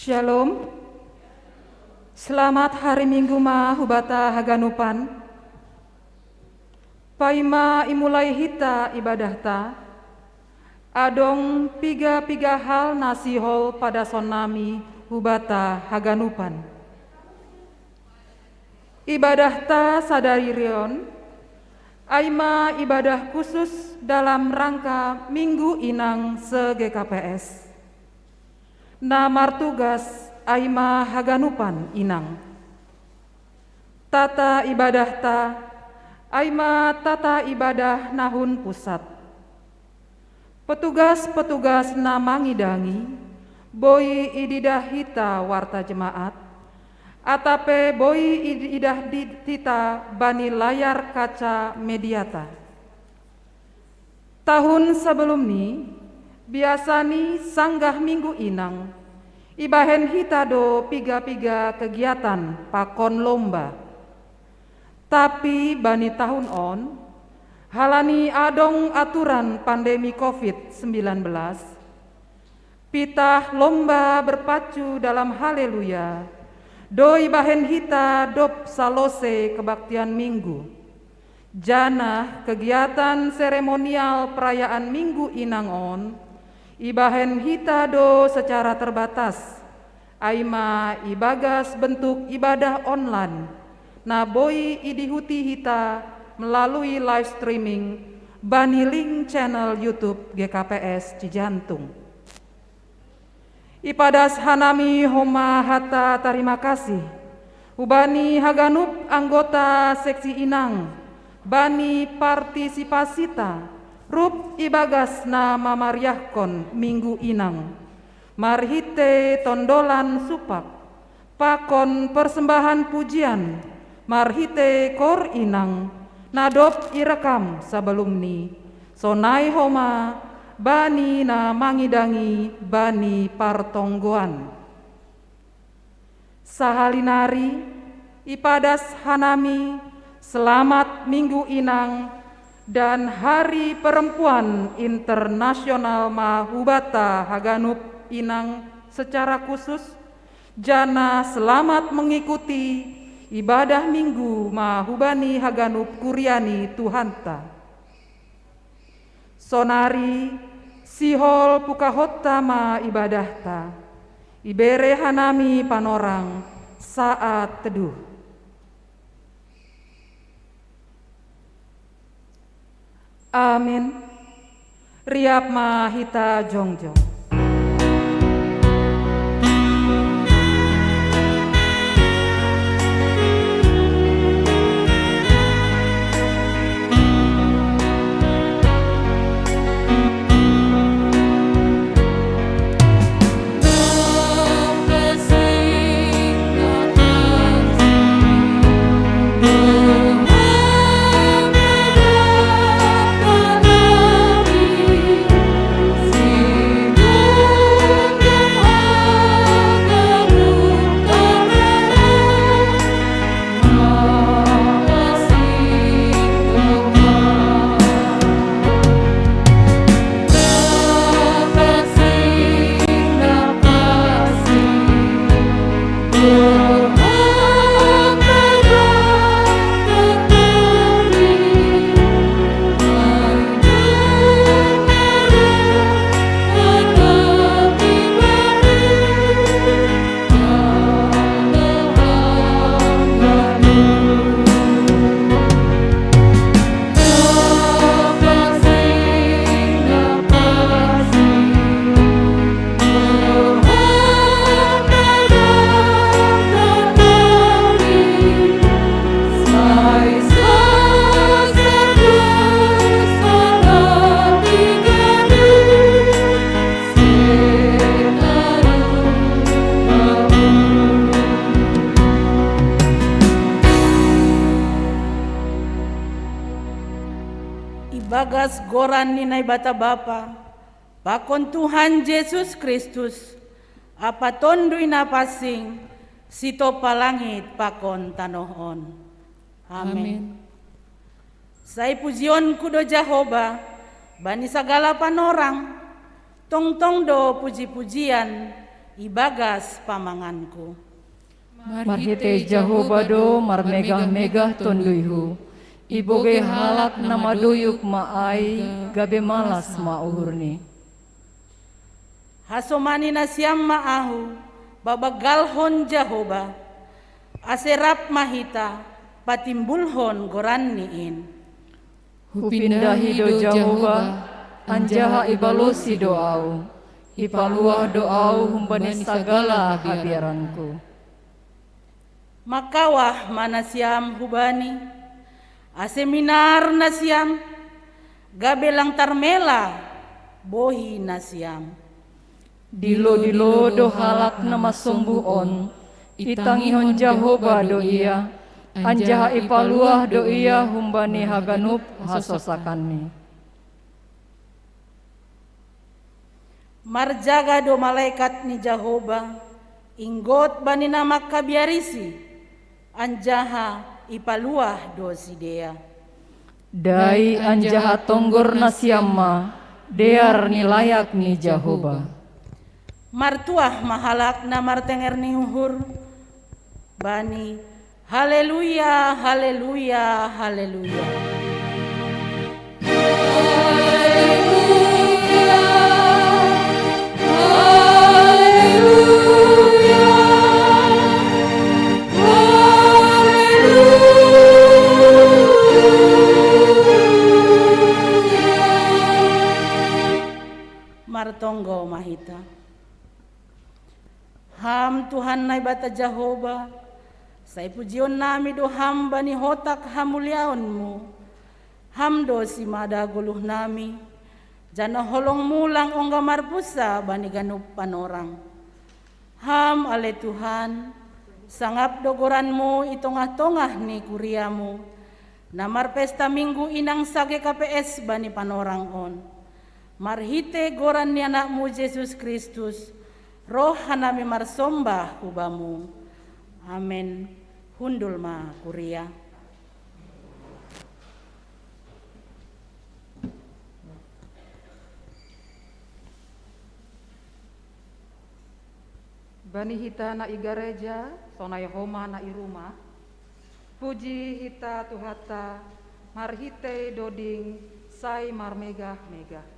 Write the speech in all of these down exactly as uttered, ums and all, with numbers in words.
Shalom. Selamat hari Minggu ma hubata haganupan. Paima imulai hita ibadahta, adong piga-piga hal na sihol padasonnami hubata haganupan. Ibadahta sadarion, ai ma ibadah khusus dalam rangka Minggu Inang se-G K P S. Na martugas ai ma haganupan inang. Tata ibadahta ai ma tata ibadah na hun pusat. Petugas-petugas na mangidangi, boi ididah hita warta jemaat, atap pe boi ididah hita bani layar kaca mediata. Tahun sebelumni, biasani sanggah Minggu Inang, ibahen hita do piga-piga kegiatan pakon lomba. Tapi bani tahun on, halani adong aturan pandemi covid sembilan belas, pitah lomba berpacu dalam Haleluya do ibahen hita dob salose kebaktian Minggu. Janah kegiatan seremonial perayaan Minggu Inang on ibahen hita do secara terbatas, ai ma ibagas bentuk ibadah online, na boi idihuti hita melalui live streaming bani link channel YouTube G K P S Cijantung. Ipadas hanami homa hata tarima kasih hubani haganup anggota seksi inang, bani partisipasita rup ibagas na mamariahkon Minggu Inang, marhite tondolan supak, pakon persembahan pujian, marhite kor inang, na dob irekam sebelumni, sonai homa bani na mangidangi bani partonggoan. Sahali nari, ipadas hanami selamat Minggu Inang dan Hari Perempuan Internasional ma hubata haganup inang secara khusus, janah selamat mengikuti ibadah Minggu ma hubani haganup kuria ni Tuhanta. Sonari sihol pukahonta ma ibadahta, ibere hanami panorang saat teduh. Amin. Riap ma hita jongjong. Ibagas goran ni Naibata Bapa, pakon Tuhan Jesus Kristus, ampa Tonduy Napansing, sitompah langit pakon tanoh on. Amen. Amen. Sai pujionku do Jahowa bani sagala panorang, tongtong do puji-pujian ibagas pamanganku. Marhitei Jahowa do marmegah-megah tonduyhu, ibogei halak na maduyuk ma ai, gabe malas ma uhurni. Hasomani nasiam ma ahu, babagalhon Jahowa, ase rap ma hita patimbulhon goranni in. Hupindahi do Jahowa, anjaha ibalosi do ahu, ipaluah do ahu humbani sagala habiaranku. Makawah ma nasiam hubani, ase minar nasiam, gabe lang tarmela bohi nasiam. Dilo-dilo do halak na masombuh on, itangihon Jahowa do ia, anjaha ipaluah do ia humbani haganup hasosakanni. Marjaga do malaikat ni Jahowa, inggot bani na mangkabiarisi, anjaha ipaluah do sidea. Dai anjaha tonggor nasiam ma, dear ni layak ni Jahowa. Martuah ma halak na martenger ni uhur, bani, haleluya, haleluya, haleluya. Martonggo ma hita. Ham Tuhan Naibata Jahowa, sai pujion nami do Ham bani hotak hamuliaonmu. Ham do simada goluh nami, janah holongmu lang ongga marpunsa bani ganup panorang. Ham ale Tuhan, sangap do goranmu i tongah-tongah ni kuriamu, na marpesta Minggu inang sa G K P S bani panorang on. Marhitei goran ni Anakmu Jesus Kristus, roh hanami marsombah hu Bamu. Amen. Hundul ma kuria. Bani hita na i gareja, sonai homa na i rumah, puji hita Tuhanta marhitei doding sai marmegah-megah.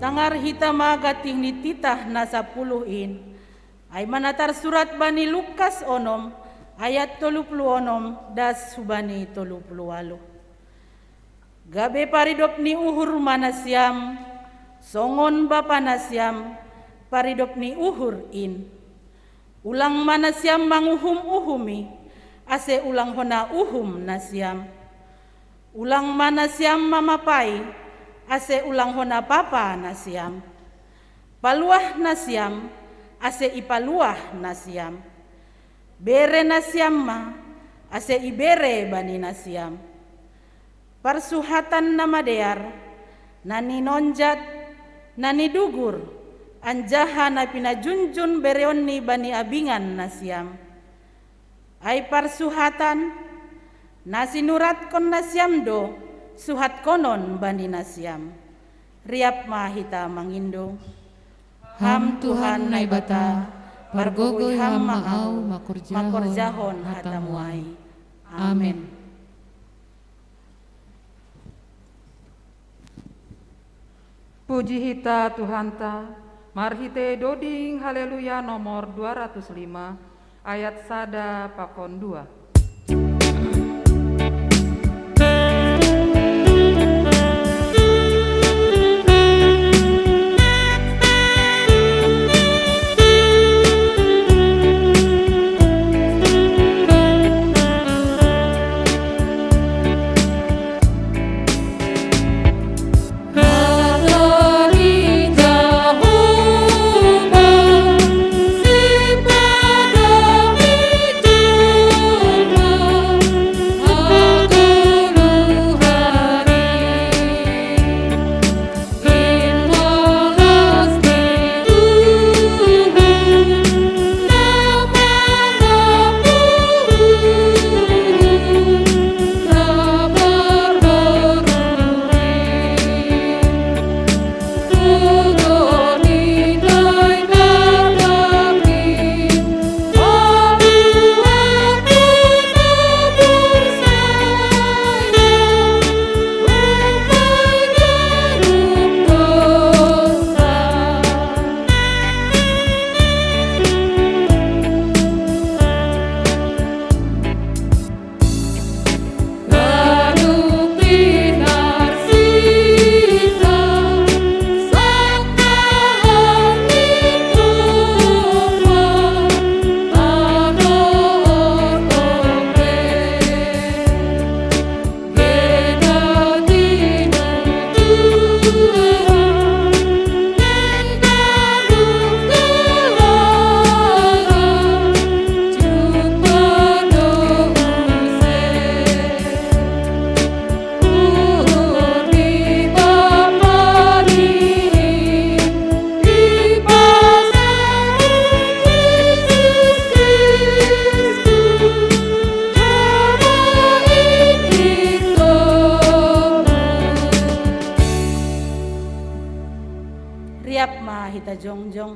Tangar hita ma gantih ni titah na sapuluh in, ai ma na tarsurat bani Lukas onom, ayat tolu puluh onom das hubani tolu puluh ualuh. Gabe paridop ni uhur ma nasiam, songon Bapa nasiam paridop ni uhur in. Ulang ma nasiam manguhum-uhumi, ase ulang hona uhum nasiam. Ulang ma nasiam mamapai, ase ulang hona papa nasiam. Paluah nasiam, ase ipaluah nasiam. Bere nasiam ma, ase ibere bani nasiam. Parsuhatan na madear, na ninonjat, na nidugur, anjaha na pinajunjun bereonni bani abingan nasiam. Ai parsuhatan, na sinuratkon nasiam do, suhatkonon bani nasiam. Riap ma hita mangindo. Ham Tuhan Naibata, pargogoi Ham ma au makorjahon hatamu ai. Amen. Puji hita Tuhanta, marhite doding Haleluya nomor dua ratus lima, ayat sada pakon dua. Riap ma hita jongjong.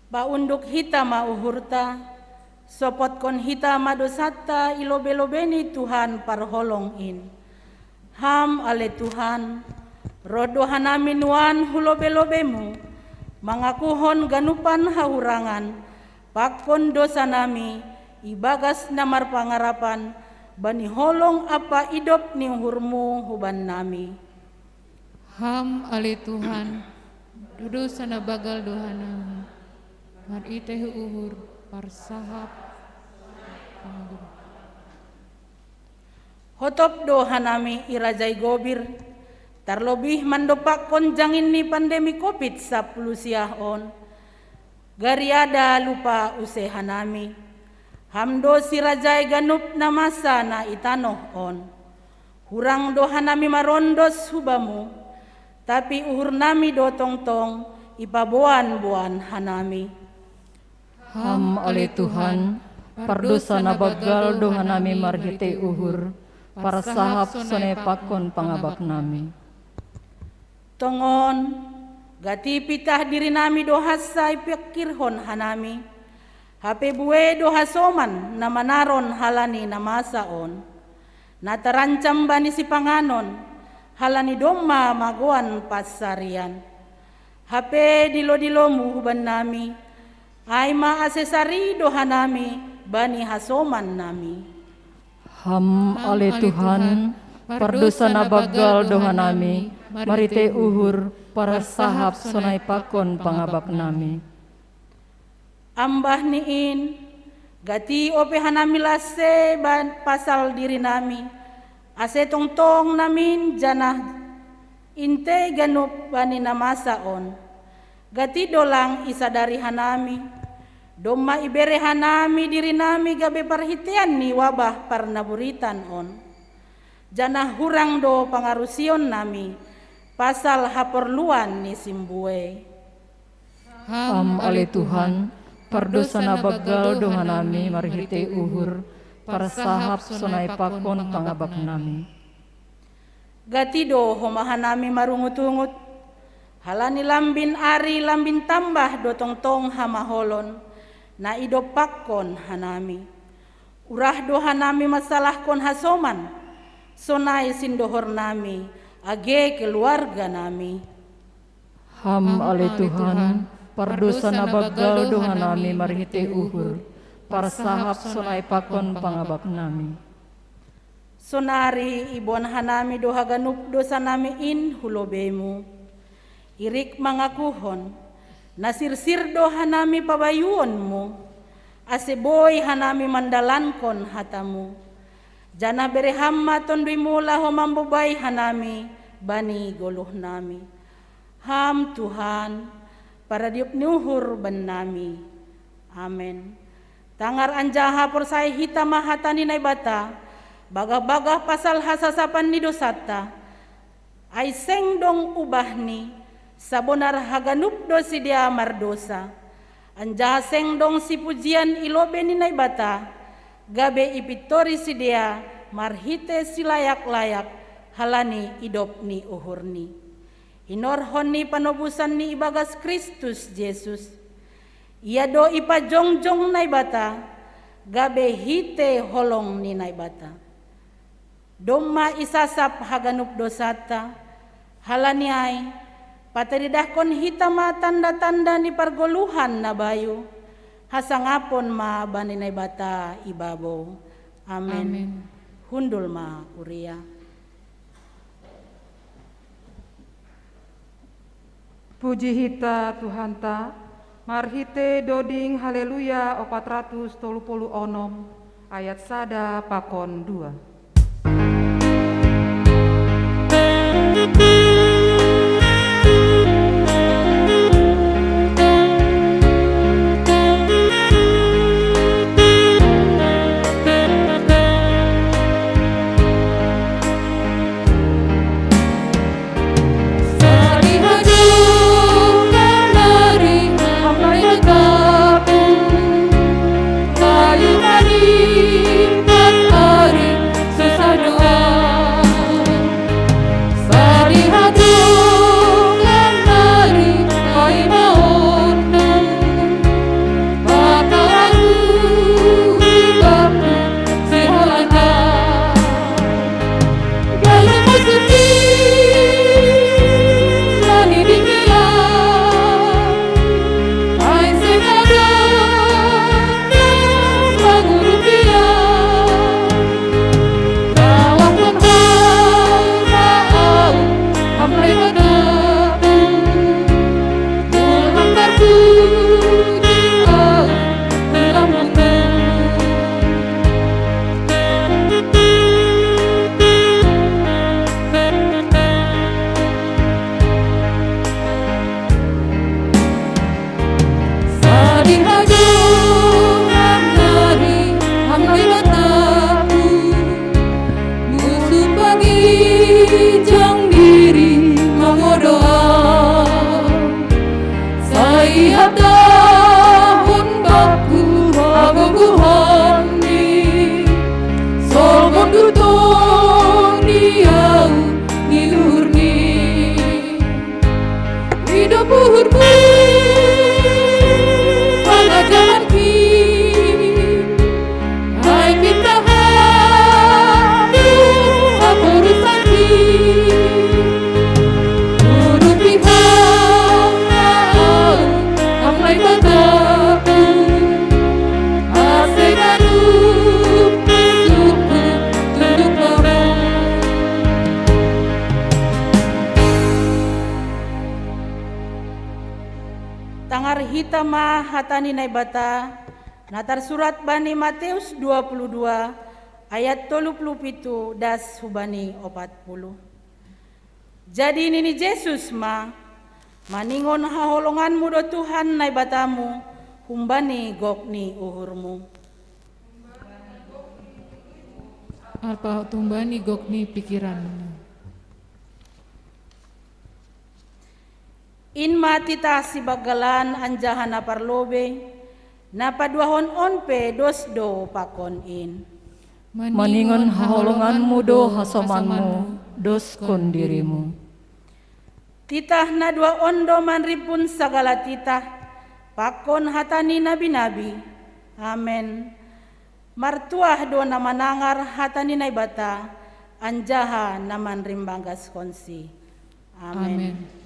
Paunduk hita ma uhurta, sopotkon hita ma dosanta i lobei-lobei ni Tuhan parholong in. Ham ale Tuhan, roh do hanami nuan hu lobei-lobeimu, mangakuhon ganupan hahurangan, pangkon dosanami, ibagas na marpangarapan, bani holong ampa idop ni uhurmu hubannami. Ham ale Tuhan, dosa na banggal do hanami, marhitei uhur, parsahap, pangabur. Hotop do hanami i raja i gobir, tarlobih mandompakkon jangin ni pandemi covid sapuluh siah on, gariada lupa use hanami. Ham do sirajai ganup na masa na i tanoh on. Hurang do hanami marondos hu Bamu, tapi uhurnami do tongtong ipaboan-boan hanami. Ham ale Tuhan, pardosa na banggal do hanami marhitei uhur, parsahap sonai pangkon pangabaknami. Tongon, gati pitah dirinami do hansa ipingkirhon hanami. Hape buei do hasoman na manaron halani na masa on, na tarancam bani sipanganon, halani domma magoan pansarian. Hape dilo-dilomu hubannami, ai ma ase sari do hanami bani hasomannami. Ham ale Tuhan, pardosa na banggal do hanami, marhitei uhur, parsahap sonai pangkon pangabaknami. Ambah ni in, Gati ope hanami lase pasal diri nami, ase tongtong namin janah intei ganup bani na masa on. Gati do lang isadari hanami, domma ibere hanami diri nami gabe parhitean ni wabah parnaburitan on. Janah hurang do pangarusion nami pasal haporluan ni simbue. Ham ale Tuhan, pardousa na banggal do hanami marhitei uhur, parsahap sonai pakon pangabak nami. Gati do homa hanami marungut-ungut, halani lambin ari lambin tambah do tongtong hamaholon, na idompakkon hanami. Urah do hanami mansalahkon hasoman, sonai sindohor nami, age keluarga nami. Ham ale Tuhan, pardousa na banggal do hanami marhitei uhur, parsahap sonai pakon pangabak nami. Sonari iboan hanami do haganup dousa nami in hu lobeimu. Irik mangakuhon, na sirsir do hanami pabayuonmu, ase boi hanami mandalankon hatamu. Janah bere ham ma tonduimu laho mambobai hanami bani goluh nami. Ham Tuhan, paradiop ni uhur bannami. Amen. Tangar anjaha porsaya hita ma hata ni Naibata, bagah-bagah pasal hasasapan ni dousanta. Ai seng dong ubahni, sabonar haganup do sidea mardousa. Anjaha seng dong sipujian i lobei ni Naibata, gabe ipintori sidea marhitei silayak-layak halani idop ni uhurni. Hinorhon ni panobusan ni ibagas Kristus Jesus. Ia do ipajongjong Naibata, gabe hitei holong ni Naibata. Domma isasap haganup dousanta, halani ai, pataridahkon hita ma tanda-tanda ni pargoluhan na bayu, hasangapon ma bani Naibata i babou. Amen. Amen. Hundul ma kuria. Puji hita Tuhanta, marhitei doding Haleluya opat ratus tolu puluh onom, ayat sada pakon dua. Tangar hita ma hata ni Naibata, Na tarsurat bani Mateus dua puluh dua ayat tolu puluh pitu das hubani opat puluh. Jadi nini Jesus ma, maningon haholonganmu do Tuhan Naibatamu humbani gok ni uhurmu. Alpa humbani gok ni pikiranmu. In ma titah sibanggalan anjaha na parlobei, na paduahon on pe dos do pakon in. Maningon haholonganmu do hasomanmu, doskon dirimu. Titah na dua on do manrimpun sagala titah, pakon hata ni nabi-nabi. Amen. Martuah do na manangar hata ni Naibata, anjaha na manrimbanggaskonsi. Amen.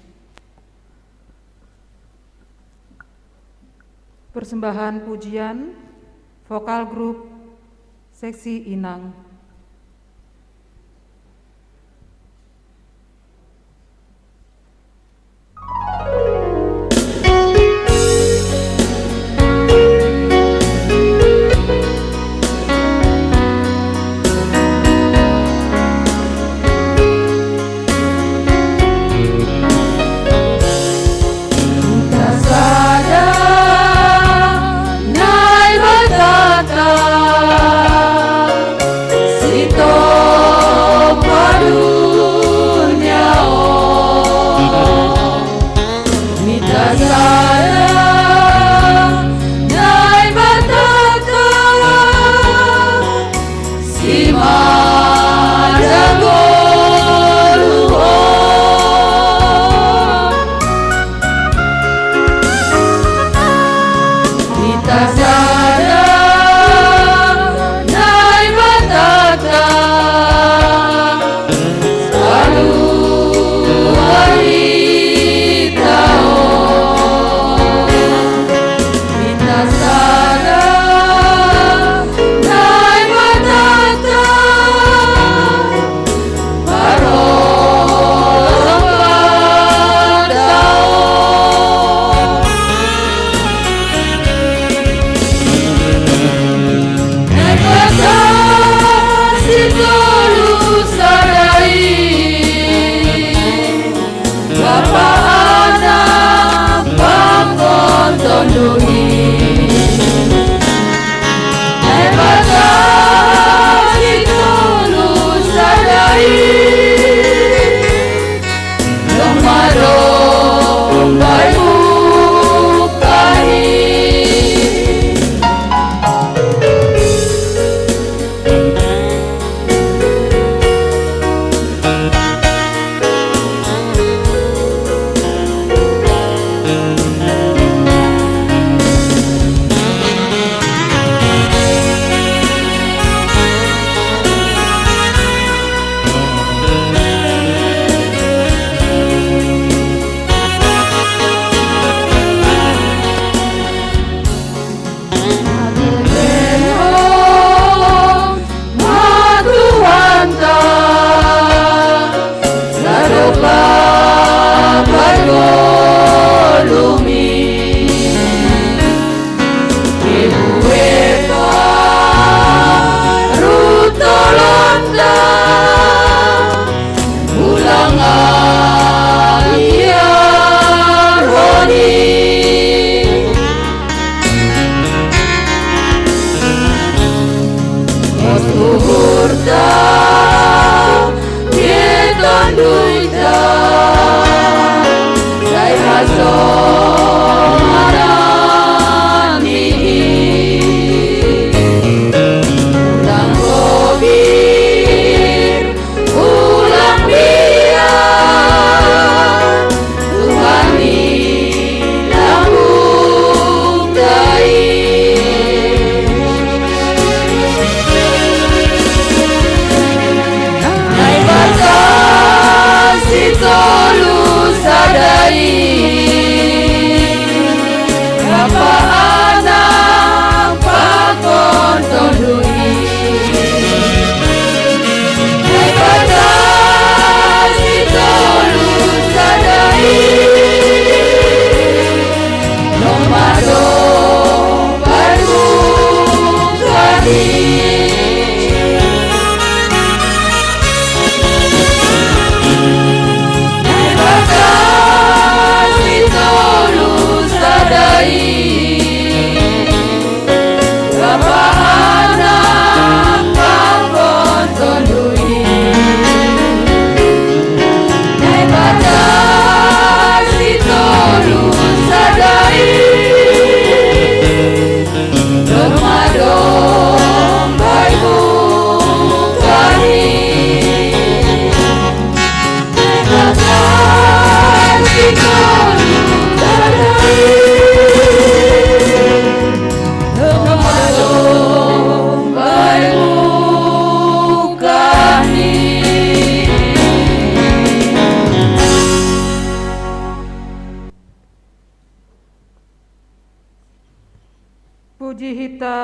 Persembahan pujian, vokal grup, seksi Inang.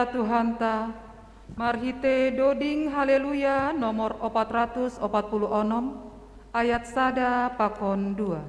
Tuhanta, marhite doding Haleluya nomor opat ratus opat puluh onom, ayat sada pakon dua.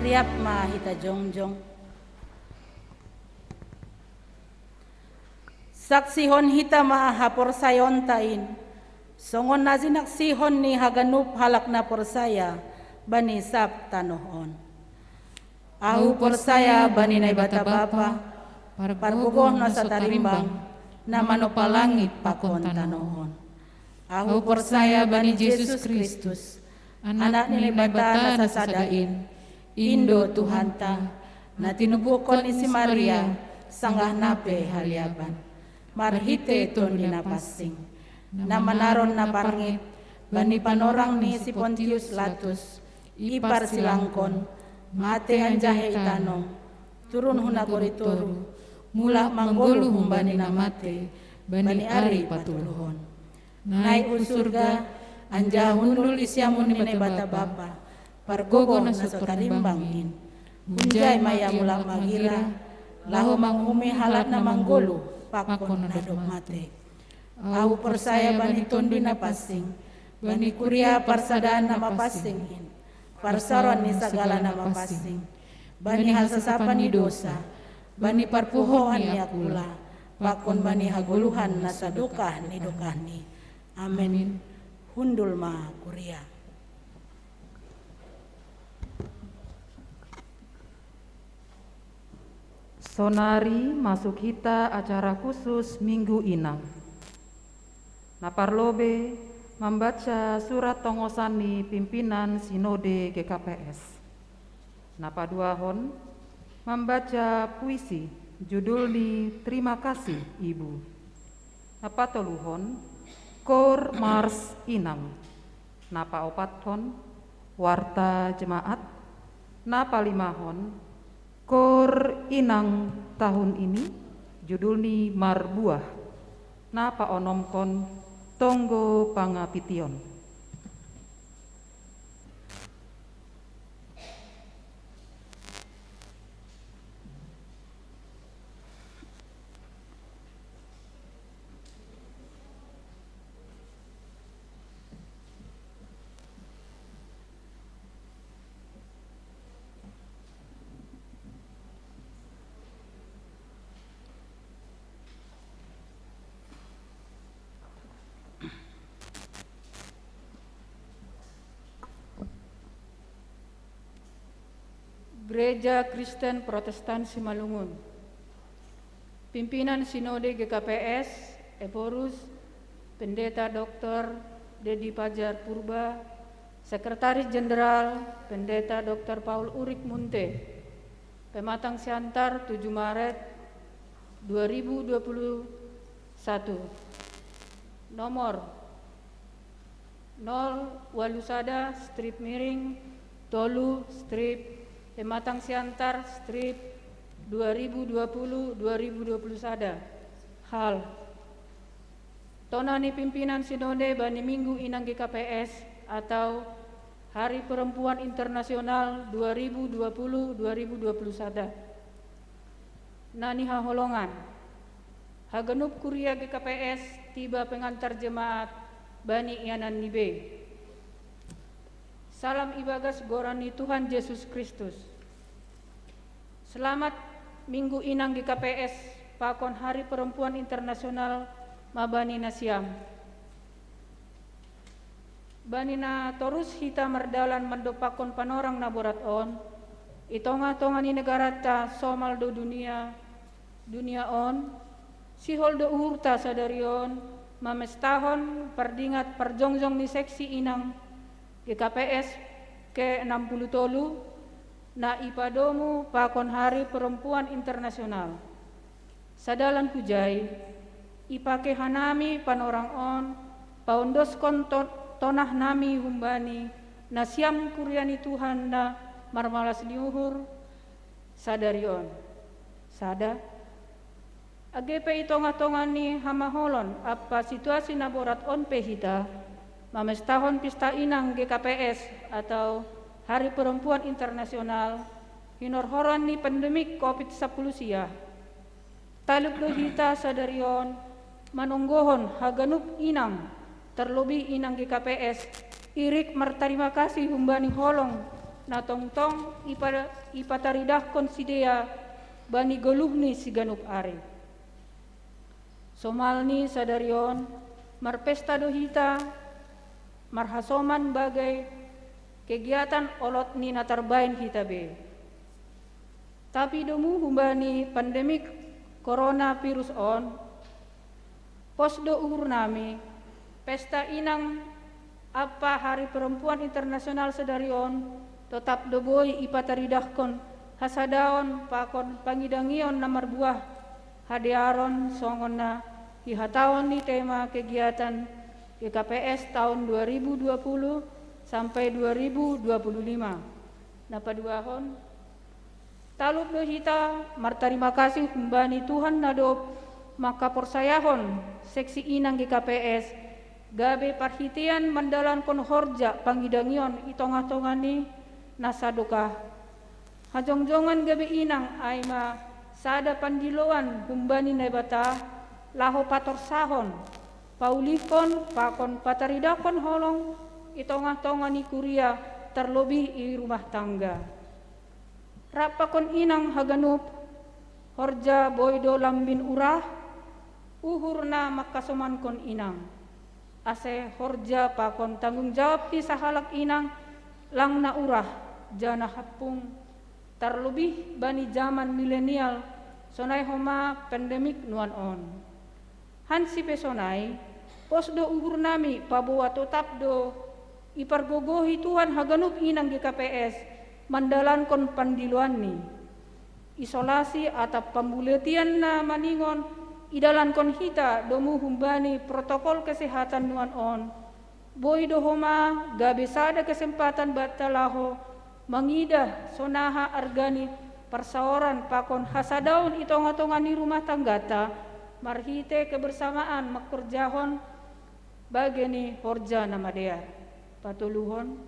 Riap ma hita jongjong. Saksihon hita ma haporsayaonta in, songon na sinaksihon ni haganup halak na porsaya bani sab tanoh on. Ahu porsaya bani Naibata Bapa, pargogoh na so tarimbang, na manompa langit pakon tanoh on. Ahu porsaya bani Jesus Kristus, Anak ni Naibata na sasada in, in do Tuhanta, na tinubuhkon ni si Maria, sanggah na pe haliaban, marhite Tondi Napansing, na manaron na parngit bani panorang ni si Pontius Latus, iparsilangkon, mate anjaha itano, turun hu nagori toruh, mulak manggoluh humbani na mate bani ari patoluhon. Naik hu surga, anjaha hundul di siamun ni Naibata Bapa, pargogoh na so tarimbang in. Hunjai ma ia mulak magira, laho manguhumi halak na manggoluh pakon na dob mate. Ahu porsaya bani Tondi Napansing, bani kuria parsadaan na mapansing in, parsaroan ni sagala na mapansing, bani hasasapan ni dosa, bani parpuhoan ni angkula, pakon bani hagoluhan na sadokah ni dokahni. Amen. Hundul ma kuria. Sonari masuk hita acara khusus Minggu Inang. Na parlobei, mambaca surat tongosan ni pimpinan Sinode G K P S. Na paduahon, mambaca puisi judulni Terima Kasih, Ibu. Na patoluhon, Koor Mars Inang. Na paopathon, Warta Jemaat. Na palimahon, Koor Inang tahun ini, judulni Marbuah. Na paonomhon, Tonggo Pangapition. Gereja Kristen Protestan Simalungun. Pimpinan Sinode G K P S, Ephorus, Pendeta Doktor Dedi Pajar Purba, Sekretaris Jenderal Pendeta Doktor Paul Urik Munte, Pematang Siantar, tujuh Maret dua ribu dua puluh satu. Nomor nol walu sada strip miring tolu strip Pematang Siantar strip dua ribu dua puluh dua ribu dua puluh sada. Hal: tonani pimpinan sinode bani Minggu Inang G K P S atau Hari Perempuan Internasional dua ribu dua puluh dua ribu dua puluh sada. Nani haholongan: haganup kuria G K P S tiba pengantar jemaat bani ianan ni be. Salam ibagas goran ni Tuhan Yesus Kristus. Selamat Minggu Inang G K P S pakon Hari Perempuan Internasional ma bani nasiam. Bani na torus hita mardalan mandompakkon panorang na borat on, i tongah-tongah ni negaranta somal do dunia, dunia on, sihol do uhurta sadari on mamestahon pardingat parjongjong ni seksi inang G K P S ke enam puluh tolu na ipadomu pakon Hari Perempuan Internasional. Sadalan hujai, ipake hanami panorang on paondoskon to-, tonah nami humbani nasiam kuria ni Tuhan na marmalas ni uhur sadari on. Sada, age pe i tongah-tongah ni hamaholon ampa situasi na borat on pe hita, mamestahon pista inang G K P S atau Hari Perempuan Internasional, hinorhoran ni pandemik covid sapuluh sia. Talup do hita sadari on manonggohon haganup inang, terlebih inang G K P S, irik martarima kasih humbani holong na tongtong ipa-, ipataridahkon sidea bani goluh ni siganup ari. Somalni sadari on, marpesta do hita, marhasoman bagai kegiatan olot ni na tarbaen hita be. Tapi domu humbani pandemik coronavirus on, pos do uhur nami, pesta inang ampa Hari Perempuan Internasional sadari on, totap do boi ipataridahkon hasadaon pakon pangidangion na marbuah hadearon songon na ihataon ni tema kegiatan G K P S tahun dua ribu dua puluh sampai dua ribu dua puluh lima. Na paduahon, talup do hita martarima kasih humbani Tuhan na dob mangkaporsayahon seksi inang G K P S gabe parhitean mandalankon horja pangidangion i tongah-tongah ni na sadokah. Hajongjongan gabe inang ai ma sada pandiloan humbani Naibata laho patorsahon, paulihkon pakon pataridahkon holong i tongah-tongah ni kuria, terlebih i rumah tangga. Rap pakon inang haganup, horja boi do lambin urah, uhur na mangkasomankon inang. Ase horja pakon tanggung jawab ni sahalak inang lang na urah, janah hampung, terlebih bani jaman milenial, sonai homa pandemik nuan on. Hansi pe sonai, pos do uhur nami paboa totap do ipargogohi Tuhan haganup inang G K P S mandalankon pandiloanni. Isolasi atap pambuletian na maningon idalankon hita domu humbani protokol kesehatan nuan on. Boi do homa gabe sada kesempatan banta laho mangidah sonaha arga ni parsaoran pakon hasadaon i tongah-tongah ni rumah tangganta, marhite kebersamaan mangkorjahon bage ni horja na madear. Patoluhon,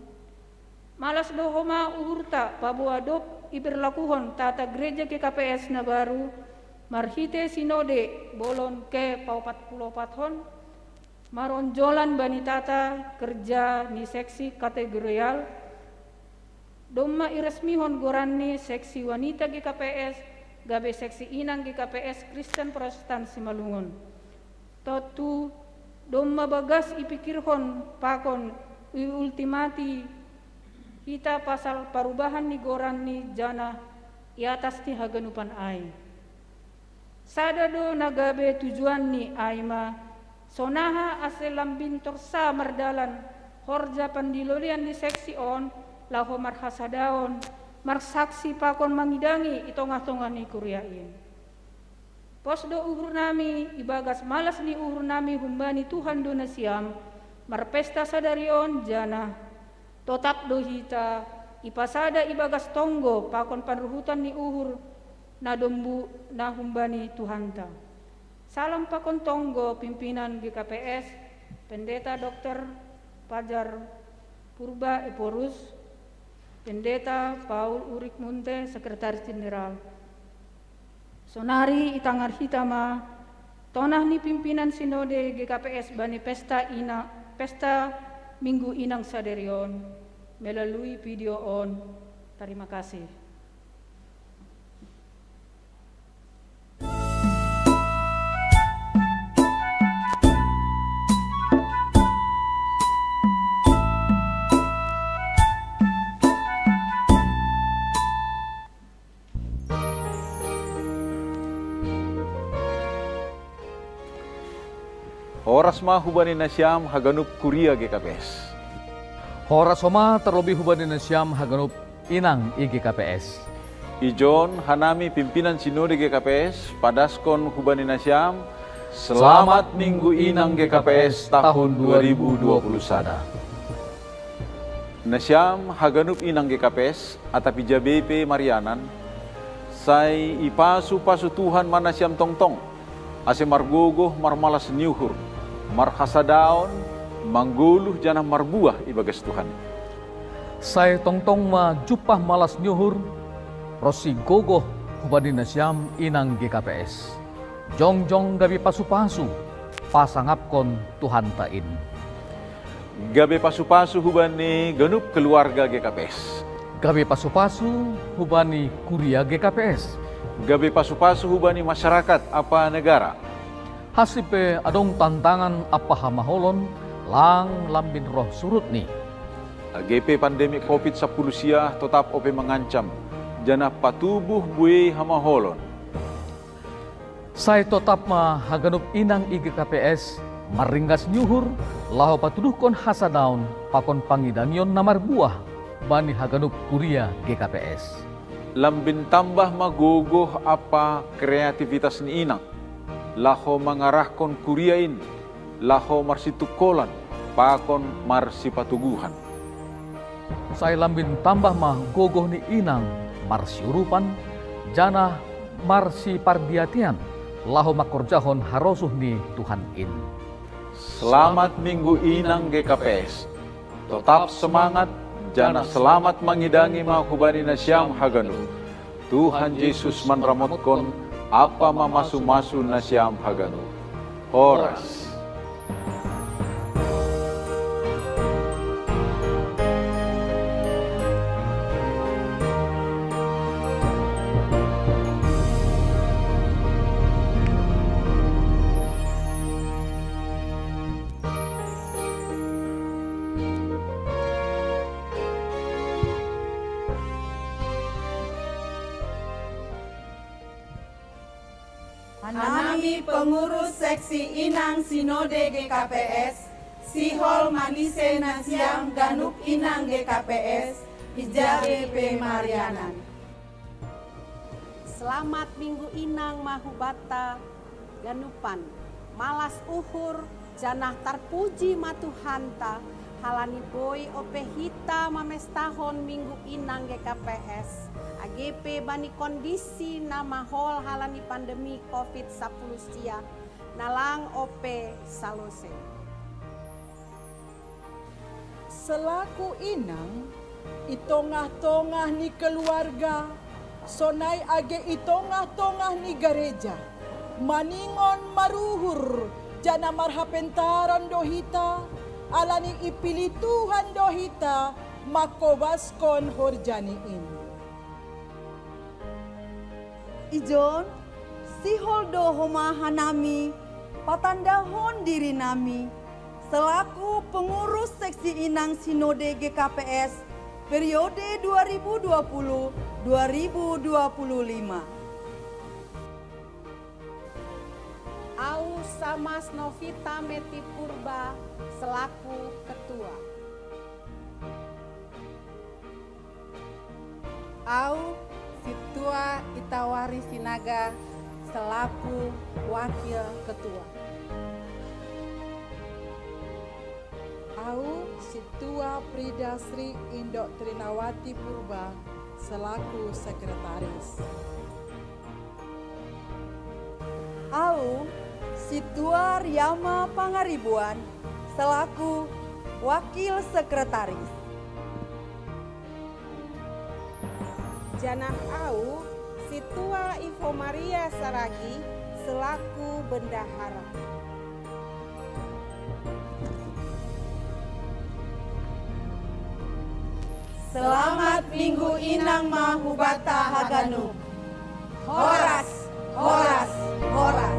malas do homa uhurta paboa dob iberlakuhon tata gereja G K P S na baru, marhite sinode bolon ke paopat puluh opathon, maronjolan bani tata kerja ni seksi kategorial, domma iresmihon goran ni seksi wanita G K P S gabe seksi inang G K P S Kristen Protestan Simalungun. Tontu, domma bagas ipikirhon pakon iultimati hita pasal parubahan ni goran ni jana i atas ni haganupan ai. Sada do na gabe tujuanni, ai ma sonaha ase lambin torsa mardalan horja pandilolian ni seksi on, laho marhasadaon, marsaksi pakon mangidangi i tongah-tongah ni kuria in. Pos do uhurnami, ibagas malas ni uhurnami humbani Tuhan do nasiam marpesta sadari on, janah totap do hita ipasada ibagas tonggo pakon panruhutan ni uhur na dombu na humbani Tuhanta. Salam pakon tonggo pimpinan G K P S, Pendeta Doktor Fajar Purba Ephorus, Pendeta Paul Urik Munte, Sekretaris Jenderal. Sonari itangar hita ma tonah ni pimpinan Sinode G K P S bani pesta ina, pesta Minggu Inang sadari on melalui video on. Terima kasih. Horas ma hubani nasiam haganup kuria G K P S. Horas homa terlebih hubani nasiam haganup inang i G K P S. Ijon hanami pimpinan Sinode G K P S padaskon hubani nasiam, selamat Minggu Inang G K P S tahun dua ribu dua puluh sada. Nasiam haganup inang G K P S, atap ija be pe marianan, sai ipasu-pasu Tuhan ma nasiam tongtong, ase margogoh marmalas ni uhur, marhasadaon, manggoluh janah marbuah ibagas Tuhan. Sai tongtong ma jumpah malas ni uhur, ronsi gogoh hubani nasiam inang G K P S. Jongjong gabe pasu-pasu, pasangapkon Tuhanta in. Gabe pasu-pasu hubani ganup keluarga G K P S. Gabe pasu-pasu hubani kuria G K P S. Gabe pasu-pasu hubani masyarakat ampa negara. Hansi pe adong tantangan ampa hamaholon, lang lambin roh surutni. Age pe pandemi covid sapuluh sia totap ope mangancam, janah patubuh buei hamaholon. Sai totap ma haganup inang i G K P S marringgas ni uhur, laho patuduhkon hasadaon pakon pangidangion na marbuah bani haganup kuria G K P S. Lambin tambah ma gogoh ampa kreativitas ni inang, laho mangarahkon kuria in, laho marsitungkolan pakon marsipatoguhan. Sai lambin tambah ma gogoh ni inang marsiurupan, janah marsipardiatean, laho mangkorjahon harosuh ni Tuhan in. Selamat Minggu Inang G K P S. Totap semangat, janah selamat mangidangi ma hubani nasiam haganup. Tuhan Jesus manramotkon ampa mamasu-masu nasiam haganup. Horas. Hanami pengurus seksi inang Sinode G K P S, sihol manise nasiam ganup inang G K P S, ija be pe marianan. Selamat Minggu Inang ma hubanta ganupan. Malas uhur, janah tarpuji ma Tuhanta, halani boi ope hita mamestahon Minggu Inang G K P S, age pe bani kondisi na mahol halani pandemi covid sapuluh sia, na lang ope salose. Selaku inang, i tongah-tongah ni keluarga, sonai age i tongah-tongah ni gareja, maningon maruhur, janah marhapentaran do hita, halani ipilih Tuhan do hita mangkobaskon horjani in. Ijon, sihol do homa hanami patandahon dirinami selaku pengurus seksi inang Sinode G K P S periode dua ribu dua puluh dua ribu dua puluh lima. Sama Snovita Meti Purba selaku ketua. Au Situa Itawari Sinaga selaku wakil ketua. Au Situa Prida Sri Indok Trinawati Purba selaku sekretaris. Au Situa Riama Pangaribuan selaku wakil sekretaris. Janah au Situa Ivo Maria Saragi selaku bendahara. Selamat Minggu Inang ma hubata haganup. Horas, horas, horas.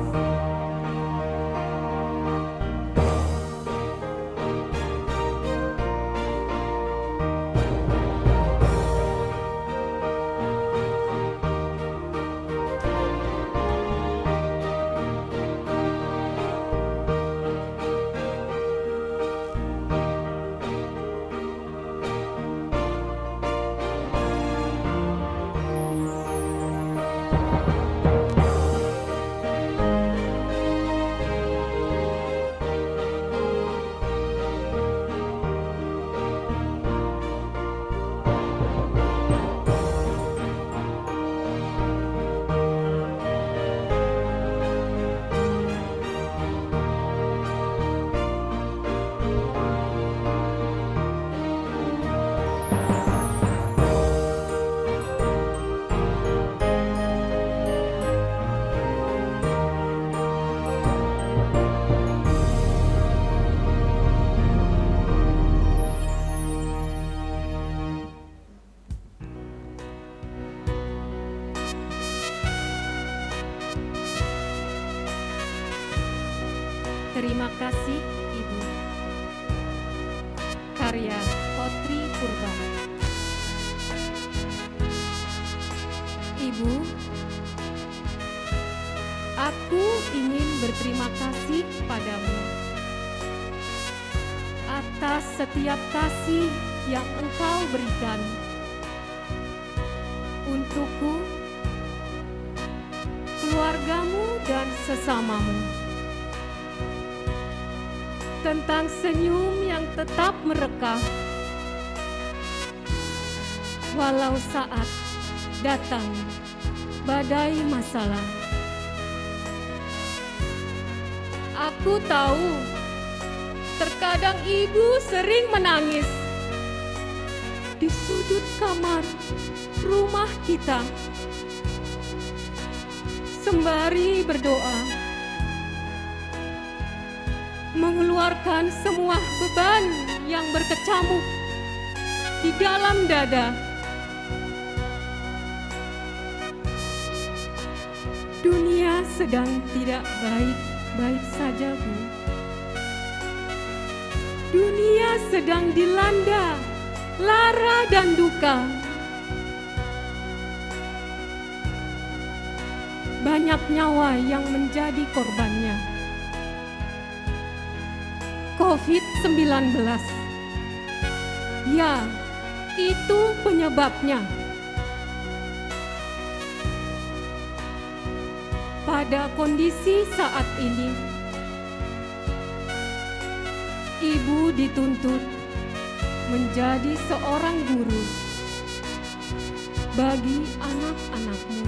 Terima kasih, Ibu. Karya Potri Purba. Ibu, aku ingin berterima kasih padamu atas setiap kasih yang Engkau berikan untukku, keluargamu, dan sesamamu. Tentang senyum yang tetap merekah, walau saat datang badai masalah. Aku tahu, terkadang ibu sering menangis di sudut kamar rumah kita, sembari berdoa, mengeluarkan semua beban yang berkecamuk di dalam dada. Dunia sedang tidak baik-baik saja, Bu. Dunia sedang dilanda lara dan duka. Banyak nyawa yang menjadi korbannya. Covid sembilan belas. Ya, itu penyebabnya. Pada kondisi saat ini, ibu dituntut menjadi seorang guru bagi anak-anakmu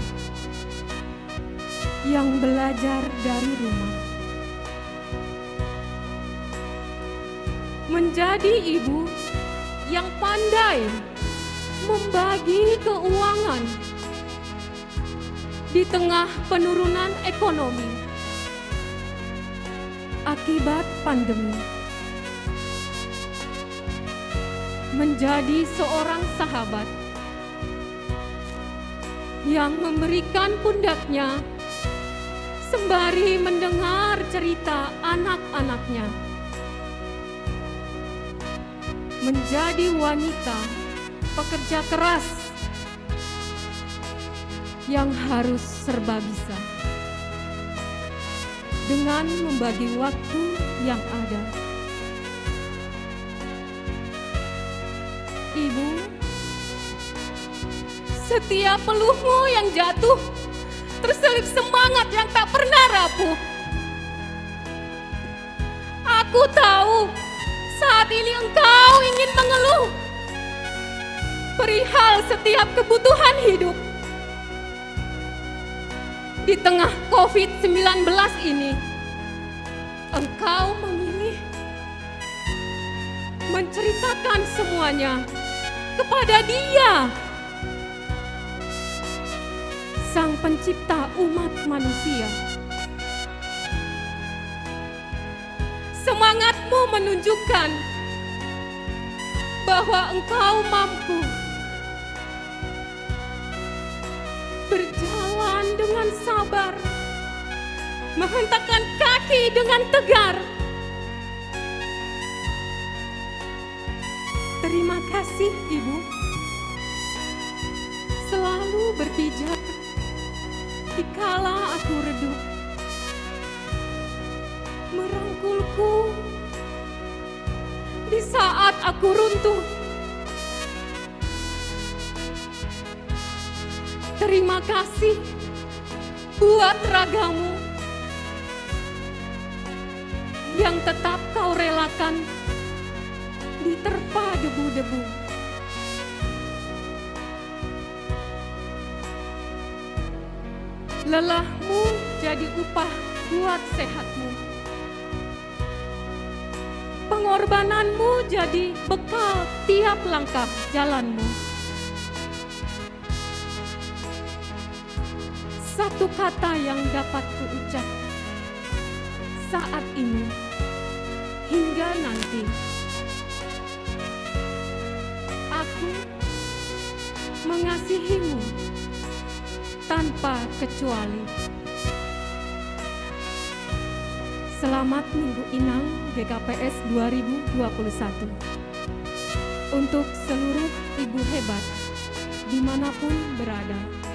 yang belajar dari rumah. Menjadi ibu yang pandai membagi keuangan di tengah penurunan ekonomi akibat pandemi. Menjadi seorang sahabat yang memberikan pundaknya sembari mendengar cerita anak-anaknya. Menjadi wanita pekerja keras yang harus serba bisa. dengan membagi waktu yang ada. Ibu, setiap peluhmu yang jatuh terselip semangat yang tak pernah rapuh. Aku tahu saat ini engkau ingin mengeluh perihal setiap kebutuhan hidup. Di tengah covid sembilan belas ini, engkau memilih menceritakan semuanya kepada Dia, Sang Pencipta umat manusia. Semangatmu menunjukkan bahwa engkau mampu berjalan dengan sabar, menghentakkan kaki dengan tegar. Terima kasih, Ibu. Selalu berpijak dikala aku redup, merangkulku di saat aku runtuh. Terima kasih buat ragamu yang tetap kau relakan diterpa debu-debu. Lelahmu jadi upah buat sehatmu. Pengorbananmu jadi bekal tiap langkah jalanmu. Satu kata yang dapat kuucap saat ini hingga nanti. Aku mengasihimu tanpa kecuali. Selamat Minggu Inang G K P S dua ribu dua puluh satu. Untuk seluruh ibu hebat dimanapun berada.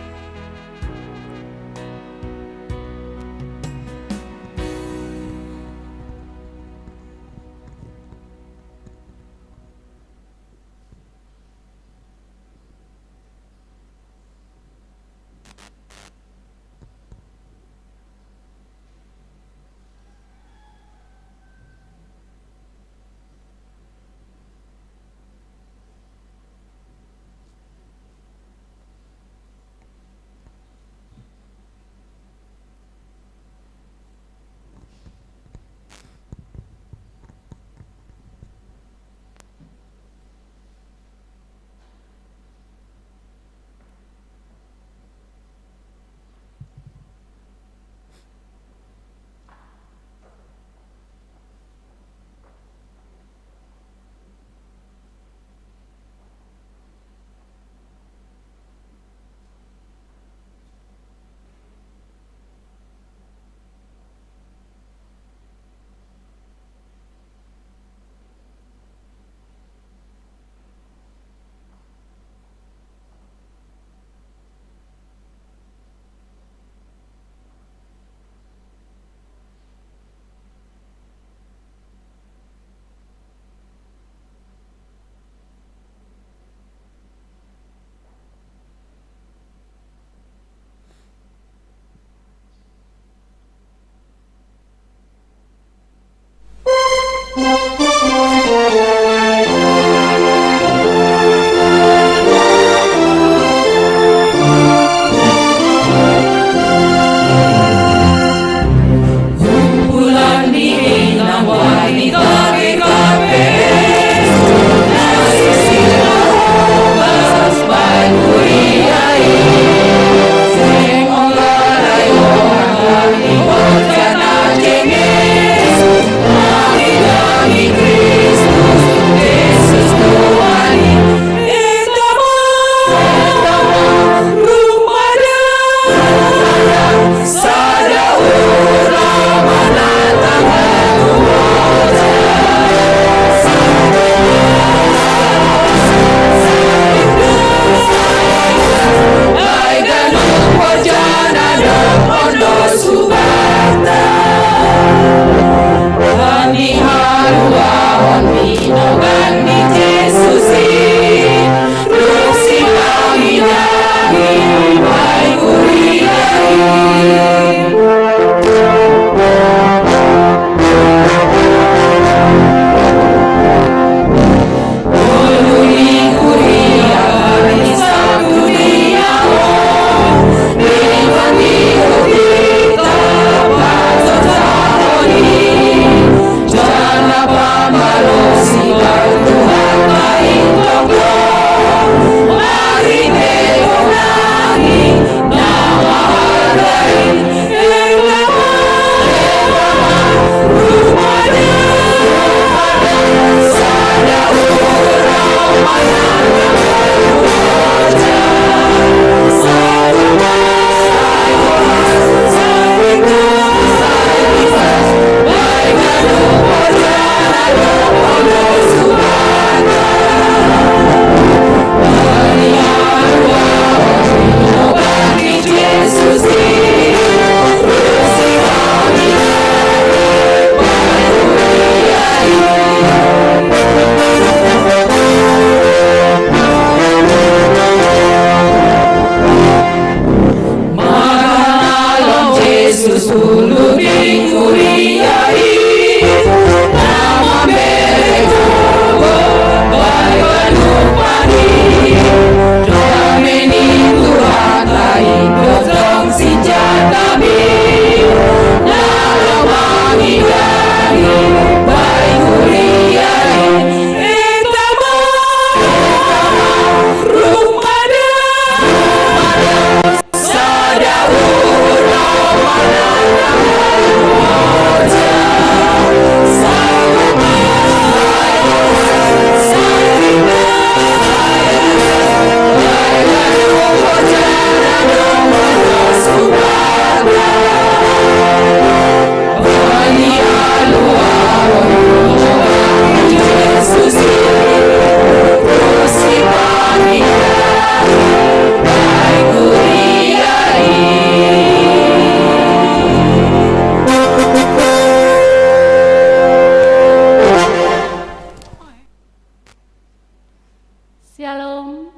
Shalom.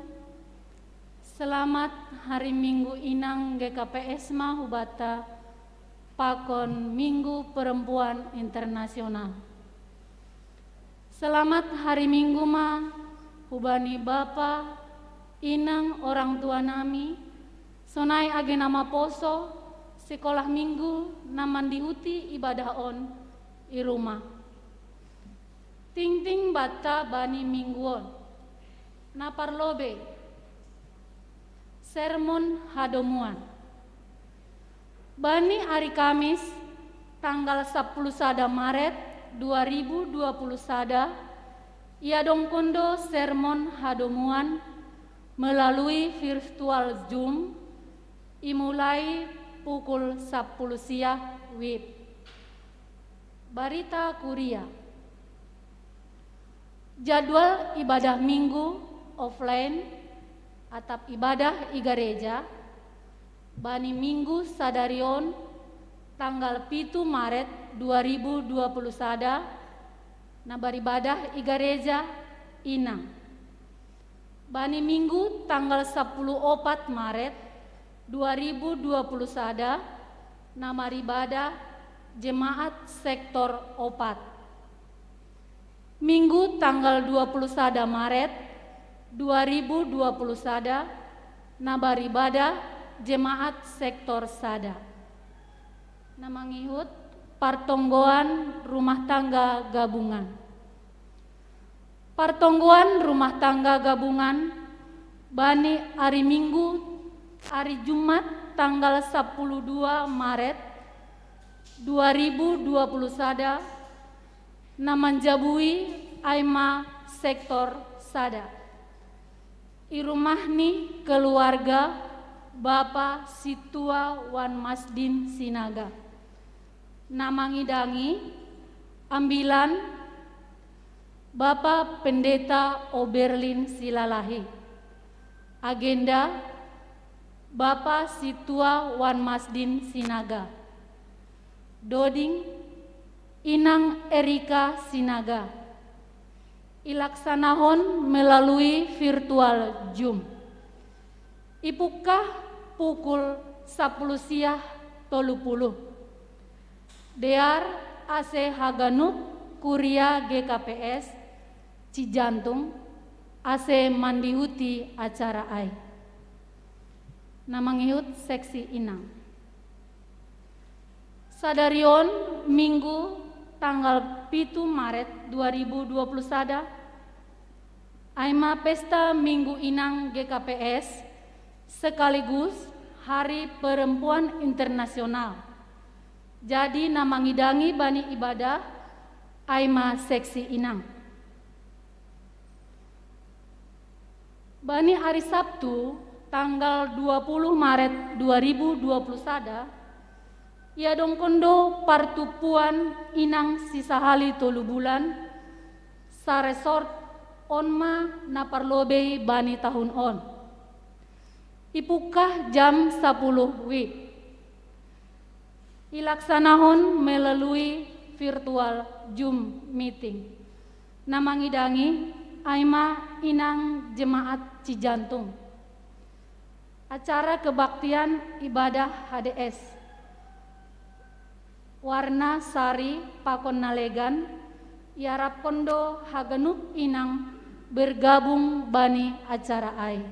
Selamat hari Minggu inang G K P S ma hubata pakon Minggu Perempuan Internasional. Selamat hari Minggu ma hubani bapa, inang, orang tua nami, sonai age na maposo sekolah minggu na mandihuti ibadah on i rumah. Tingting bata bani minggu on. Na parlobei, sermon hadomuan. Bani ari Kamis, tanggal sapuluh sada Maret dua ribu dua puluh sada, iadongkon do sermon hadomuan melalui virtual Zoom, imulai pukul sapuluh siah wib. Barita Kuria. Jadwal ibadah minggu offline atap ibadah i gareja bani minggu sadari on, tanggal pitu Maret dua ribu dua puluh sada, na baribadah i gareja inang. Bani minggu tanggal sapuluh opat Maret dua ribu dua puluh sada, na maribadah jemaat sektor opat. Minggu tanggal dua puluh sada Maret dua ribu dua puluh sada, na baribadah jemaat sektor sada. Na mangihut partonggoan rumah tangga gabungan. Partonggoan rumah tangga gabungan bani ari Minggu, ari Jumat tanggal sapuluh dua Maret dua ribu dua puluh sada, na manjabui ai ma sektor sada. I rumah ni keluarga Bapa Situa Wan Masdin Sinaga. Na mangidangi ambilan Bapa Pendeta Oberlin Silalahi. Agenda, Bapa Situa Wan Masdin Sinaga. Doding, Inang Erika Sinaga. Ilaksanahon melalui virtual Zoom. Ipungkah pukul sapuluh siah tolu puluh. Dear ase haganup kuria G K P S Cijantung ase mandihuti acara ai. Na mangihut seksi inang. Sadari on Minggu tanggal pitu Maret dua ribu dua puluh sada, ai ma pesta Minggu Inang G K P S sekaligus Hari Perempuan Internasional. Jadi na mangidangi bani ibadah ai ma seksi inang. Bani ari Sabtu tanggal dua puluh Maret dua ribu dua puluh sada, iadongkon do partumpuan inang sisahali tolu bulan, saresort on ma na parlobei bani tahun on. Ipungkah jam sapuluh wib. Ilaksanahon melalui virtual Zoom meeting. Na mangidangi ai ma inang jemaat Cijantung. Acara kebaktian ibadah H D S. Warna sari pakon na legan, iarapkon do haganup inang bergabung bani acara ai.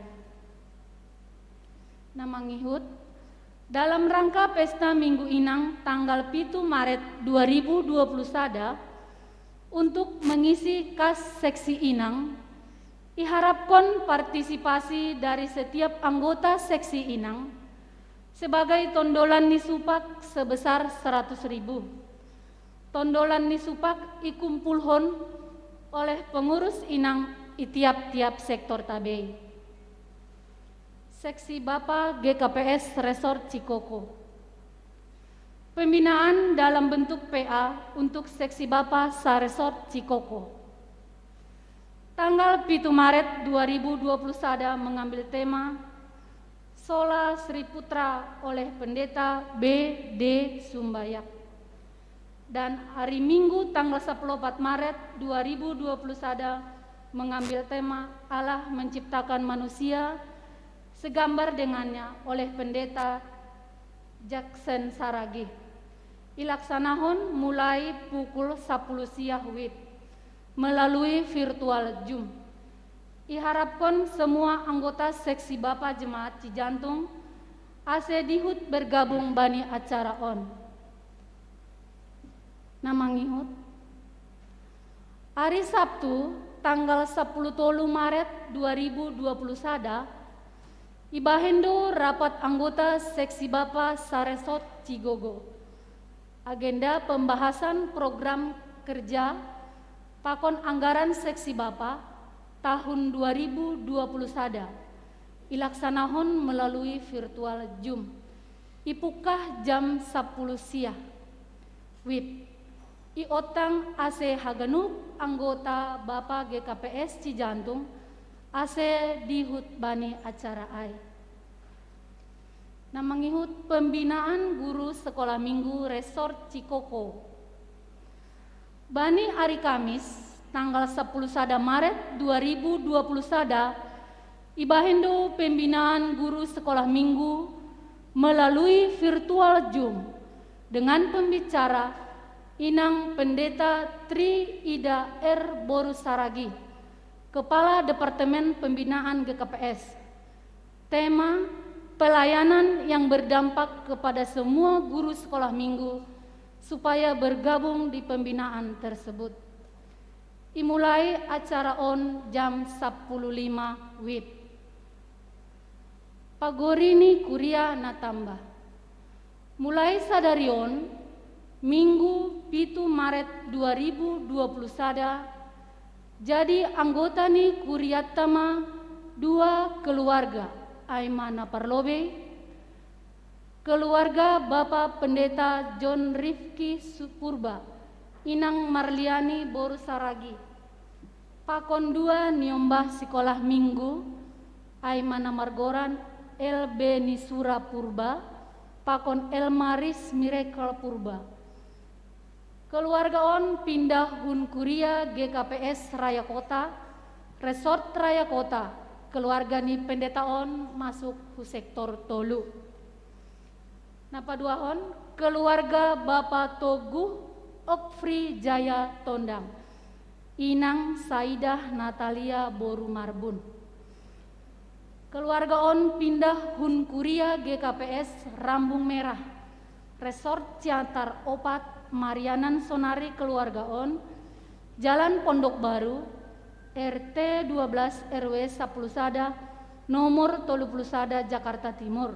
Na mangihut, dalam rangka pesta Minggu Inang tanggal pitu Maret dua ribu dua puluh sada, untuk mengisi kas seksi inang, iharapkon partisipasi dari setiap anggota seksi inang sebagai tondolan ni supak sebesar seratus ribu. Tondolan ni supak ikumpulhon oleh pengurus inang i tiap-tiap sektor tabei. Seksi Bapa G K P S Resort Cikoko. Pembinaan dalam bentuk P A untuk seksi Bapa sa-Resort Cikoko. Tanggal pitu Maret dua ribu dua puluh sada mengambil tema Sola Sri Putra oleh Pendeta B D Sumbayak. Dan hari Minggu tanggal sapuluh opat Maret dua ribu dua puluh sada mengambil tema Allah menciptakan manusia segambar dengannya oleh Pendeta Jackson Saragih. Ilaksanahon mulai pukul sapuluh siah wib melalui virtual Zoom. Iharapkon semua anggota seksi Bapa Jemaat Cijantung ase dihut bergabung bani acara on. Na mangihut. Ari Sabtu, tanggal sapuluh tolu Maret dua ribu dua puluh sada, ibahen do rapat anggota seksi Bapa saresort Cigogo. Agenda pembahasan program kerja pakon anggaran seksi Bapa tahun dua ribu dua puluh sada ilaksanahon melalui virtual Zoom. Ipukah jam sapuluh siah wib. Iotang ase haganup anggota Bapa G K P S Cijantung ase dihut bani acara ai. Na mangihut pembinaan guru sekolah minggu resort Cikoko. Bani ari Kamis, tanggal sapuluh sada Maret dua ribu dua puluh sada, ibahen do pembinaan guru sekolah minggu melalui virtual Zoom dengan pembicara Inang Pendeta Tri Ida R Boru Saragih, Kepala Departemen Pembinaan G K P S. Tema, pelayanan yang berdampak kepada semua guru sekolah minggu supaya bergabung di pembinaan tersebut. Imulai acara on jam sapuluh lima wib. Pagori ni kuria na tamba. Mulai sadari on, Minggu pitu Maret dua ribu dua puluh sada, jadi anggota ni kuriatta ma dua keluarga, ai ma na parlobei, keluarga Bapa Pendeta John Rifki Su-, Purba, Inang Marliani Boru Saragih, pakon dua niombah sikolah minggu, ai ma na margoran El Benisura Purba, pakon El Maris Miracle Purba. Keluarga on pindah hun kuria G K P S Raya Kota, resort Raya Kota. Keluarga ni pendeta on masuk hu sektor tolu. Na paduahon, keluarga Bapa Toguh Okfri Jaya Tondang, Inang Saidah Natalia Boru Marbun. Keluarga on pindah hun kuria G K P S Rambung Merah, Resort Ciantar Opat, marianan sonari keluarga on, Jalan Pondok Baru, R T dua belas R W sapuluh sada, nomor tolu puluh sada, Jakarta Timur.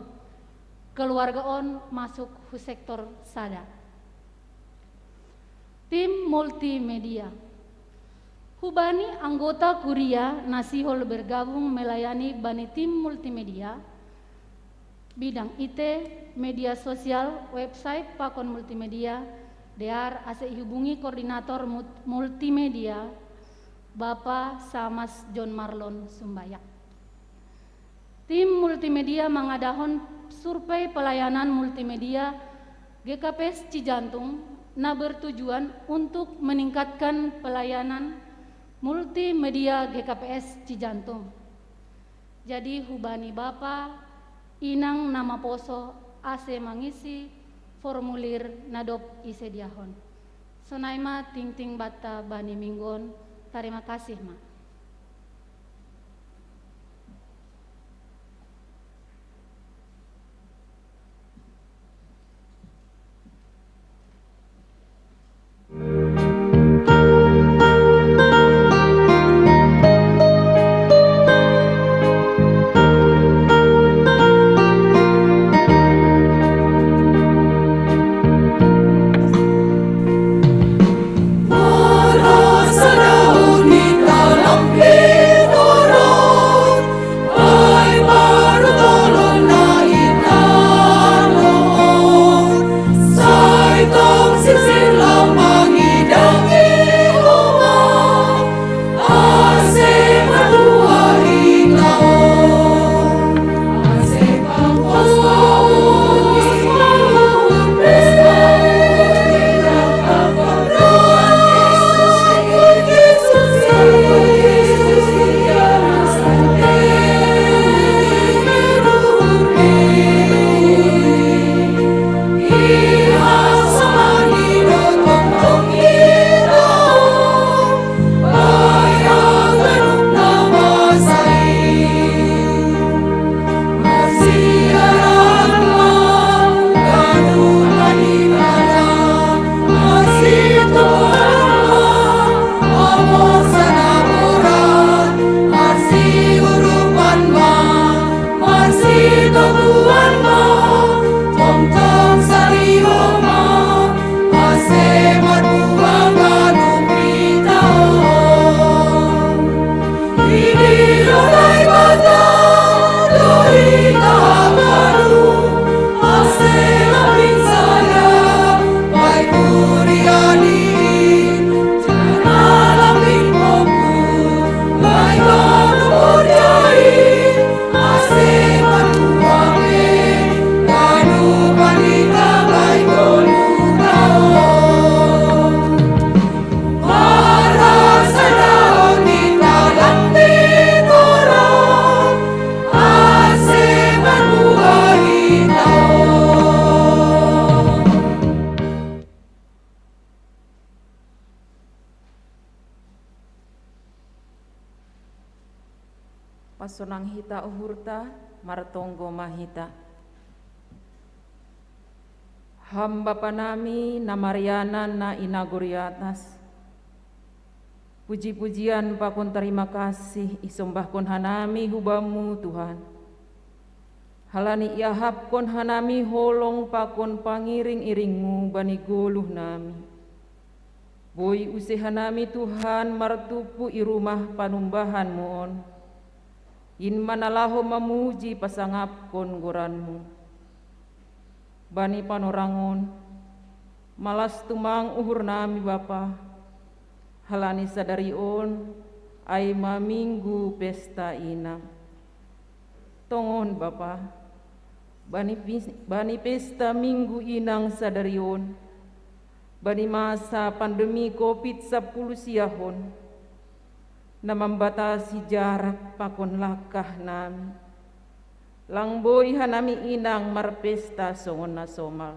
Keluarga on masuk hu sektor sada. Tim multimedia. Hubani anggota kuria na sihol bergabung melayani bani tim multimedia, bidang I T, media sosial, website pakon multimedia, dear ase ihubungi koordinator mut-, multimedia, Bapa Samas John Marlon Sumbayak. Tim multimedia mangadahon survei pelayanan multimedia G K P S Cijantung na bertujuan untuk meningkatkan pelayanan multimedia G K P S Cijantung. Jadi hubani Bapa, Inang na maposo ase mangisi formulir na dob isediahon. Sonai ma tingting banta bani minggu on, tarima kasih ma. Pasonang hita uhurta, martonggo ma hita. Ham Bapa nami na marianan na i nagori atas. Puji-pujian pakon tarima kasih isombahkon hanami hu Bamu, Tuhan. Halani iahapkon hanami holong pakon pangiring-iringMu bani goluh nami. Boi use hanami, Tuhan, martumpu i rumah panumbahanMu on, in ma na laho mamuji pasangapkon goranMu. Bani panorang on, malas tumang uhur nami, Bapa, halani sadari on ai ma minggu pesta inang. Tongon, Bapa, bani, pis- bani pesta minggu inang sadari on, bani masa pandemi covid sampulu siahon, na mambatasi jarak pakon langkah nami. Lang boi hanami inang marpesta songon na somal.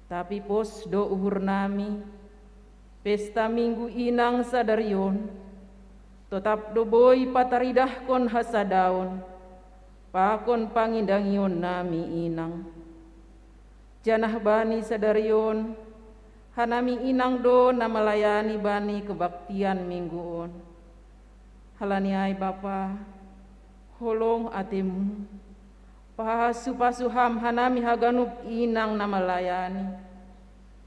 Tapi pos do uhur nami, pesta minggu inang sadari on, totap do boi pataridahkon hasadaon pakon pangindangion nami inang. Janah bani sadari on, hanami inang do na malayani bani kebaktian minggu on. Halani ai, Bapa, holong ateMu, pasu-pasu Ham hanami haganup inang na malayani,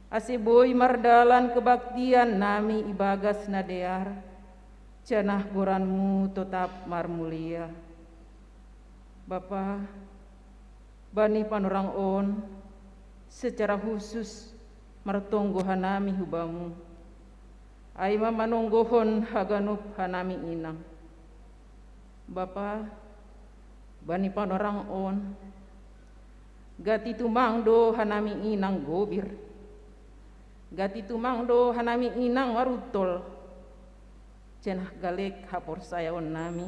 ase boi mardalan kebaktian nami ibagas na dear, janah goranMu totap marmulia. Bapa, bani panorang on, secara khusus martonggo hanami hu Bamu, ai ma manonggohon haganup hanami inang. Bapa, bani panorang on, gati tumang do hanami inang gobir. Gati tumang do hanami inang maruntol. Janah galek haporsayaon nami,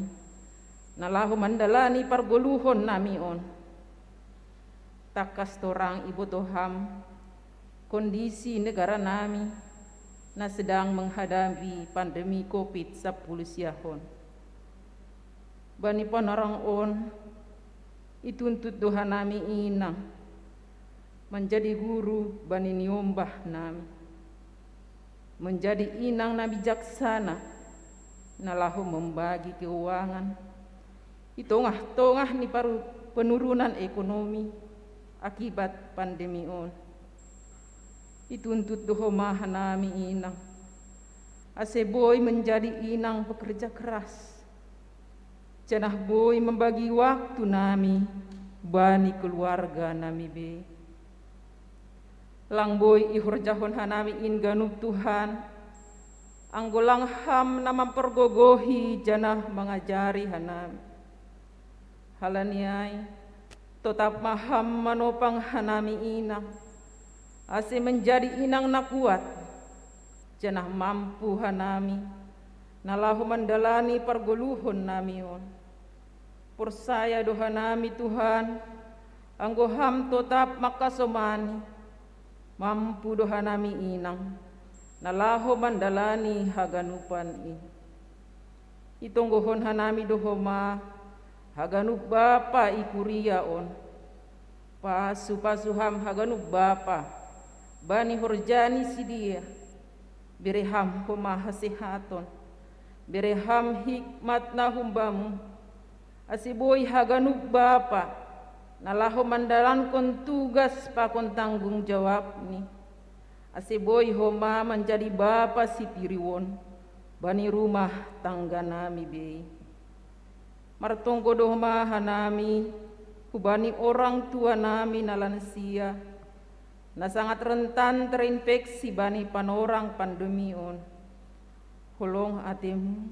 na laho mandalani pargoluhon nami on. Tangkas torang iboto Ham kondisi negara nami na sedang menghadapi pandemi covid sampulu siahon. Bani panorang on, ituntut do hanami inang manjadi guru bani niombah nami, manjadi inang na bijaksana, na laho mambagi keuangan i tongah-tongah ni paru- penurunan ekonomi akibat pandemi on. Ituntut do homa hanami inang, ase boi manjadi inang pekerja keras, janah boi mambagi waktu nami bani keluarga nami be. Lang boi ihorjahon hanami in ganup, Tuhan, anggo lang Ham na mampargogohi janah mangajari hanami. Halani ai, totap ma Ham manopang hanami inang, ase manjadi inang na kuat, janah mampu hanami na laho mandalani pargoluhon nami on. Porsaya do hanami, Tuhan, anggo Ham totap mangkasomani, mampu do hanami inang na laho mandalani haganupan i. Itonggohon hanami do homa haganup bapa i kuria on. Pasu-pasu Ham haganup bapa bani horja ni sidea. Bere Ham homa hasehaton. Bere Ham hikmat na humbamu, ase boi haganup bapa na laho mandalankon tugas pakon tanggung jawabni, ase boi homa manjadi bapa sipirion bani rumah tangga nami be. Martonggo do homa hanami hubani orang tua nami na lansia, na sangat rentan terinfeksi bani panorang pandemi on. Holong atemu,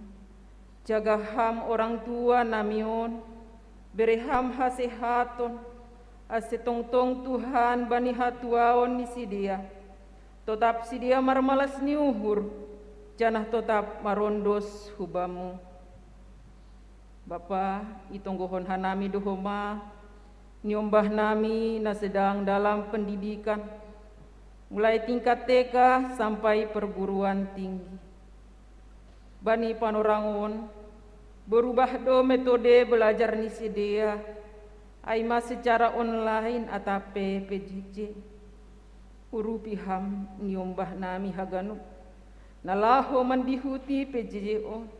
jaga Ham orang tua nami on, bere Ham hasehaton, ase tongtong Tuhan bani hatuaon ni sidea, totap sidea marmalas ni uhur, janah totap marondos hu Bamu. Bapa, itonggohon hanami do homa niombah nami na sedang dalam pendidikan, mulai tingkat T K sampai perguruan tinggi. Bani panorang on, Berubah do metode belajar ni sidea, ai ma secara online atap pe P J J. Urupi ham niombah nami haganup, na laho mandihuti P J J on.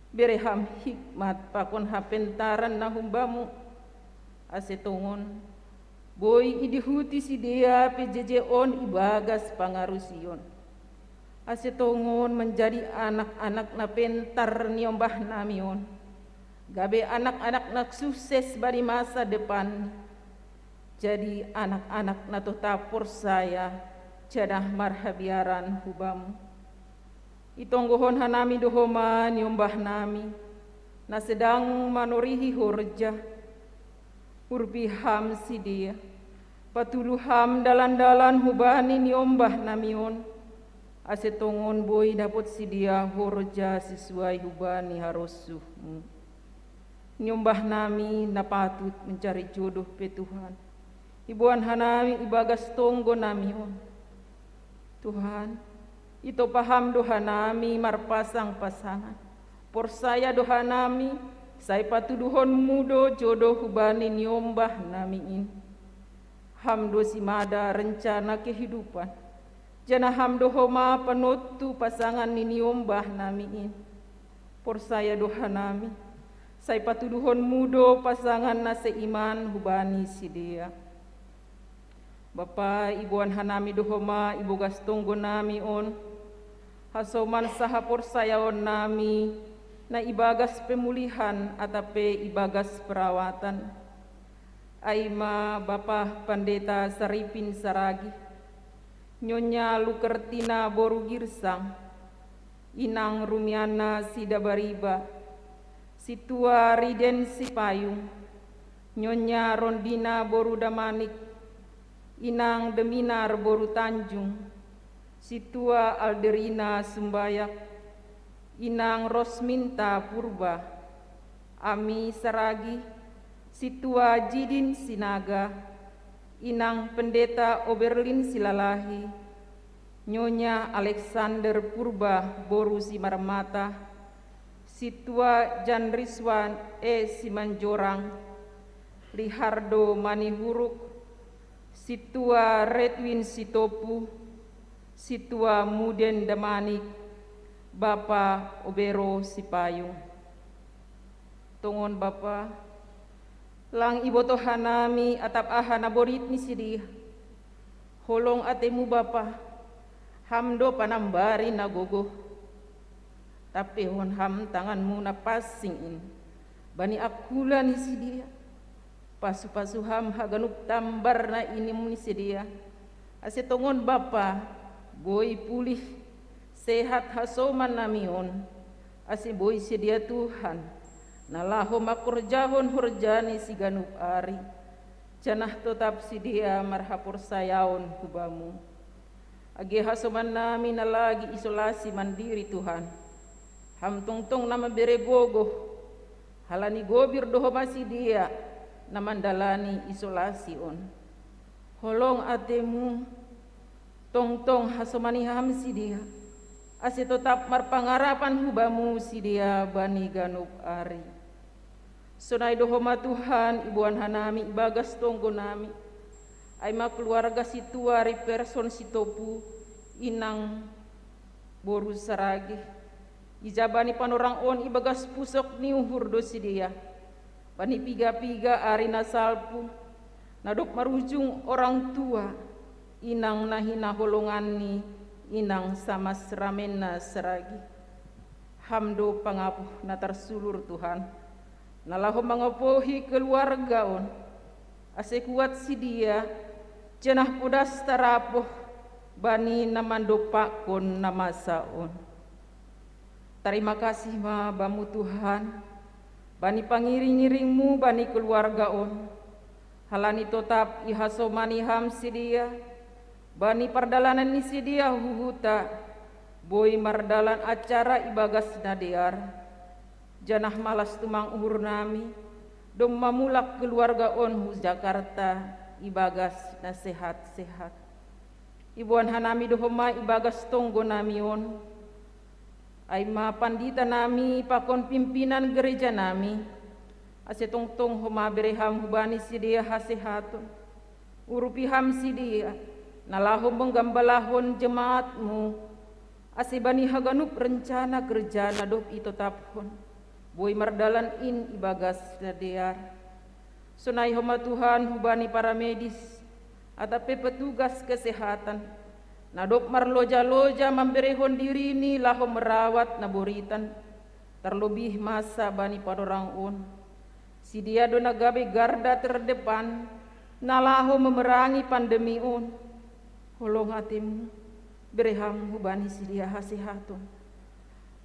Bere ham hikmat pakon hapentaran na humbamu, ase tongon boi idihuti sidea P J J on ibagas pangarusion. Ase tongon manjadi anak-anak na pentar niombah nami on, gabe anak-anak na sukses bani masa depan, jadi anak-anak na totap porsaya, janah marhabiaran hubamu. Itonggohon hanami do homa niombah nami, na sedang manorihi horja. Urupi ham sidea, patuduh ham dalan-dalan hubani niombah nami on, ase tongon boi dapot sidea horja sisuai hubani harosuhmu. Niombah nami na patut mencari jodoh pe Tuhan, iboan hanami ibagas tonggo nami on. Tuhan, itopa ham do hanami marpasang-pasangan. Porsaya do hanami, sai patuduhonmu do jodoh hubani niombah nami in. Ham do simada rencana kehidupan, janah ham do homa panontu pasangan ni niombah nami in. Porsaya do hanami, sai patuduhonmu do pasangan na seiman hubani sidea. Bapa, iboan hanami do homa ibagas tonggo nami on, hasoman sahaporsayaon nami, na ibagas pemulihan atap pe ibagas perawatan. Ai ma Bapa Pandeta Saripin Saragih, Nyonya Lukertina boru Girsang, Inang Rumiana Sidabariba, Situa Riden Sipayung, Nyonya Rondina boru Damanik, Inang Deminar boru Tanjung, Situa Alderina Sumbayak, Inang Rosminta Purba, Ami Saragih, Situa Jidin Sinaga, Inang Pendeta Oberlin Silalahi, Nyonya Alexander Purba boru Simarmata, Situa Jan Rizwan E Simanjorang, Lihardo Manihuruk, Situa Redwin Sitopu, Situa Muden Damanik, Bapa Obero Sipayung. Tongon Bapa, lang ibotoh hanami atap aha na borit ni sidea. Holong atemu Bapa, ham do panambari na gogoh. Tampehon ham tanganmu na pansing in bani angkula ni sidea. Pasu-pasu ham haganup tambar na inum ni sidea, ase tongon Bapa, boi pulih, sehat hasoman nami on, ase boi sidea Tuhan, na laho mangkorjahon horja ni siganup ari, janah totap sidea marhaporsayaon hu Bamu. Age hasoman nami na lagi isolasi mandiri Tuhan, Ham tongtong na mambere gogoh, halani gobir do homa sidea na mandalani isolasi on. Holong atemu, tongtong hasomani ham sidea, ase totap marpangarapan hu Bamu sidea bani ganup ari. Sonai do homa Tuhan iboan hanami ibagas tonggo nami, ai ma keluarga Situa Riperson Sitopu, Inang boru Saragih, ija bani panorang on ibagas pusok ni uhur do sidea, bani piga-piga ari na salpu, na dob marujung orang tua, inang na hinaholonganni, inang samasramenna Saragih. Ham do pangapuh na tarsulur Tuhan, na laho mangopohi keluarga on, ase kuat sidea, janah podas tarapoh bani na mandompakkon na masa on. Tarima kasih ma Bamu Tuhan, bani pangiring-iring-Mu bani keluarga on, halani totap ihasomani Ham sidea, bani pardalanan ni sidea hu huta, boi mardalan acara ibagas na dear. Janah malas tumang uhur nami, domma mulak keluarga on hu Jakarta ibagas na sehat-sehat. Iboan hanami do homa ibagas tonggo nami on, Ai ma pandita nami pakon pimpinan gereja nami, ase tongtong homa bere ham hubani sidea hasehaton. Urupi ham sidea, na laho manggambalahon jemaatmu, ase bani haganup rencana kerja na dob itotapkon, boi mardalan in ibagas na dear. Sonai homa Tuhan hubani para medis, atap pe petugas kesehatan, na dob marloja-loja mamberehon dirini laho merawat na boritan, terlebih masa bani panorang on. Sidea do na gabe garda terdepan, na laho memerangi pandemi on. Holong atim, bere ham hubani sidea hasehaton.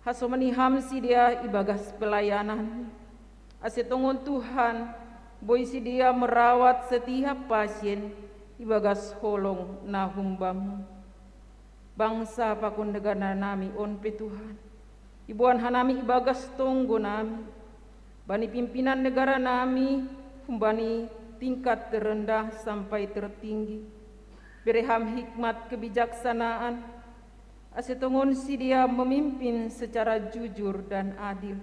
Hasomani ham sidea ibagas pelayanan, ase tongon Tuhan, boi sidea merawat setiap pasien ibagas holong na humbam. Bangsa pakon negara nami on pe Tuhan, iboan hanami ibagas tonggo nami, bani pimpinan negara nami, humbani tingkat terendah sampai tertinggi. Bere ham hikmat kebijaksanaan, ase tongon sidea memimpin secara jujur dan adil.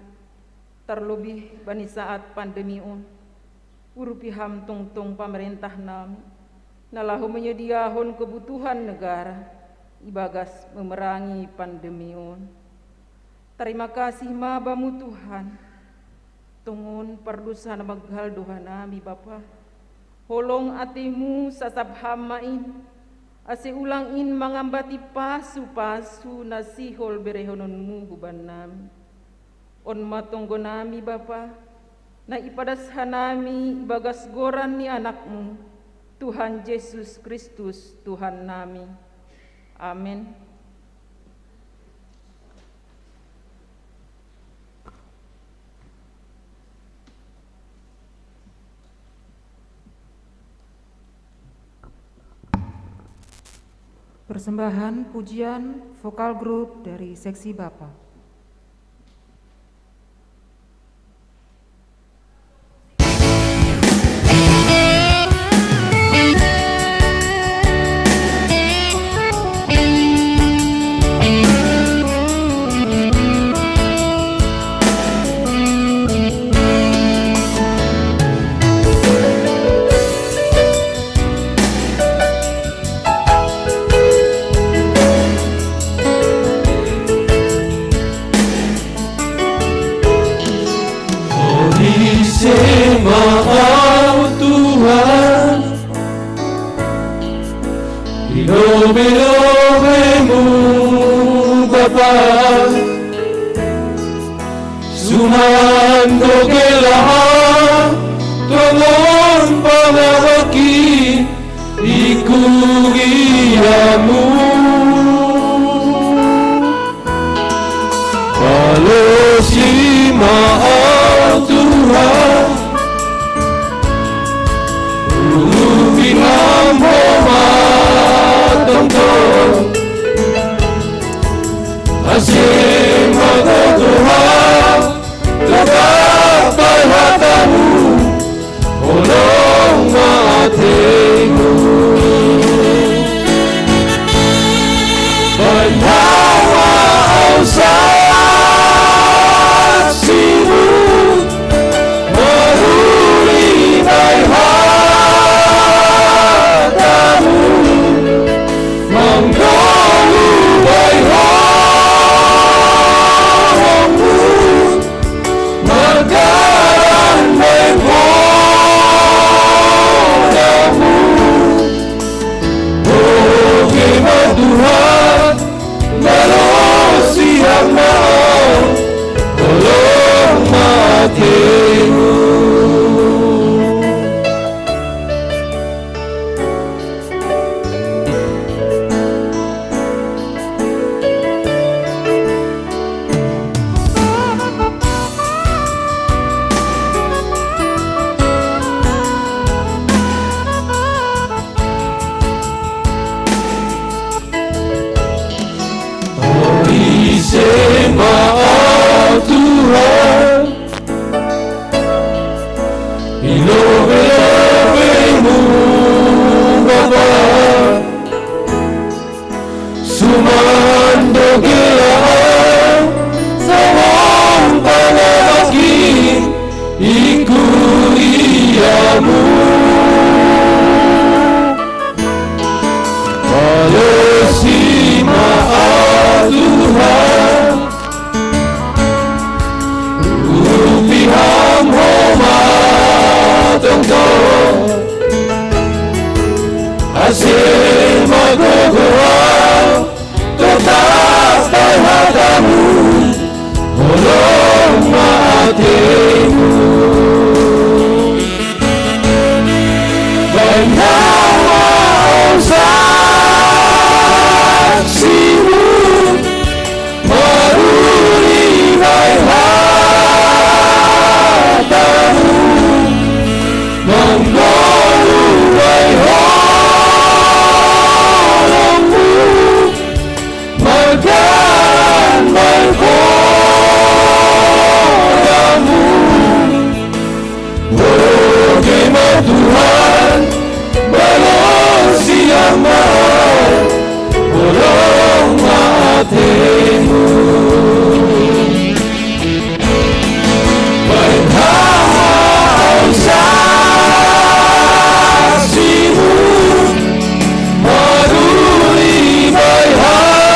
Terlebih bani saat pandemi on. Urupi ham tongtong pamerentah nami, na laho menyediahon kebutuhan negara, ibagas memerangi pandemi on. Tarima kasih ma bamu Tuhan. Tongon pardosa na banggal do hanami Bapa. Holong atemu sasap ham ma in, ase ulang in mangambati pasu-pasu na sihol berehononmu huban nami. On ma tonggo nami Bapa, na ipadas hanami ibagas goran ni Anakmu, Tuhan Jesus Kristus Tuhan nami. Amen. Persembahan pujian vokal grup dari seksi Bapa. Ise ma Au Tuhan, i lobelobemu Bapa, suman do gelaha tongon pangawaki i kuriamu. Palosi ma Au Tuhan, urupi ham homa tongtong, ase magogoh ham, tetap hatamu, holong ma atemu. Bayawa au saksimu, maruli bai hatamu, manggoluh bai ho. Ham homa tongtong, ase magogoa, totap bai hatamu, holong ma ateimu. Bai hau ma saksimu, maruri bai hatamu, manggolu bai holongmu, mardalan bai hodamu. Oge ma Tuhan, balosi Ham ma, holong ma ateimu. Bai hau ma saksimu, maruri bai hatamu,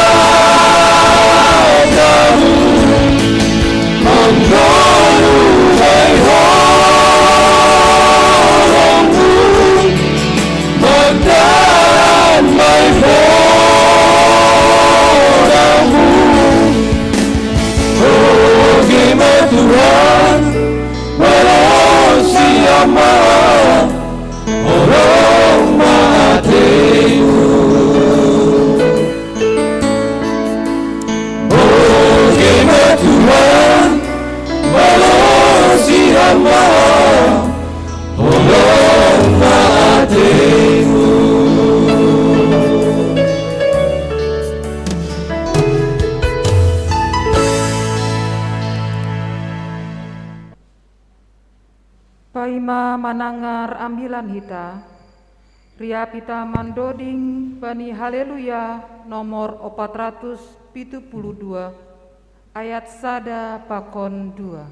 manggolu bai holongmu, mardalan bai hodamu. Oge ma Tuhan, balosi Ham ma, holong ma ateimu. Oge ma Tuhan, balosi Ham ma, holong ma ateimu. Paima manangar ambilan hita, riap hita mandoding bani Haleluya nomor opat ratus pitu puluh dua, ayat sada pakon dua.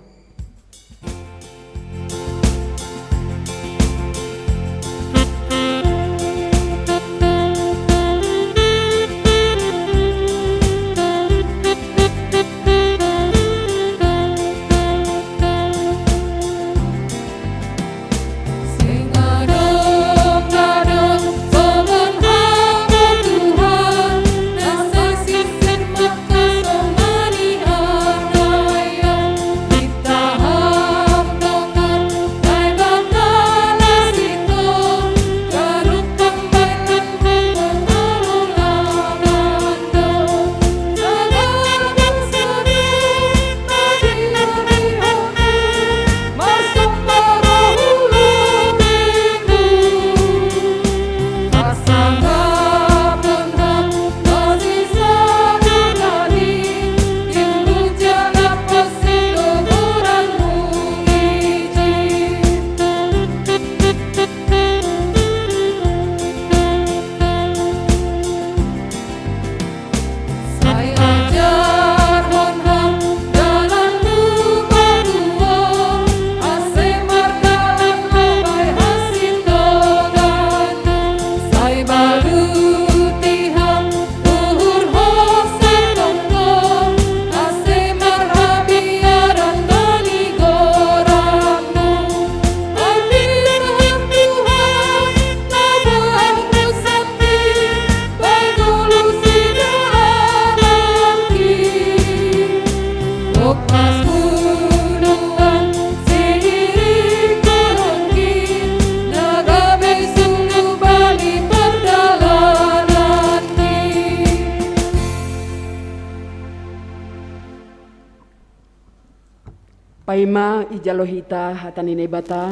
Paima ijalo hita hata ni Naibata,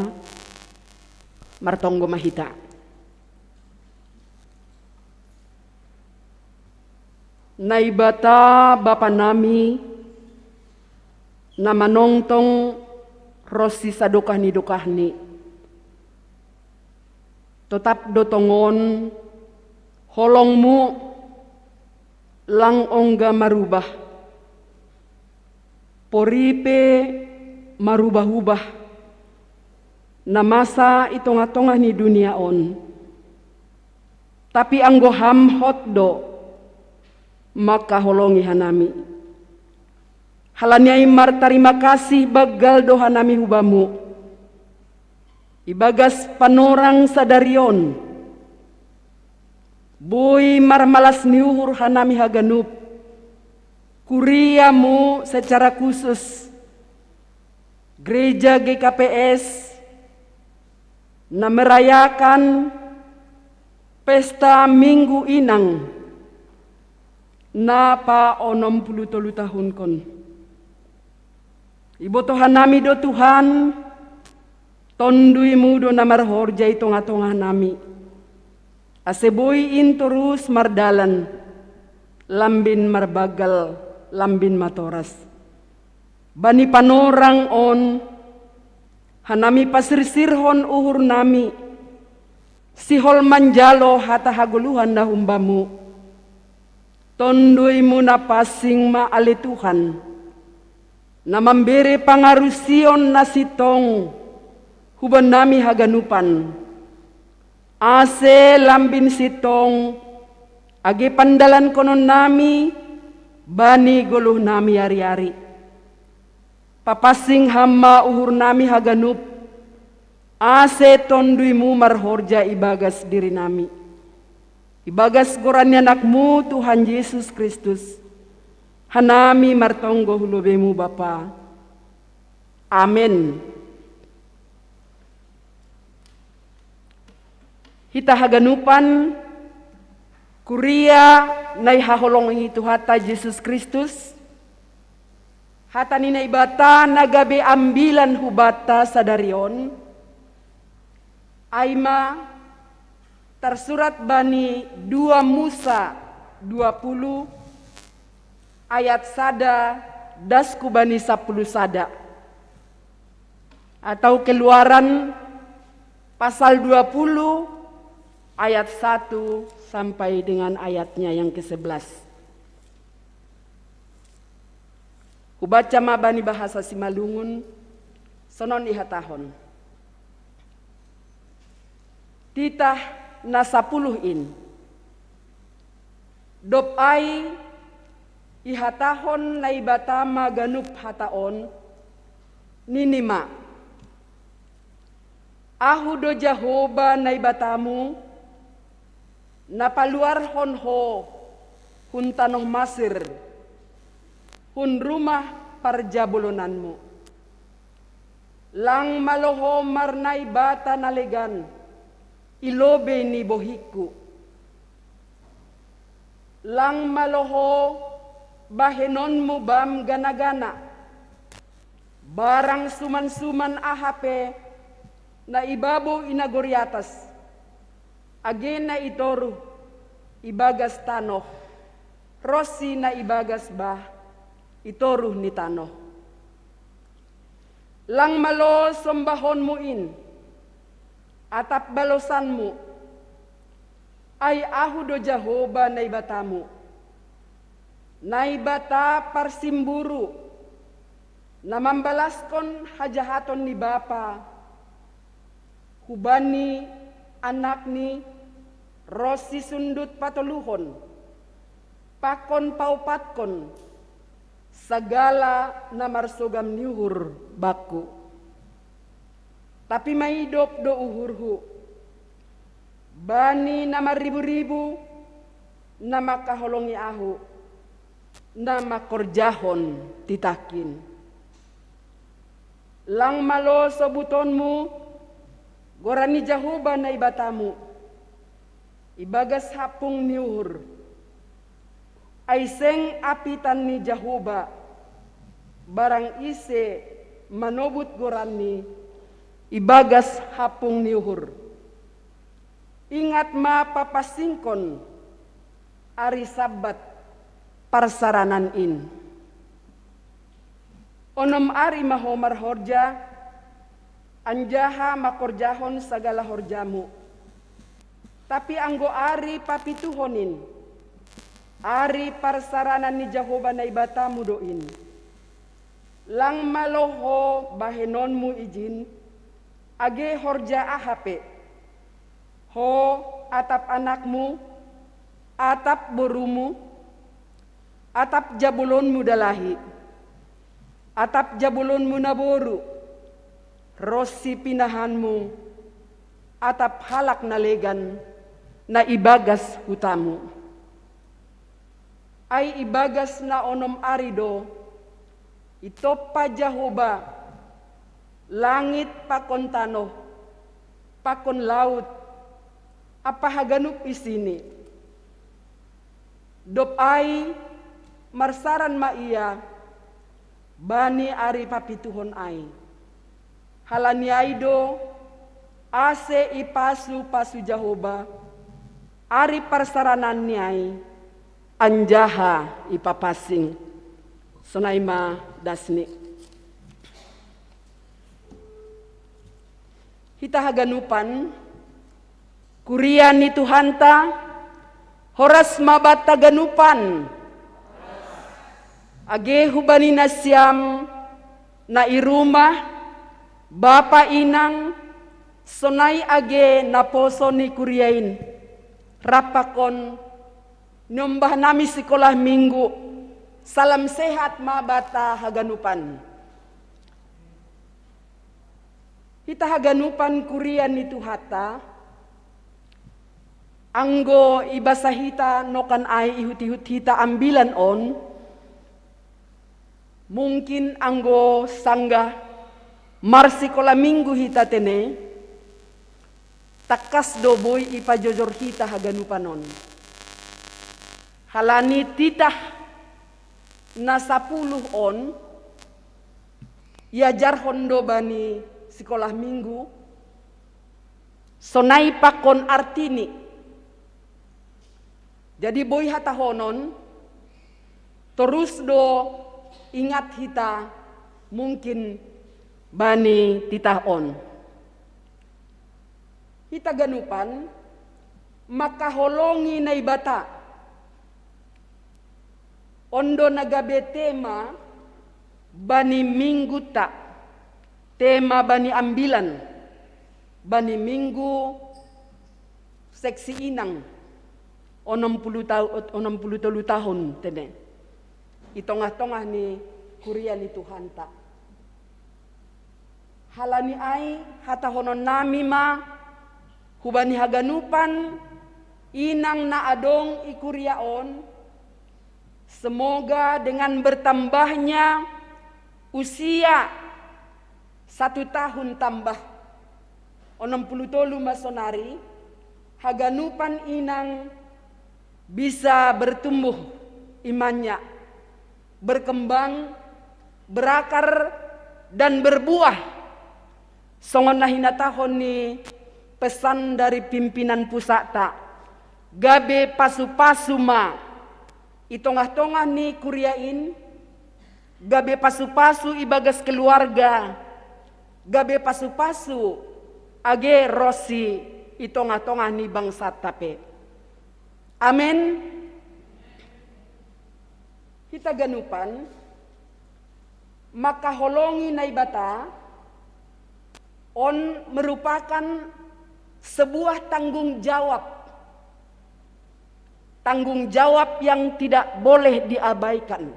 martonggo ma hita. Naibata Bapa nami, na manongtong ronsi sadokah ni dokahni, totap do tongon holongmu lang ongga marubah. Pori pe marubah-ubah na masa i tongah-tongah ni dunia on. Tapi anggo Ham hot do mangkaholongi hanami. Halani ai martarima kasih banggal do hanami hu Bamu, ibagas panorang sadari on, boi marmalas ni uhur hanami haganup, kuria-Mu secara khusus, Gereja G K P S, na merayakan pesta Minggu Inang na paonom puluh tolu tahunkon. Ibotoh hanami do Tuhan, Tonduy-Mu do na marhorja i tongah-tongah nami, ase boi in torus mardalan, lambin marbanggal, lambin matoras. Bani panorang on, hanami pasirsirhon uhur nami, sihol manjalo hata hagoluhan na humbamu. Tonduy-Mu na pansing ma ale Tuhan, na mambere pangarusion na sintong huban nami haganupan, ase lambin sintong age pandalankonon nami bani goluh nami ari-ari. Papansing Ham ma uhur nami haganup, ase Tonduy-Mu marhorja ibagas diri nami. Ibagas goran ni Anak-Mu Tuhan Jesus Kristus, hanami martonggo hu lobei-Mu Bapa. Amen. Hita haganupan, kuria na ihaholongi Tuhanta Jesus Kristus, hata ni Naibata na gabe ambilan hubanta sadari on, ai ma tarsurat bani dua Musa dua puluh ayat sada das hu bani sapuluh sada, atau Keluaran pasal dua puluh ayat satu sampai dengan ayatnya yang kesebelas. Hubaca ma bani bahasa Simalungun, sonon ihatahon: Titah na sapuluh in. Dob ai ihatahon Naibata ma ganup hata on, nini ma: Ahu do Jahowa Naibatamu, na paluarhon ho hun tanoh Masir, hun rumah parjabolonanmu. Lang malo ho marnaibata na legan i lobei ni bohingku. Lang malo ho bahenonmu bam gana-gana, barang suman-suman aha pe na i babou i nagori atas, age na i toruh ibagas tanoh, ronsi na ibagas bah i toruh ni tanoh. Lang malo sombahonmu in, atap balosanmu, ai Ahu do Jahowa Naibatamu, Naibata parsimburu, na mambalaskon hajahaton ni bapa hubani anakni ronsi sundut patoluhon, pakon paupatkon sagala na marsogam ni uhur bakku. Tapi maidop do uhurhu bani na marribu-ribu na mangkaholongi Ahu, na mangkorjahon titahkin. Lang malo sobutonmu goran ni Jahowa Naibatamu ibagas hampung ni uhur. Ai seng apitan ni Jahowa barang ise manobut goranni ibagas hampung ni uhur. Ingat ma papansingkon ari Sabbat parsaranan in. Onom ari ma ho marhorja, anjaha mangkorjahon sagala horjamu. Tapi anggo ari papituhon in, ari parsaranan ni Jahowa Naibatamu do in. Lang malo ho bahenonmu ijin, age horja aha pe, ho atap anakmu, atap borumu, atap jabolonmu dalahi, Atap jabolonmu naboru, ro si pinahanmu, atap halak na legan na ibagas hutamu. Ai ibagas na onom ari do itompa Jahowa langit pakon tanoh, pakon laut, ampa haganup isini. Dob ai marsaran ma ia bani ari papituhon ai. Halani ai do ase ipasu-pasu Jahowa ari parsarananni ai, anjaha ipapansing. Sonai ma dasni. Hita haganupan, kuria ni Tuhanta, horas ma banta haganupan. Age hubani nasiam na i rumah, bapa inang, sonai age naposo ni kuria in, rap pakon niombah nami sikolah minggu, salam sehat ma banta haganupan. Hita haganupan kuria ni Tuhanta, anggo ibasa hita nokan ai ihut-ihut hita ambilan on, mungkin anggo sanggah marsikolah minggu hita tene, tangkas do boi ipajojor hita haganupan on. Halani titah na sapuluh on, iajarhon do bani sikolah minggu, sonai pakon artini. Jadi boi hatahonon, torus do ingat hita mungkin bani titah on. Hita ganupan mangkaholongi Naibata. On do na gabe tema bani mingguta, tema bani ambilan, bani minggu seksi inang, onom puluh tau-, onom puluh tolu tahun tene. I tongah-tongah ni kuria ni Tuhanta. Halani ai hatahonon nami ma hubani haganupan inang na adong i kuria on, semoga dengan bertambahnya usia satu tahun tambah, onom puluh tolu ma sonari, haganupan inang bisa bertumbuh imannya, berkembang, berakar, dan berbuah. Songon na hinatahon ni pesan dari pimpinan pusakta, gabe pasu-pasu ma i tongah-tongah ni kuria in, gabe pasu-pasu ibagas keluarga, gabe pasu-pasu age ro si i tongah-tongah ni bangsanta pe. Amen. Hita ganupan mangkaholongi Naibata on merupakan sebuah tanggung jawab. Tanggung jawab yang tidak boleh diabaikan.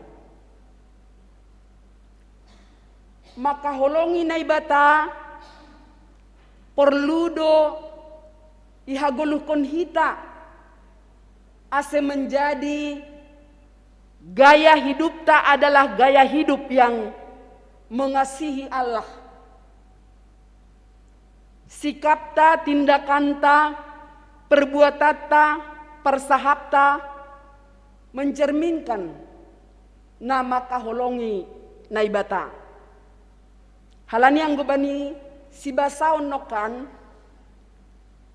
Mangkaholongi Naibata porlu do ihagoluhkon hita ase menjadi gaya hidupta adalah gaya hidup yang mengasihi Allah. Sikapta, tindakanta, perbuatanta, parsahapta mencerminkan na mangkaholongi Naibata. Halani anggo bani sibasaon nongkan,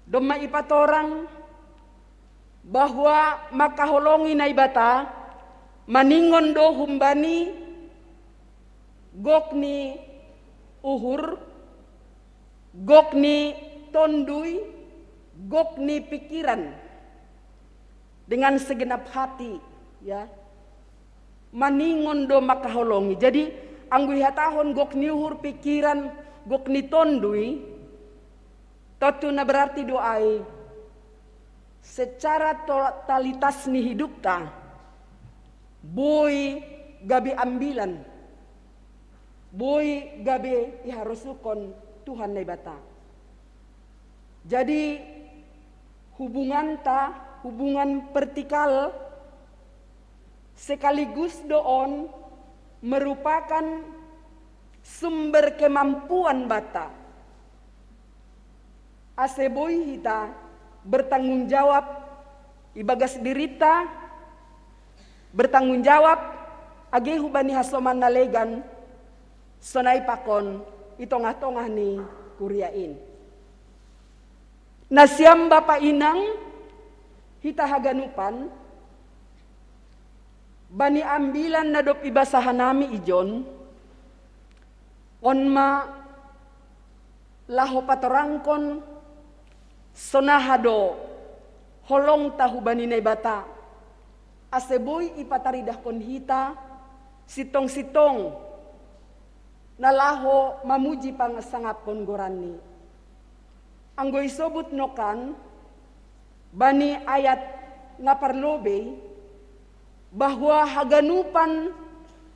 domma ipatorang bahwa mangkaholongi Naibata maningon do humbani gok ni uhur, gok ni tonduy, gok ni pikiran, dengan segenap hati, ya. Maningon do mangkaholongi. Jadi anggo ihatahon gok ni uhur, pikiran, gok ni tonduy, tontu na berarti do ai secara totalitas ni hidupta boi gabe ambilan. Boi gabe iharosukon Tuhan Naibata. Jadi, hubunganta, hubungan vertikal sekaligus do on merupakan sumber kemampuan banta. Ase boi hita bertanggung jawab ibagas dirita, bertanggung jawab age hubani hasoman na legan, sonai pakon i tongah-tongah ni kuria in. Nasiam bapa inang, hita haganupan, bani ambilan na dob ibasa hanami ijon, on ma laho patorangkon sonaha do holongta hubani Naibata, ase boi ipataridahkon hita sintong-sintong na laho mamuji pansangapkon goranni. Anggo isobut nokan bani ayat na parlobei bahwa haganupan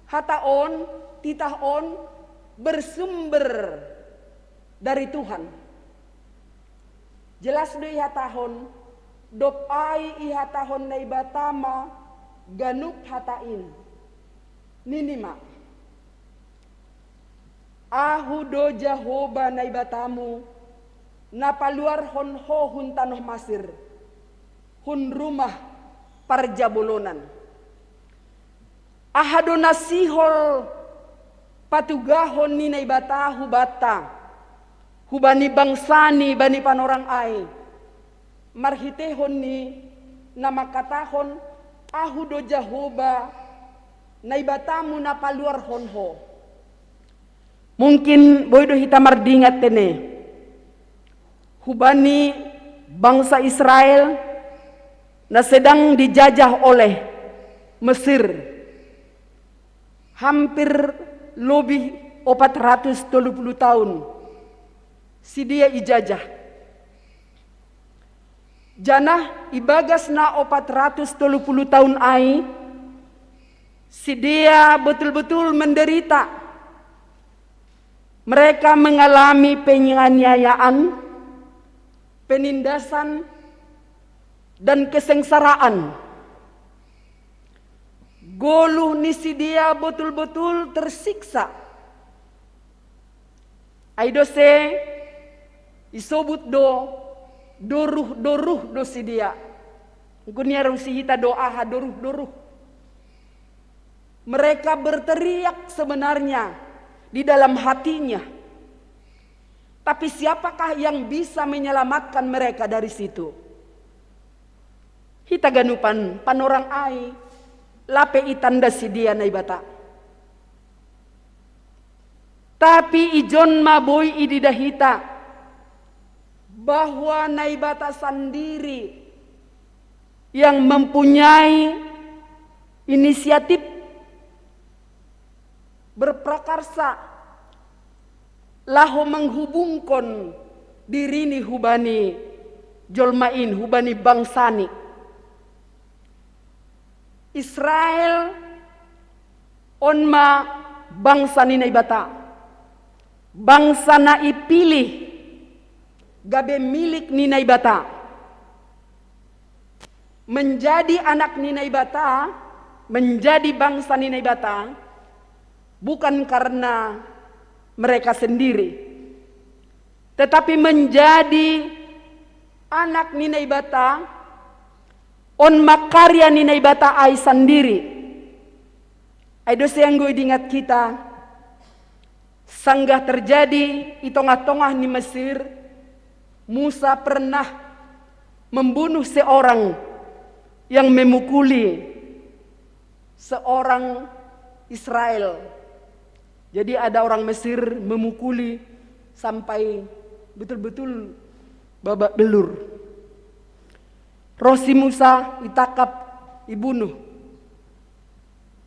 hata on, titah on bersumber dari Tuhan. Jelas do ihatahon, dob ai ihatahon Naibata ma ganup hata in. Nini ma, Ahu do Jahoba Naibatamu, na paluarhon ho hun tanoh Masir, hun rumah parjabolonan. Aha do na sihol patugahon ni Naibata hubanta, hubani bangsani bani panorang ai, marhiteihon ni na mangkatahon, Ahu do Jahoba Naibatamu na paluarhon ho. Mungkin boi do hita mardingat tene hubani bangsa Israel na sedang dijajah oleh Mesir. Hampir lebih opat ratus tolu puluh tahun sidia ijajah. Janah ibagas na opat ratus tolu puluh tahun ai, sidia betul-betul menderita. Mereka mengalami penganiayaan, penindasan, dan kesengsaraan. Goluh ni sidia betul-betul tersiksa. Ai dose isobut do doruh-doruh do sidia. Enggo niarung si hita do aha doruh-doruh. Mereka berteriak sebenarnya di dalam hatinya. Tapi siapakah yang bisa menyelamatkan mereka dari situ? Hita ganupan panorang ai, lape itanda sidia Naibata. Tapi ijon ma boi ididah hita bahwa Naibata sandiri yang mempunyai inisiatif berprakarsa laho menghubungkon dirini hubani jolma in, hubani bangsani. Israel on ma bangsa ni Naibata, bangsa na ipilih gabe milik ni Naibata. Menjadi anak ni Naibata, menjadi bangsa ni Naibata, bukan karena mereka sendiri, tetapi menjadi anak ni Naibata, on ma karya ni Naibata ai sandiri. Ai dose anggo idingat hita, sanggah terjadi i tongah-tongah ni Mesir, Musa pernah membunuh seorang yang memukuli seorang Israel. Jadi ada orang Mesir memukuli sampai betul-betul babak belur. Roh si Musa itangkap, ibunuh.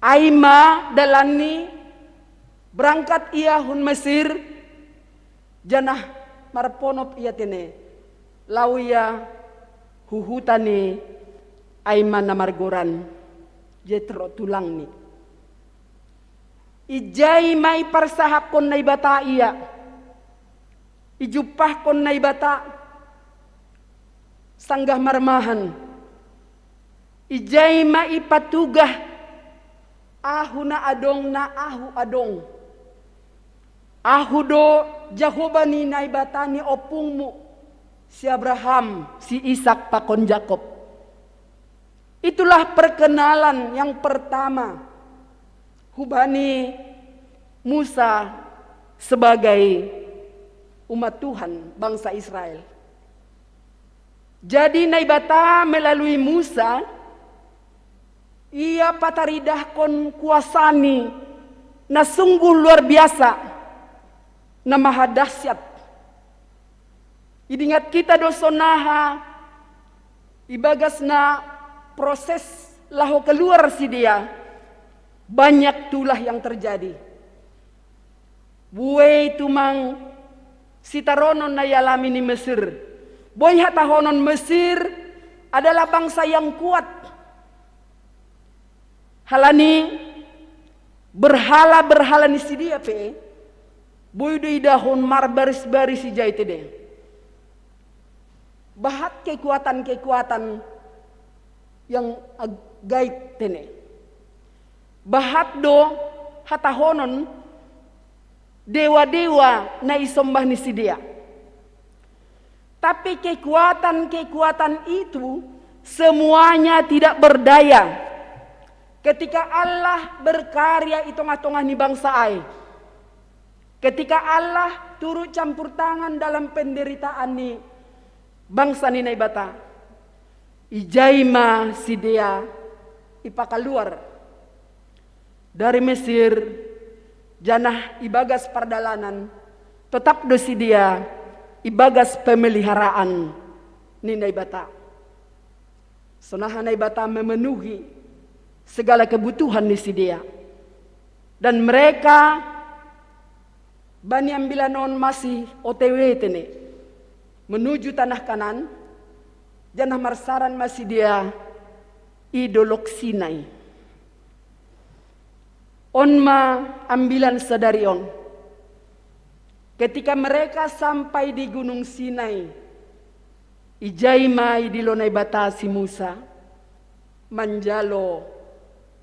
Ai ma dalanni berangkat ia hun Mesir, janah marponop ia tene, laho ia hu huta ni, ai ma na margoran Jetro tulangni. Ijai ma iparsahapkon Naibata ia, ijumpahkon Naibata sanggah marmahan. Ijai ma ipatugah, ahu na adong na ahu adong. Ahu do Jahowa ni Naibata ni ompungmu, si Abraham, si Isak pakon Jakob. Itulah perkenalan yang pertama hubani Musa sebagai umat Tuhan, bangsa Israel. Jadi Naibata melalui Musa, ia pataridahkon kuasani na sungguh luar biasa, na maha dahsyat. Idingat kita do sonaha ibagas na proses laho keluar sidea, banyak tulah yang terjadi. Buei tumang sitaronon na ialami ni Mesir. Boi hatahonon Mesir adalah bangsa yang kuat. Halani berhala-berhala ni sidea pe, boi do idahon marbaris-baris ijai tene. Bahat kekuatan-kekuatan yang ag-, gaib tene. Bahat do hatahonon dewa-dewa na isombah ni sidea. Tapi kekuatan-kekuatan itu semuanya tidak berdaya ketika Allah berkarya i tongah-tongah ni bangsa ai. Ketika Allah turut campur tangan dalam penderitaan ni bangsa ni Naibata, ijai ma sidea ipakaluar dari Mesir, janah ibagas pardalanan, totap do sidea ibagas pemeliharaan ni Naibata. Sonaha Naibata memenuhi segala kebutuhan ni sidea. Dan mereka bani ambilan on masih O T W tene menuju tanah Kanaan, janah marsaran ma sidea i Dolok Sinai. On ma ambilan sadari on. Ketika mereka sampai di Gunung Sinai, ijai ma idilo Naibata si Musa manjalo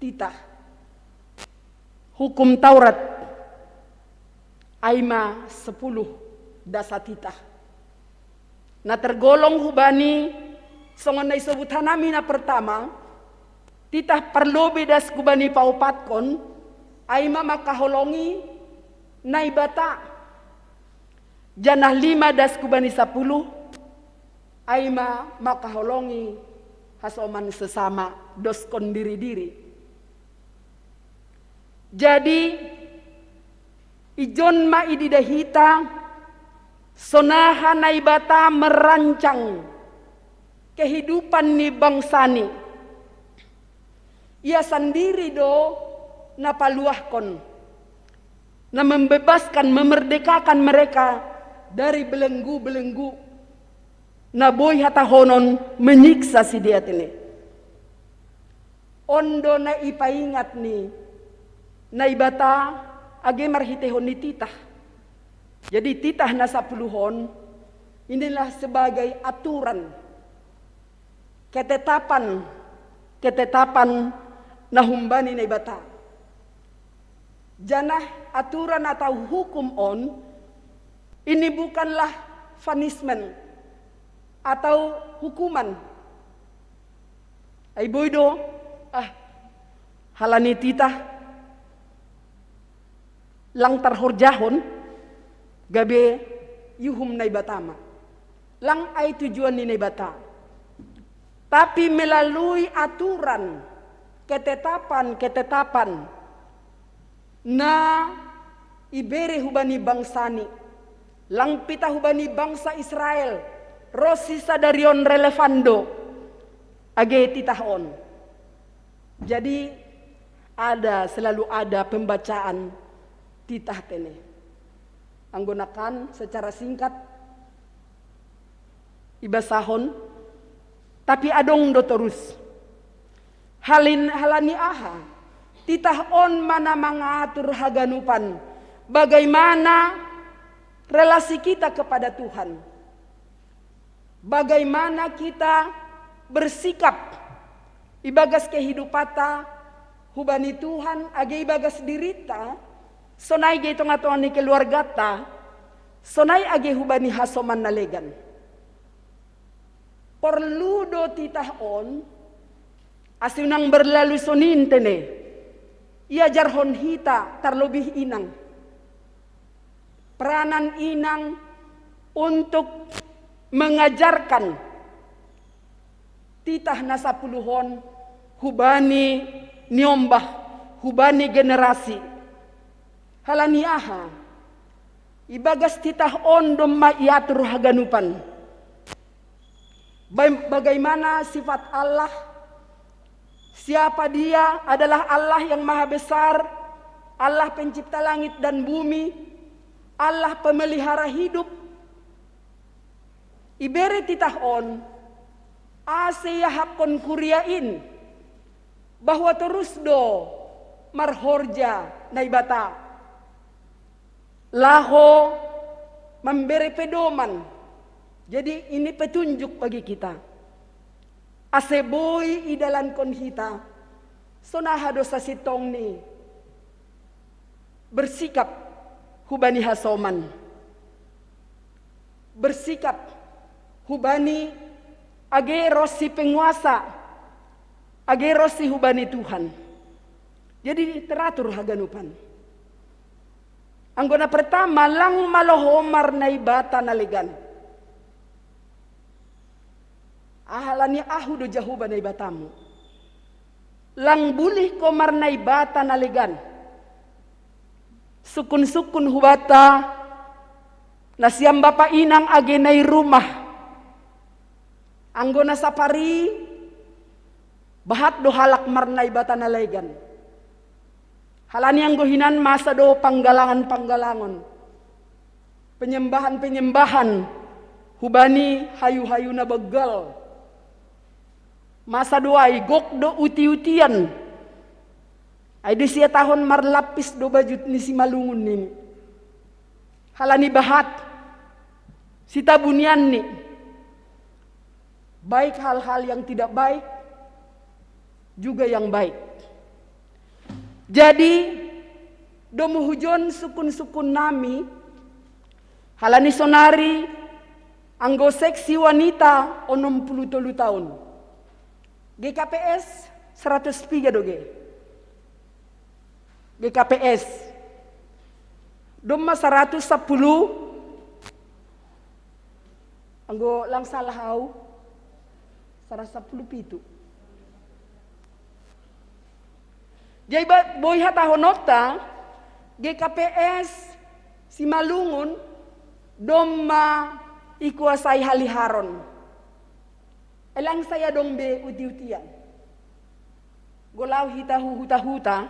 titah. Hukum Taurat, ai ma sepuluh dasa titah. Na tergolong hubani songon na isobut hanami na pertama, titah parlobei das hubani paopatkon, ai ma mangkaholongi Naibata. Janah lima das hubani sapuluh, ai ma mangkaholongi hasoman sesama, doskon diri-diri. Jadi, ijon ma ididah hita sonaha Naibata merancang kehidupan ni bangsani. Ia sandiri do na paluahkon, na membebaskan, memerdekakan mereka dari belenggu-belenggu na boi hatahonon menyiksa sidea tene. On do na ipaingat ni Naibata age marhiteihon ni titah. Jadi titah na sapuluh on, inilah sebagai aturan, ketetapan, ketetapan na humbani Naibata. Janah aturan atau hukum on, ini bukanlah punishment atau hukuman. Ai boi do, ah, halani titah lang tarhorjahon gabe iuhum Naibata ma. Lang ai tujuan ni Naibata. Tapi melalui aturan, ketetapan-ketetapan na ibere hubani bangsani, lang pitah hubani bangsa Israel, ro si sadari on relevan do age titah on. Jadi ada, selalu ada pembacaan titah tene. Anggo nakan secara singkat ibasahon, tapi adong do torus. Halin-, halani aha? Titah on ma na mangatur haganupan. Bagaimana relasi kita kepada Tuhan? Bagaimana kita bersikap ibagas kehidupanta hubani Tuhan, age ibagas dirita, sonai age i tonga-tonga ni keluargata, sonai age hubani hasoman na legan. Porlu do titah on, ase unang berlalu songon i tene, iajarhon hita tarlobih inang. Peranan inang untuk mengajarkan titah na sapuluh on hubani niombah, hubani generasi. Halani aha? Ibagas titah on domma iatur haganupan. Ba-, bagaimana sifat Allah? Siapa Dia? Adalah Allah yang maha besar, Allah pencipta langit dan bumi, Allah pemelihara hidup. Ibere titah on, ase iahapkon kuria in, bahwa torus do marhorja Naibata laho mambere pedoman. Jadi ini petunjuk bagi kita. Ase boi idalankon hita, sonaha do sasintongni bersikap hubani hasoman. Bersikap hubani age ro si penguasa, age ro si hubani Tuhan. Jadi teratur haganupan. Anggo na pertama, lang malo ho marnaibata na legan. Halani ahu do Jahowa Naibatamu. Lang bulih ho marnaibata na legan. Sungkun-sungkun hubanta, nasiam bapa inang age na i rumah. Anggo na sapari, bahat do halak marnaibata na legan. Halani anggo hinan masa do panggalangan-panggalangan, penyembahan-penyembahan hubani hayu-hayu na banggal. Masa do ai gok do uti-utian. Ai disiatahon marlapis do bajut ni Simalungun nini. Halani bahat sitabunianni, baik hal-hal yang tidak baik, juga yang baik. Jadi, domu hujon sungkun-sungkun nami, halani sonari anggo seksi wanita onom puluh tolu taon. G K P S seratus piga do ge. G K P S. Domma saratus sapuluh, anggo lang salah au, saratus sapuluh pitu. Jadi ba-, boi hatahononta, G K P S Simalungun domma ikuasai haliharon. Ai lang sai adong be uti-utian. Anggo lao hita hu huta-huta,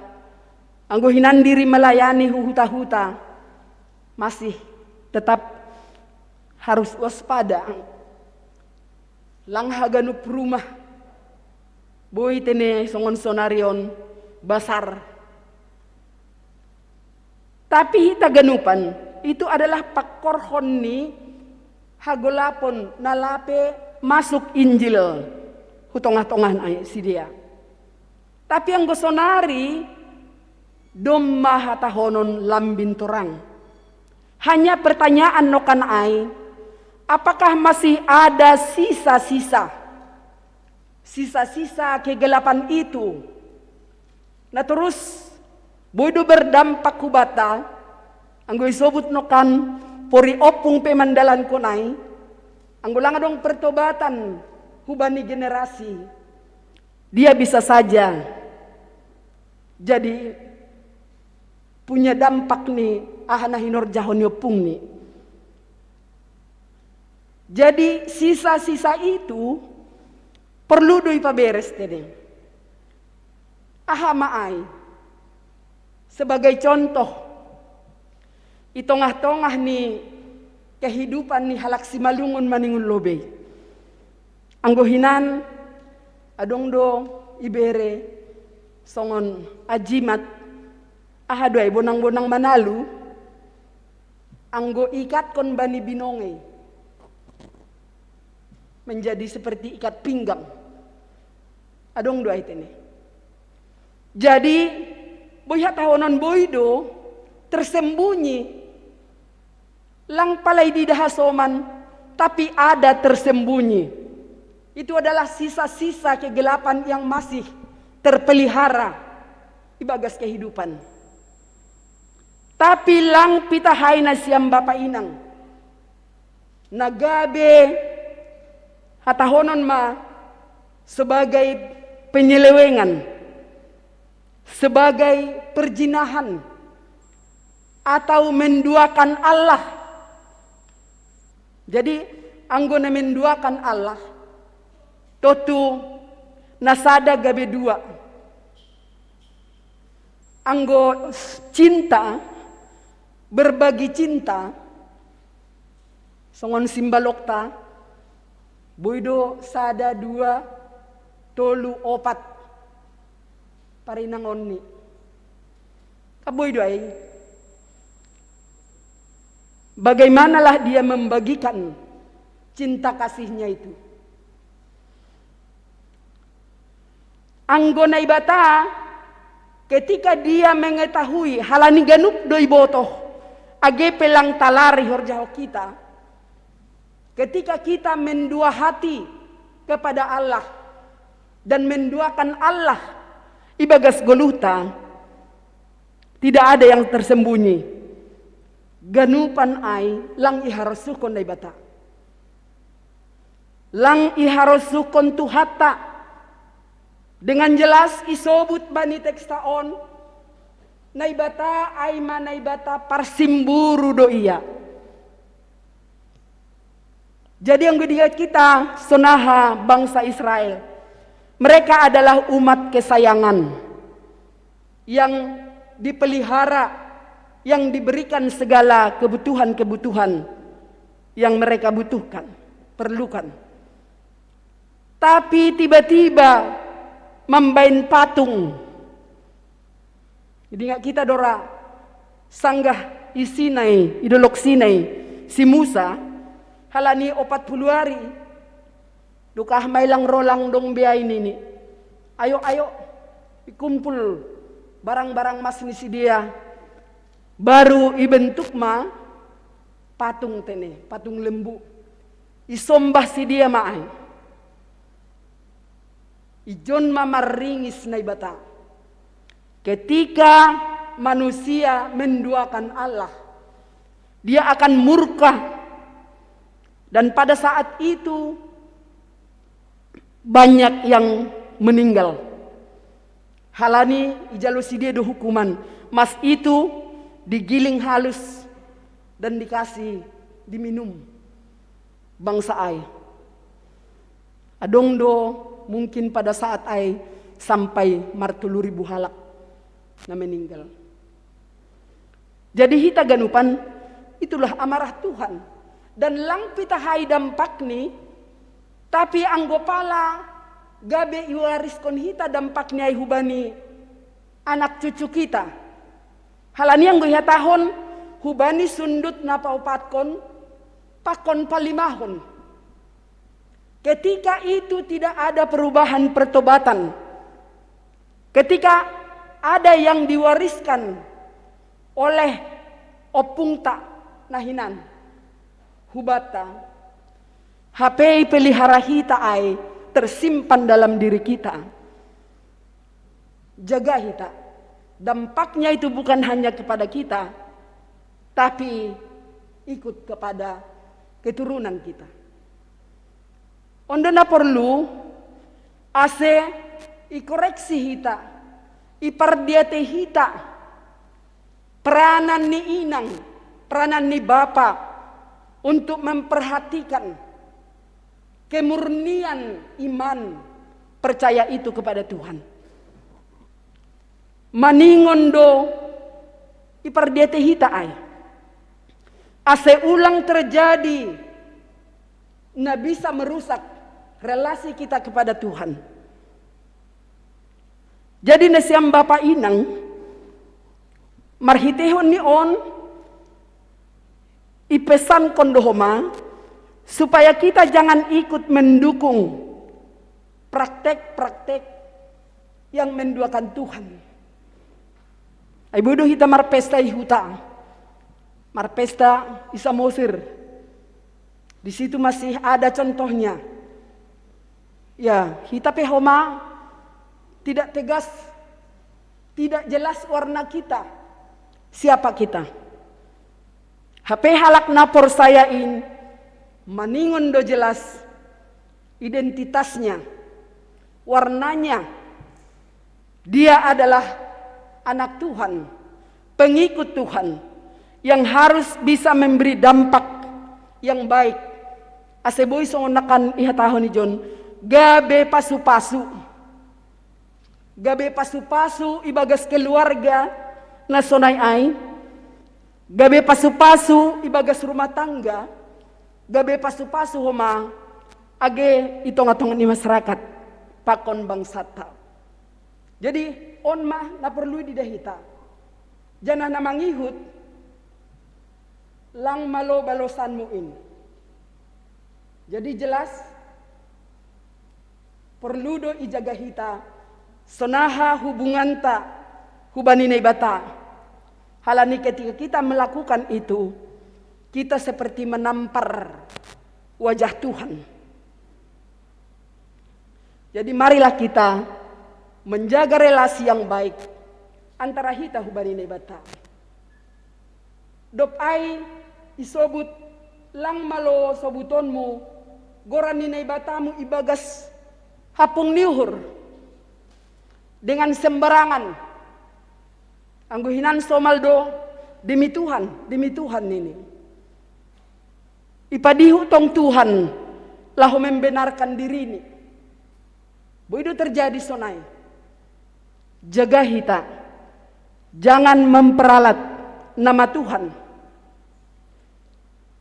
anggo hinan diri melayani hu huta-huta, masih tetap harus waspada. Lang haganup rumah boi tene songon sonari on basar. Tapi hita ganupan, itu adalah pangkorhon ni hagolapon na lape masuk Injil hu tongah-tongah ni sidea. Tapi anggo sonari, domma hatahonon lambin torang. Hanya pertanyaan nangkin ai, apakah masih ada sisa-sisa, sisa-sisa kegelapan itu? Na torus, boi do berdampak hubanta, anggo isobut nangkin pori ompung pe mandalankon ai, anggo lang adong pertobatan hubani generasi, dia bisa saja jadi punya dampak ni aha na hinorjahon ni ompungni. Jadi sisa-sisa itu porlu do ipaberes tene. Aha ma ai? Sebagai contoh, i tongah-tongah ni kehidupan ni halak Simalungun maningon lobei, anggo hinan adong do ibere Songon ajimat, aha do ai bonang-bonang manalu, anggo ikatkon bani binongei, menjadi seperti ikat pinggang. Adong do ai tene. Jadi, boi hatahonon boi do tersembunyi. Lang pala ididah hasoman, tapi ada tersembunyi. Itu adalah sisa-sisa kegelapan yang masih terpelihara di bagas kehidupan. Tapi lang pitahai nasiam bapa inang, na gabe hatahonon ma sebagai penyelewengan, sebagai perjinahan, atau menduakan Allah. Jadi, anggo na menduakan Allah, tontu na sada gabe dua. Anggo cinta, berbagi cinta, songon simbalokta, boi do sada, dua, tolu, opat parinangonni. Ka boi do ai. Bagaimanalah dia membagikan cinta kasihnya itu? Anggo Naibata, ketika dia mengetahui, halani ganup do ibotoh, age pe lang talari horjahon hita. Ketika kita mendua hati kepada Allah dan menduakan Allah ibagas goluhta, tidak ada yang tersembunyi. Ganupan ai lang iharosuhkon Naibata. Lang iharosuhkon Tuhanta. Dengan jelas isobut bani teksta on, Naibata ai ma Naibata parsimburu do ia. Jadi anggo diingat hita sonaha bangsa Israel, mereka adalah umat kesayangan yang dipelihara, yang diberikan segala kebutuhan-kebutuhan yang mereka butuhkan, perlukan. Tapi tiba-tiba mambaen patung. Jadi ingat hita do ra sanggah i Sinai, i dolok Sinai, si Musa, halani opat pulu ari, dukah mailang rolang dong beai nini. Ayo, ayo, ikumpul barang-barang mas ni sidea. Baru ibentuk ma patung tene, patung lembu. Isombah sidea ma ai. Ijon ma marringis Naibata. Ketika manusia menduakan Allah, dia akan murka. Dan pada saat itu banyak yang meninggal. Halani ijalo sidea do hukuman. Mas itu digiling halus dan dikasih diminum bangsa ai. Adong do mungkin pada saat ai sampai martolu ribu halak na meninggal. Jadi hita ganupan, itulah amarah Tuhan. Dan lang pitahai dampakni, tapi anggo pala gabe iwariskon hita dampakni ai hubani anak cucu hita. Halani anggo ihatahon hubani sundut na paopatkon, pakon palimahon. Ketika itu tidak ada perubahan pertobatan, ketika ada yang diwariskan oleh ompungta na hinan hubanta, hape ipelihara hita ai tersimpan dalam diri kita. Jaga hita. Dampaknya itu bukan hanya kepada kita, tapi ikut kepada keturunan kita. On do na porlu ase ikoreksi hita, ipardiatei hita peranan ni inang, peranan ni bapa untuk memperhatikan kemurnian iman percaya itu kepada Tuhan. Maningon do ipardiatei hita ai, ase ulang terjadi na bisa merusak relasi kita kepada Tuhan. Jadi nasiam bapa inang, marhitehon ni on ipesankon do homa, supaya kita jangan ikut mendukung praktek-praktek yang menduakan Tuhan. Ai boi do hita marpesta i huta, marpesta i Samosir. Di situ masih ada contohnya. Ya, hita pe homa tidak tegas, tidak jelas warna kita. Siapa kita? Hape halak na porsaya in maningon do jelas identitasnya, warnanya. Dia adalah anak Tuhan, pengikut Tuhan, yang harus bisa memberi dampak yang baik. Ase boi songon na kan ihatahon i John, gabe pasu-pasu. Gabe pasu-pasu ibagas keluarga na sonai ai, gabe pasu-pasu ibagas rumah tangga, gabe pasu-pasu homa age i tonga-tonga ni masyarakat pakon bangsanta. Jadi on ma na porlu dida hita. Janah na mangihut, lang malo balosanmu in. Jadi jelas, porlu do ijaga hita sonaha hubunganta hubani Naibata. Halani ketika kita melakukan itu, kita seperti menampar wajah Tuhan. Jadi marilah kita menjaga relasi yang baik antara hita hubani Naibata. Dob ai isobut, lang malo sobutonmu goran ni Naibatamu ibagas hampung ni uhur dengan sembarangan. Anggo hinan somal do, demi Tuhan, demi Tuhan nini. Ipadihut tong Tuhan laho membenarkan dirini. Boi do terjadi sonai. Jaga hita, jangan memperalat nama Tuhan.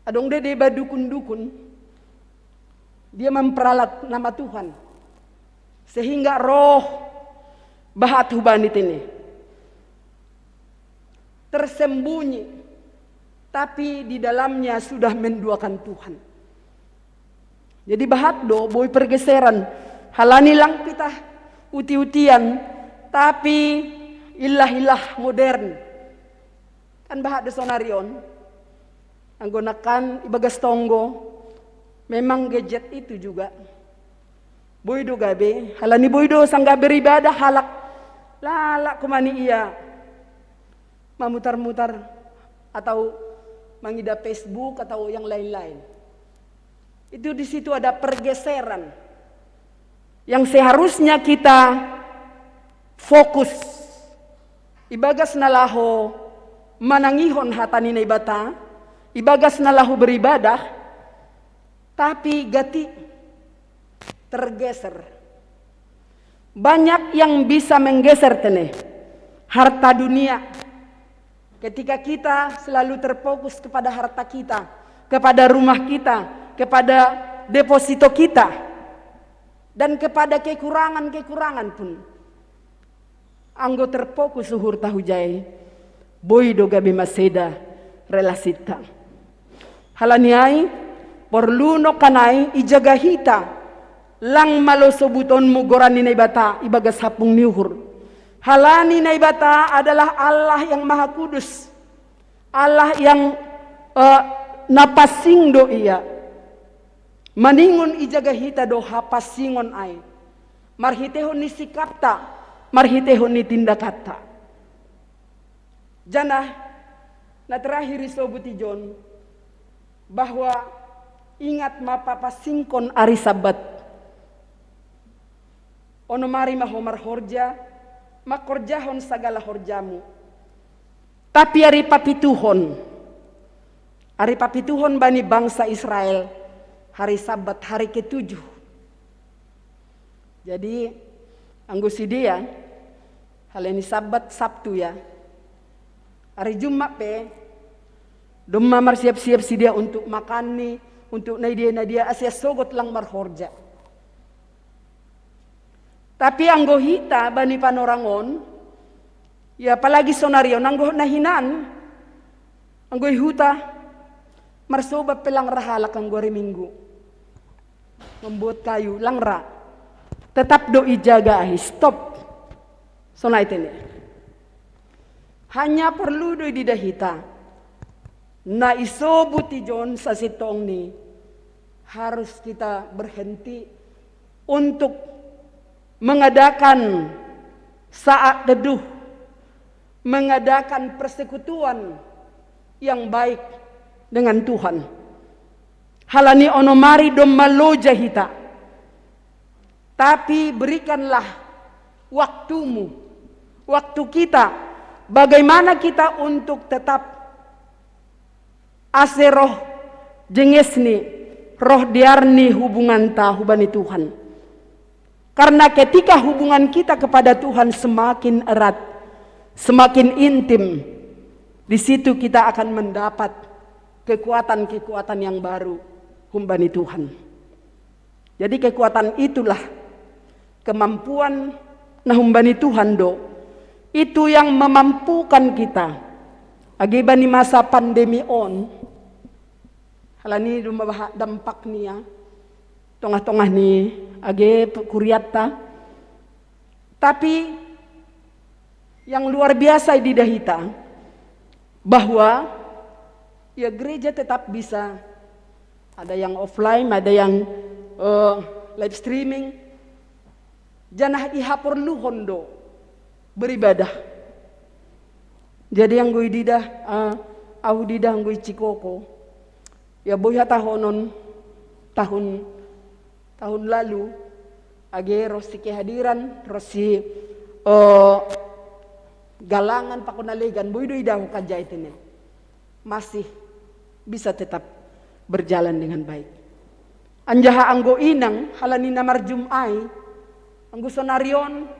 Adong do deba dukun-dukun, dia memperalat nama Tuhan, sehingga roh bahat hubani tene tersembunyi, tapi di dalamnya sudah menduakan Tuhan. Jadi bahat do boi pergeseran, halani lang pitah uti-utian, tapi ilah-ilah modern. Kan bahat do sonari on, anggo na kan ibagas tonggo, memang gadget itu juga. Boi do gabe, halani boi do sanggah beribadah halak lalak homa ni ia mamutar-mutar atau mangida Facebook atau yang lain-lain. Itu di situ ada pergeseran yang seharusnya kita fokus ibagas na laho manangihon hata ni Naibata, ibagas na laho beribadah, tapi gati tergeser. Banyak yang bisa menggeser tene, harta dunia. Ketika kita selalu terfokus kepada harta kita, kepada rumah kita, kepada deposito kita, dan kepada kekurangan-kekurangan pun. Anggo terfokus uhurta hujai, boi do gabe maseda relasinta. Halani ai, porlu nongkan ai ijaga hita, lang malo sobutonmu goran ni Naibata ibagas hampung ni uhur. Halani Naibata adalah Allah yang maha kudus, Allah yang eh, na pansing do ia. Maningon ijaga hita do hapansingon ai, marhitehon ni sikapta, marhitehon ni tindakanta. Janah na terakhir isobut i John, bahwa ingat ma papansingkon ari Sabat. Onom ari ma ho marhorja, mangkorjahon sagala horjamu. Tapi ari papituhon, ari papituhon bani bangsa Israel, hari Sabat, hari ketujuh. Jadi anggo sidea, halani Sabat Sabtu ya, ari Jumat pe domma marsiap-siap sidea untuk makanni, untuk na idea na dia, ase sogot lang marhorja. Tapi anggo hita bani panorangon, ya apalagi sonari on anggo nahinan, anggo i huta, marsoba pe lang ra halak anggo ari Minggu. Membuat kayu, lang ra. Tetap do ijaga ahi, stop. Sonai tene. Hanya perlu do ididah hita. Na isobut i John sasintongni harus kita berhenti untuk mengadakan saat teduh, mengadakan persekutuan yang baik dengan Tuhan. Halani onom ari domma loja hita. Tapi berikanlah waktumu, waktu kita, bagaimana kita untuk tetap ase roh jengesni, roh dearni hubunganta hubani Tuhan. Karena ketika hubungan kita kepada Tuhan semakin erat, semakin intim, di situ kita akan mendapat kekuatan-kekuatan yang baru hubani Tuhan. Jadi kekuatan itulah, kemampuan na hubani Tuhan do, itu yang memampukan kita. Age bani masa pandemi on, halani domma bahat dampaknia tongah-tongah ni age kuriatta. Tapi yang luar biasa ididah hita, bahwa ya gereja tetap bisa, ada yang offline, ada yang eh, live streaming. Janah ihaporluhon do beribadah. Jadi anggo ididah, eh, ahu didah anggo i Cikoko, ya boi hatahonon tahun, tahun lalu, age ro si kehadiran, ro si eh, galangan pakon na legan, boi do idahu kan jait ini. Masih bisa tetap berjalan dengan baik. Anjaha anggo inang halani na marjumai, anggo sonari on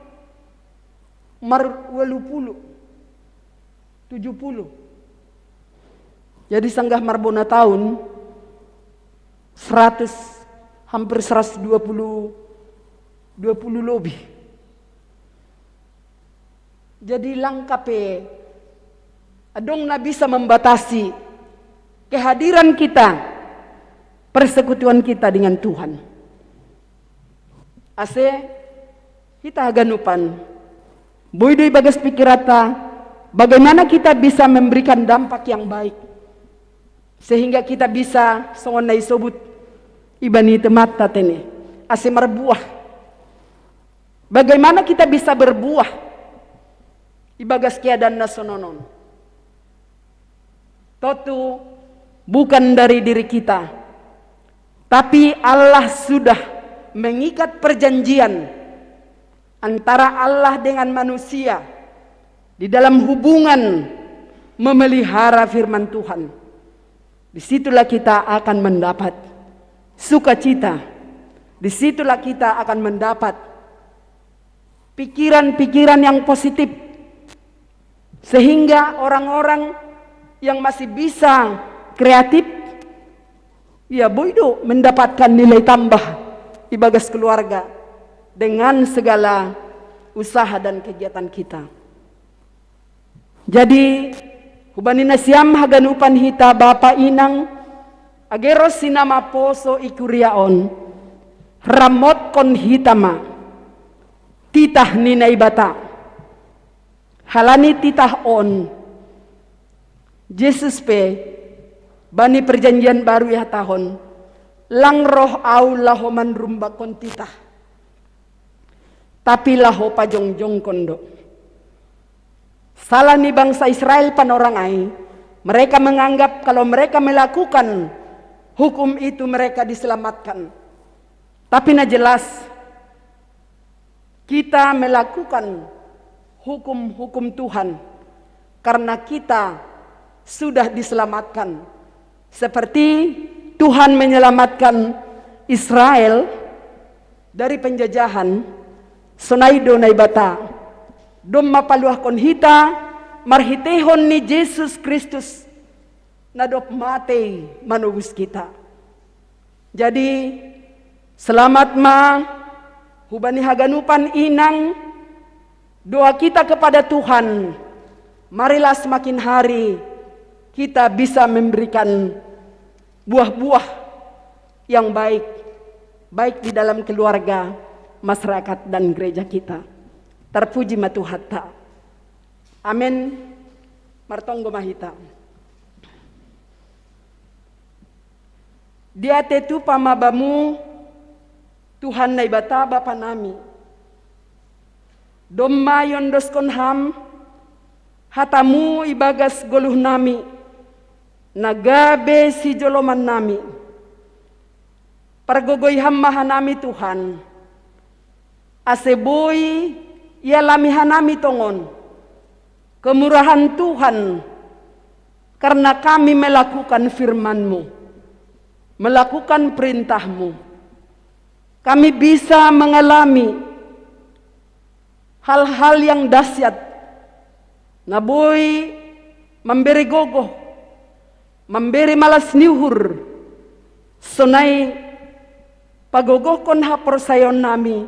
mar ualu pulu, tujuh pulu. Jadi sanggah marbona tahun, seratus, hampir seratus dua puluh, dua puluh lebih. Jadi langka pe adong na bisa membatasi kehadiran kita, persekutuan kita dengan Tuhan. Ase hita haganupan, boi do ibagas pikiranta, bagaimana kita bisa memberikan dampak yang baik, sehingga kita bisa songon na isobut ibani temanta tene, ase marbuah. Bagaimana kita bisa berbuah ibagas keadaan na sonon on? Tontu bukan dari diri kita, tapi Allah sudah mengikat perjanjian antara Allah dengan manusia di dalam hubungan memelihara firman Tuhan. Disitulah kita akan mendapat sukacita. Disitulah kita akan mendapat pikiran-pikiran yang positif, sehingga orang-orang yang masih bisa kreatif, ya boi do mendapatkan nilai tambah ibagas keluarga dengan segala usaha dan kegiatan kita. Jadi hubani nasiam haganupan hita bapa inang, age ro si na maposo i kuria on, ramotkon hita ma titah ni Naibata. Halani titah on, Jesus pe bani perjanjian baru ihatahon, lang roh ahu laho manrumbakkon titah, tapi laho pajongjongkon do. Salah ni bangsa Israel panorang ai, mereka menganggap kalau mereka melakukan hukum itu mereka diselamatkan. Tapi na jelas, kita melakukan hukum-hukum Tuhan karena kita sudah diselamatkan. Seperti Tuhan menyelamatkan Israel dari penjajahan, sonai do Naibata domma paluahkon hita marhiteihon ni Jesus Kristus na dob matei manobus kita. Jadi selamat ma Hubani haganupan inang, doa kita kepada Tuhan, marilah semakin hari kita bisa memberikan buah-buah yang baik, baik di dalam keluarga, masyarakat, dan gereja kita. Terpuji ma Tuhan ta. Amin. Martonggo ma hita. Diate tupa ma bamu, Tuhan Naibata Bapa nami. Domma iondoskon ham hatamu ibagas goluh nami, na gabe sijoloman nami. Pargogoi ham ma hanami Tuhan, ase boi ialami hanami tongon kemurahan Tuhan, karena kami melakukan firman-Mu, melakukan perintah-Mu. Kami bisa mengalami hal-hal yang dahsyat, na boi mambere gogoh, mambere malas ni uhur, sonai pagogohkon haporsayaon nami,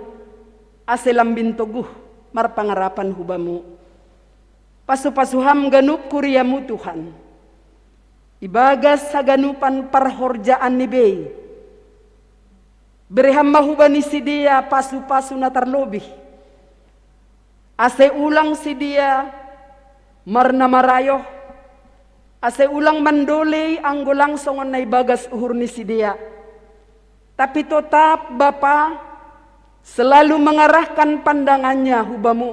ase lambin toguh marpangarapan hu Bamu. Pasu-pasu Ham ganup kuria-Mu Tuhan, ibagas haganupan parhorjaan ni bei. Bere Ham ma hubani sidea pasu-pasu na tarlobih, ase ulang sidea marna marayoh, ase ulang mandolei anggo lang songon na ibagas uhur ni sidea. Tapi totap Bapa selalu mengarahkan pandangannya hu Bamu.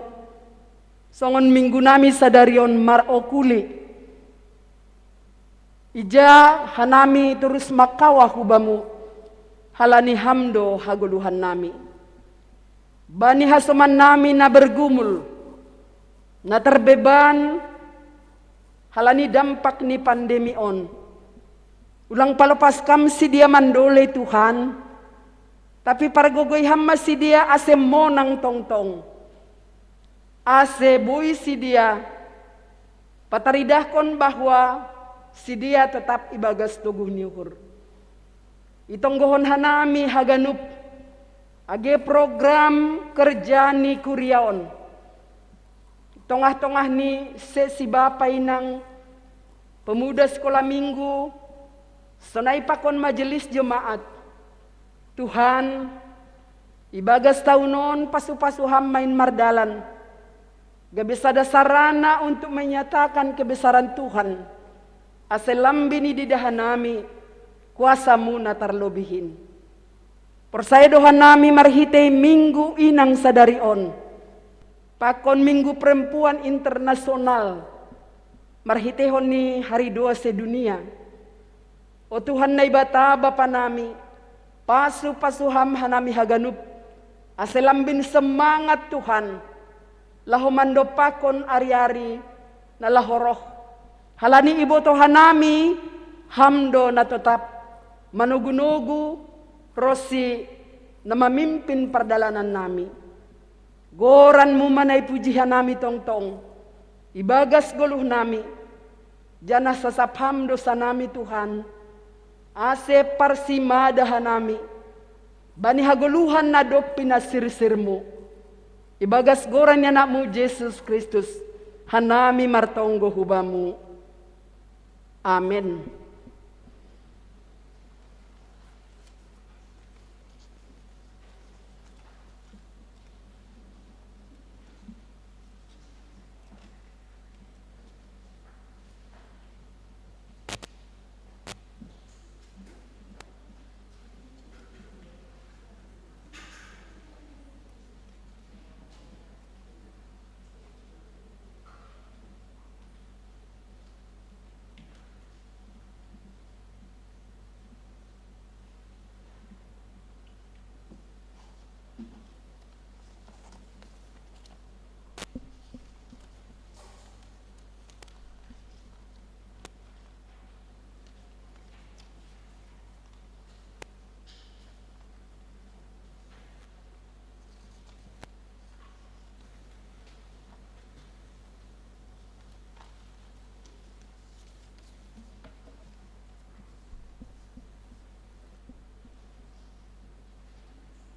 Songon minggu nami sadari on marokuli, ija hanami torus mangkawa hu Bamu, halani Ham do hagoluhan nami. Bani hasoman nami na bergumul, na terbeban halani dampak ni pandemi on, ulang palopas Kam sidea mandolei Tuhan, tapi pargogoi Ham ma sidea ase monang tongtong, ase boi sidea pataridahkon bahwa sidea totap ibagas toguh ni uhur. Itonggohon hanami haganup age program kerja ni kuria on, tongah-tongah ni sesi bapa inang, pemuda sekolah minggu, sonai pakon majelis jemaat. Tuhan, ibagas taon on pasu-pasu Ham main mardalan, gabe sada sarana untuk menyatakan kebesaran Tuhan, ase lambin ididah hanami kuasa-Mu na tarlobih in. Porsaya do hanami marhitei minggu inang sadari on, pakon Minggu Perempuan Internasional, marhiteihon ni hari doa sedunia. O Tuhan Naibata Bapa nami, pasu-pasu Ham hanami haganup, ase lambin semangat Tuhan, laho mandompakkon ari-ari na laho roh. Halani iboto hanami Ham do na totap manogu-nogu ronsi na mamimpin pardalanan nami. Goran-Mu ma na ipuji hanami tongtong ibagas goluh nami, janah sasap Ham dosa nami Tuhan, ase parsimada hanami bani hagoluhan na dob pinasirsir-Mu. Ibagas goran ni Anak-Mu Jesus Kristus, hanami martonggo hu Bamu. Amen.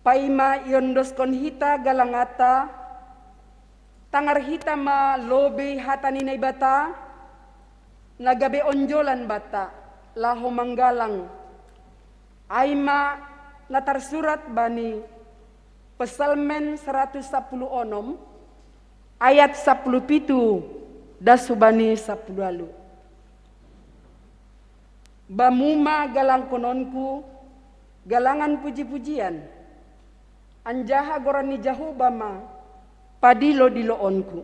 Paima iondoskon hita galanganta, tangar hita ma lobei hata ni Naibata, na gabe onjolan banta, laho manggalang. Ai ma na tarsurat bani Psalmen saratus sapuluh onom, ayat sapuluh pitu das hubani sapuluh ualu. Bamu ma galangkononku, galangan puji-pujian, anjaha goran ni Jahowa ma padilo-diloonku.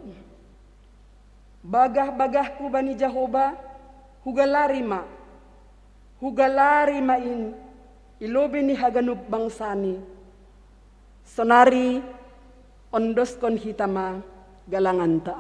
Bagah-bagahku bani Jahowa, hugalari ma, hugalari ma in i lobei ni haganup bangsani. Sonari ondoskon hita ma galanganta.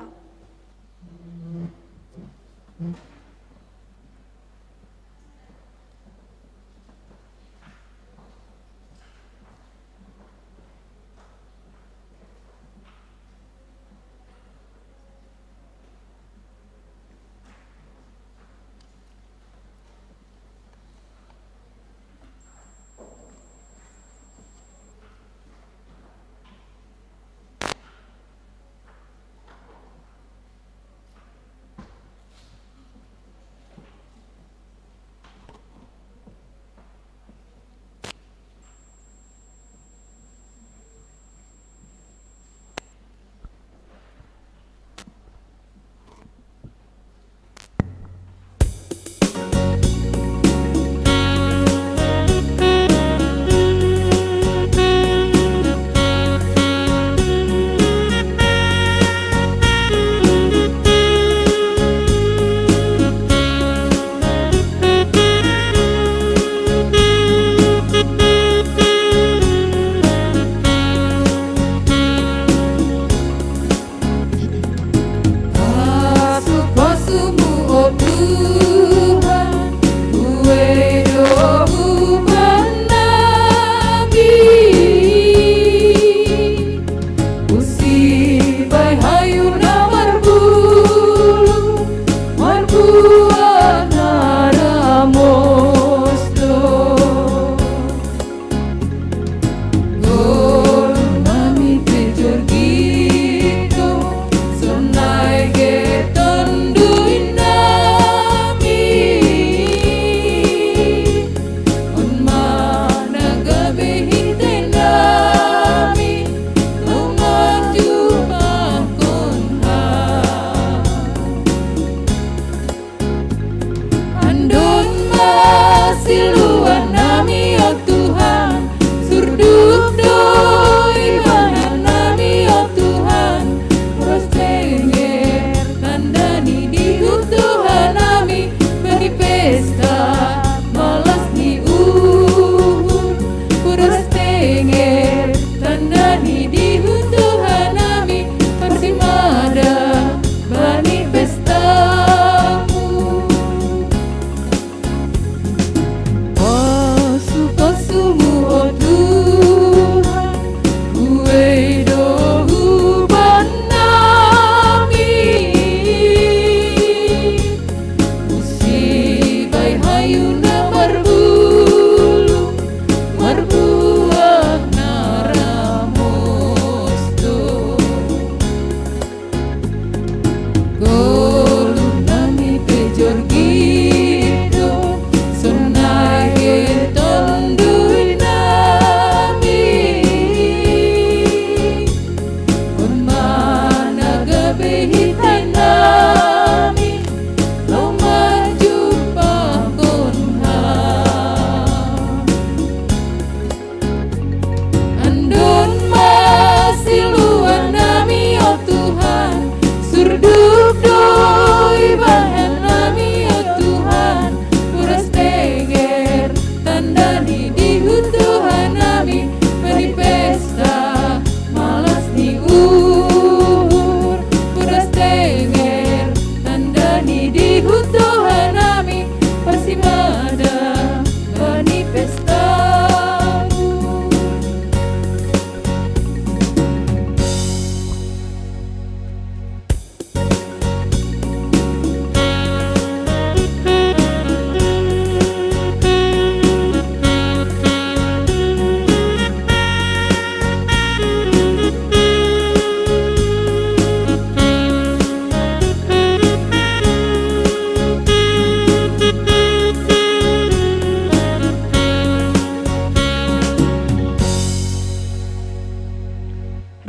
Pasu-pasumu, o Tuhan, buei do huban nami. Husibai hayu na marbulung, marbuah na ramos do. Ngolu nami pe jorgit do, sonai ge tonduy nami. On ma na gabe hintei nami, laho manjumahkon Ham. Andon ma siluan nami, o Tuhan, surduk do ibanan nami, o Tuhan, boras tenger tanda ni dihut Tuhan nami, bani pesta malas ni uhur, boras tenger tanda ni dihut Tuhan nami, parsimada bani pestamu. Pasu-pasumu, o Tuhan, buei do huban nami. Husibai hayu na marbulung, marbuah na ramos do. Ngolu nami pe jorgit do, sonai ge tonduy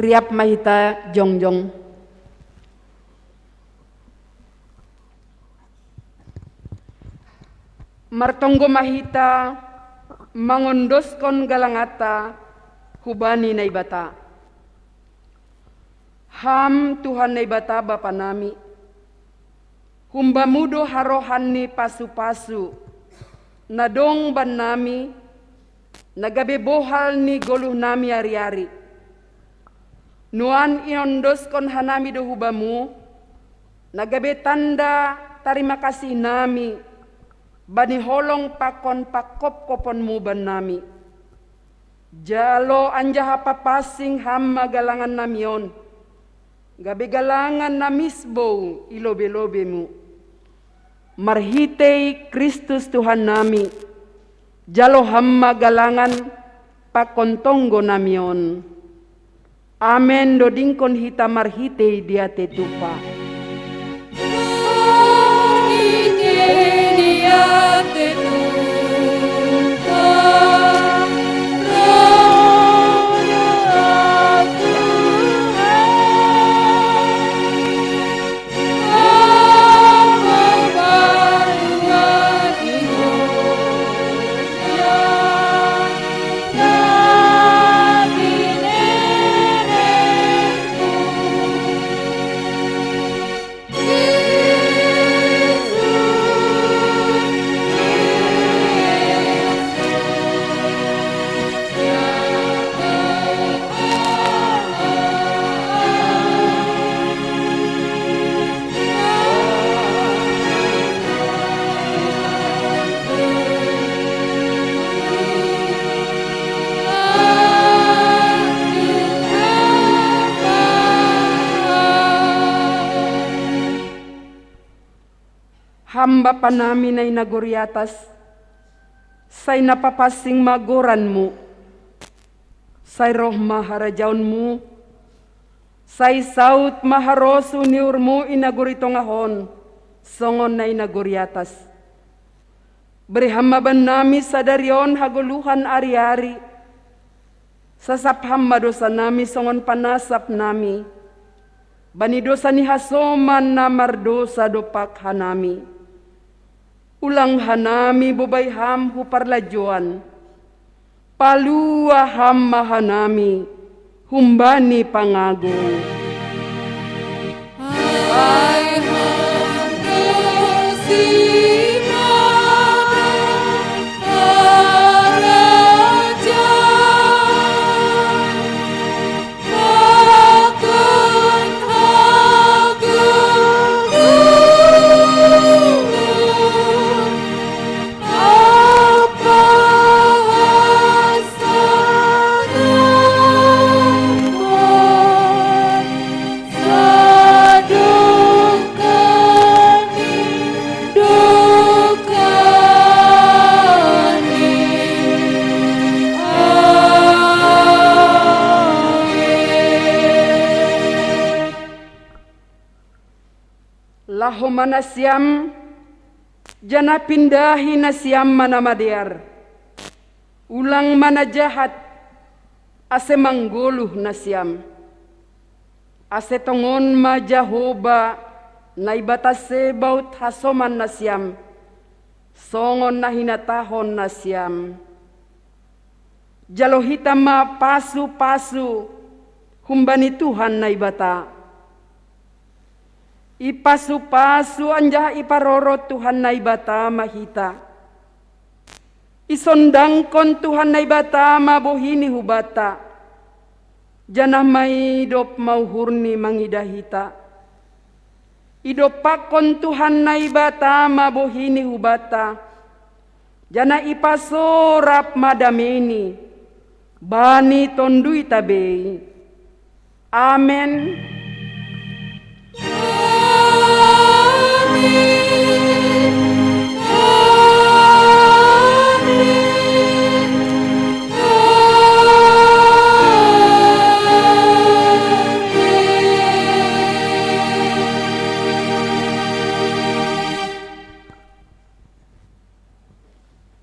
Riap ma hita jongjong. Martonggo ma hita mangondoskon galanganta hubani Naibata. Ham Tuhan Naibata Bapa nami, humbamu do harohan ni pasu-pasu na dong bannami, na gabe bohal ni goluhnami ari-ari. Nuan inondoskon hanami do hubamu, na gabe tanda tarima kasih nami bani holong pakon pangkopkoponmu bannami. Jalo anjaha papansing ham ma galangan nami on, gabe galangan na misbou i lobe-lobemu. Marhitei Kristus Tuhan nami, jalo ham ma galangan pakon tonggo nami on. Amen. Dodingkon hita marhitei diatei tupa. Ham Bapa nami na i nagori atas, sai na papansing ma goranmu. Sai roh ma harajaonmu. Sai saut ma harosuh ni uhurmu i nagori tongah on, songon na i nagori atas. Bere ham ma bannami sadari on hagoluhan ari-ari. Sasap ham ma dosanami songon panasapnami bani dosa ni hasoman na mardosa dompak hanami. Ulang hanami bobai ham hu parlajouan. Palua ham ma hanami humbani pangago. Laho ma nasiam, janah pindahi nasiam ma na madear. Ulang ma na jahat, ase manggoluh nasiam. Ase tongon ma Jahowa, Naibata Sebaot hasoman nasiam, songon na hinatahon nasiam. Jalo hita ma pasu-pasu humbani Tuhan Naibata. Ipasu-pasu anjaha iparorot Tuhan Naibata ma hita. Isondangkon Tuhan Naibata ma bohini hubanta, janah maidop ma uhurni mangidah hita. Idompakkon Tuhan Naibata ma bohini hubanta, janah ipasorap ma dameini bani tonduita bei. Amen.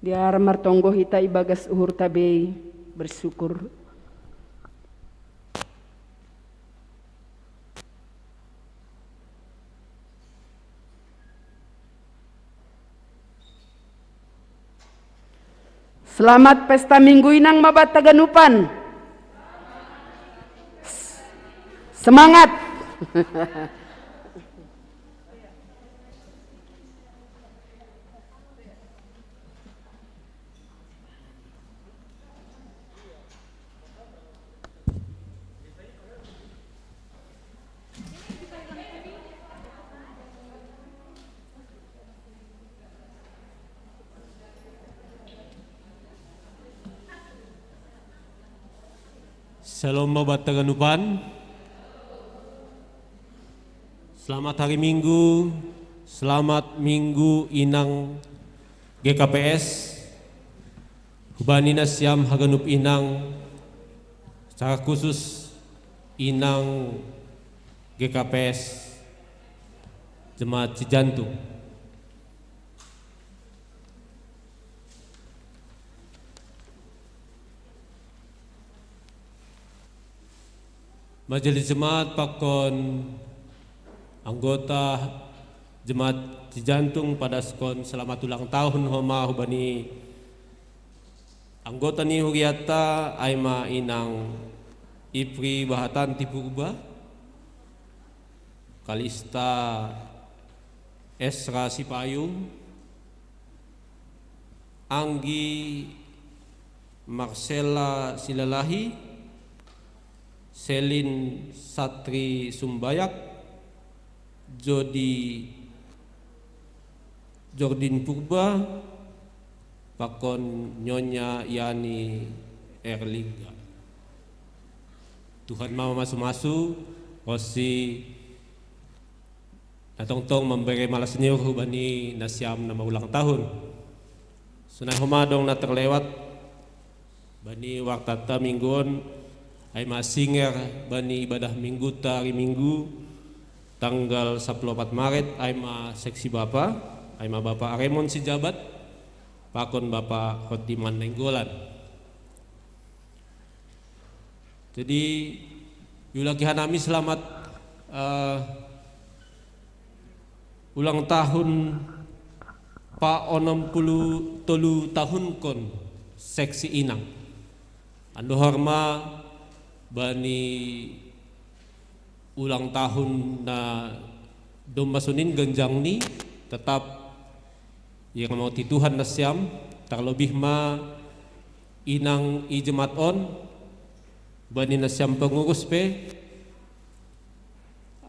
Dear martonggo hita ibagas uhurta bei, bersyukur. Selamat Pesta Minggu Inang Mabat Taganupan. Semangat. Shalom Mabat Taganupan. Selamat hari Minggu, selamat Minggu Inang G K P S. Hubani nasiam haganup inang, secara khusus Inang G K P S Jemaat Cijantung. Majelis jemaat pakon anggota jemaat Cijantung padaskon selamat ulang tahun homa hubani anggota ni huriata, ai ma Inang Ipri Bahatanti Purba, Kalista Esra Sipayung, Anggi Marcella Silalahi, Selin Satri Sumbayak, Jodi Jordin Purba, pakon Nyonya Yani Erlingga. Tuhan ma mamasu-masu, ronsi na tongtong mambere malas ni uhur bani nasiam na maulang tahun. Sonai homa adong na terlewat bani wartata minggu on, ai ma singer bani ibadah mingguta ari Minggu tanggal sapuluh opat Maret, ai ma seksi bapa, ai ma Bapa Aremon Sijabat, pakon Bapa Hotiman Nainggolan. Jadi, iulaki hanami selamat, eh, ulang tahun pa onom puluh tolu tahun kon seksi Inang. Andohar ma bani ulang tahun na domma songon i ganjangni, tetap ia ngamauti Tuhan nasiam, terlebih ma Inang i jemaat on, bani nasiam pengurus pe,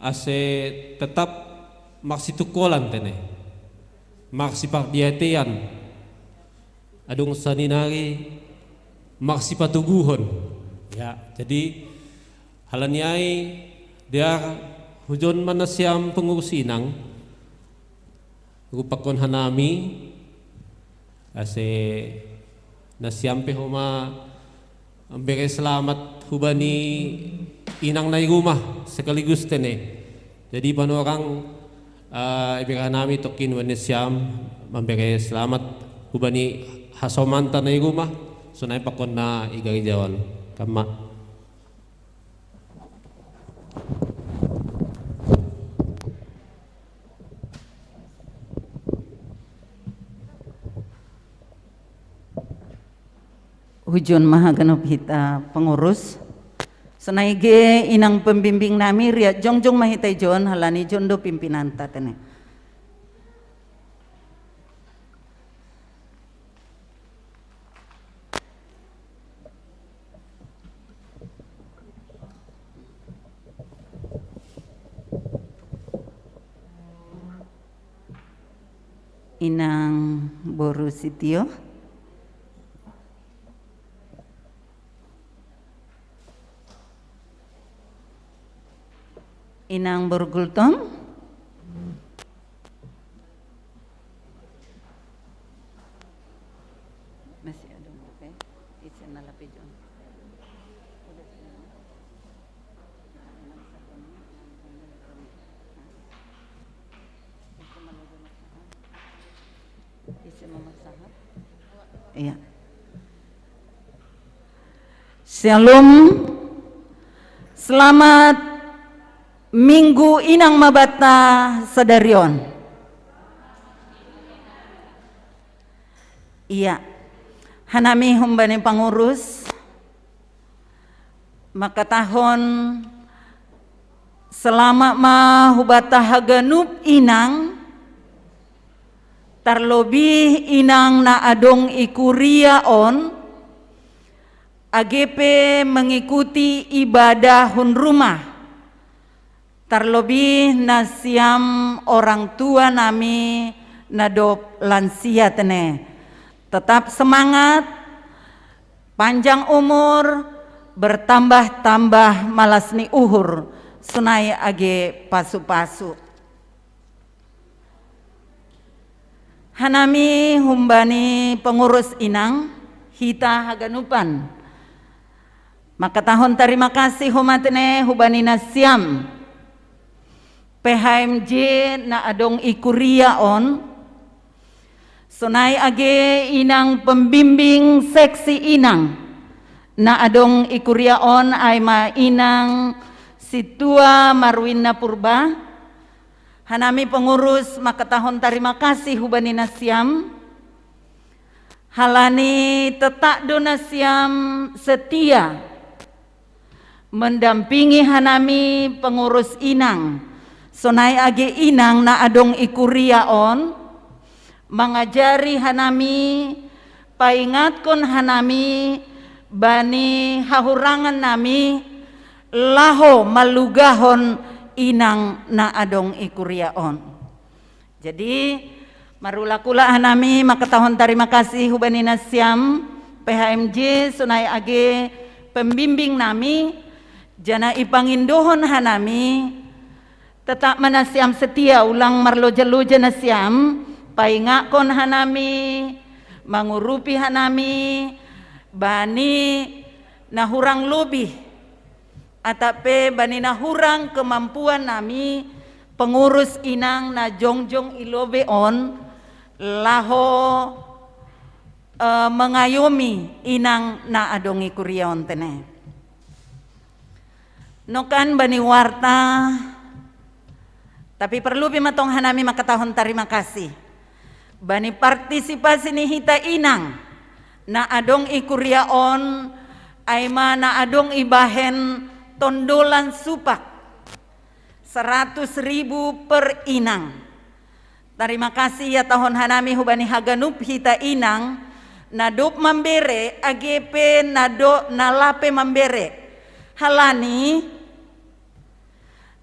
ase tetap marsitungkolan tene, marsipardiatean, adong saninari marsipatoguhon. Ya, jadi halani ai, dear, hujon ma nasiam pengurus Inang, rupakon hanami, ase nasiam pe homa mambere selamat hubani Inang na i rumah sekaligus tene. Jadi panorang, eh, ibere hanami tokkin hubani nasiam mambere selamat hubani hasomanta na i rumah, sonai pakon na i gareja on. Kan ma. Hujon ma haganup hita pengurus. Sonai ge Inang pembimbing nami, riat jongjong ma hita ijon, halani ijon do pimpinanta tene. Inang boru Sitio. Inang boru Gultom. Masih ada, oke. Isin na lape jon. Iya. Shalom. Selamat Minggu Inang Mabata sadari on. Iya. Hanami humbani pangurus, makatahon salama ma hubata haganup inang, tarlobih inang na adong i kuria on, age pe mangikuti ibadah hun rumah. Tarlobih nasiam orang tua nami na dob lansia tene. Tetap semangat, panjang umur, bertambah-tambah malas ni uhur, sonai age pasu-pasu. Hanami humbani pengurus inang, hita haganupan makatahon tarima kasih homa tene hubani nasiam P H M J na adong i kuria on, sonai age inang pembimbing seksi inang na adong i kuria on, ai ma inang Situa Marwina Purba. Hanami pengurus makatahon tarima kasih hubani nasiam, halani tetap do nasiam setia mendampingi hanami pengurus inang, sonai age inang na adong i kuria on, mangajari hanami, paingatkon hanami bani hahurangan nami laho malugahon inang na adong i kuria on. Jadi, marulak-ulak hanami makatahon tarima kasih hubani nasiam P H M J, sonai age pembimbing nami, janah ipangindohon hanami, tetap ma nasiam setia, ulang marloja-loja nasiam, paingatkon hanami, mangurupi hanami bani na hurang lobih, atap pe bani na hurang kemampuan nami pengurus inang na jongjong i lobei on, laho eh, mengayomi inang na adong i kuria on tene. Nokan bani warta, tapi perlu pe ma tong hanami makatahon tarima kasih bani partisipasi ni hita inang na adong i kuria on, ai ma na adong ibahen tondolan supak seratus ribu per inang. Tarima kasih iatahon hanami hubani haganup hita inang na dob mambere, age pe na do na lape mambere. Halani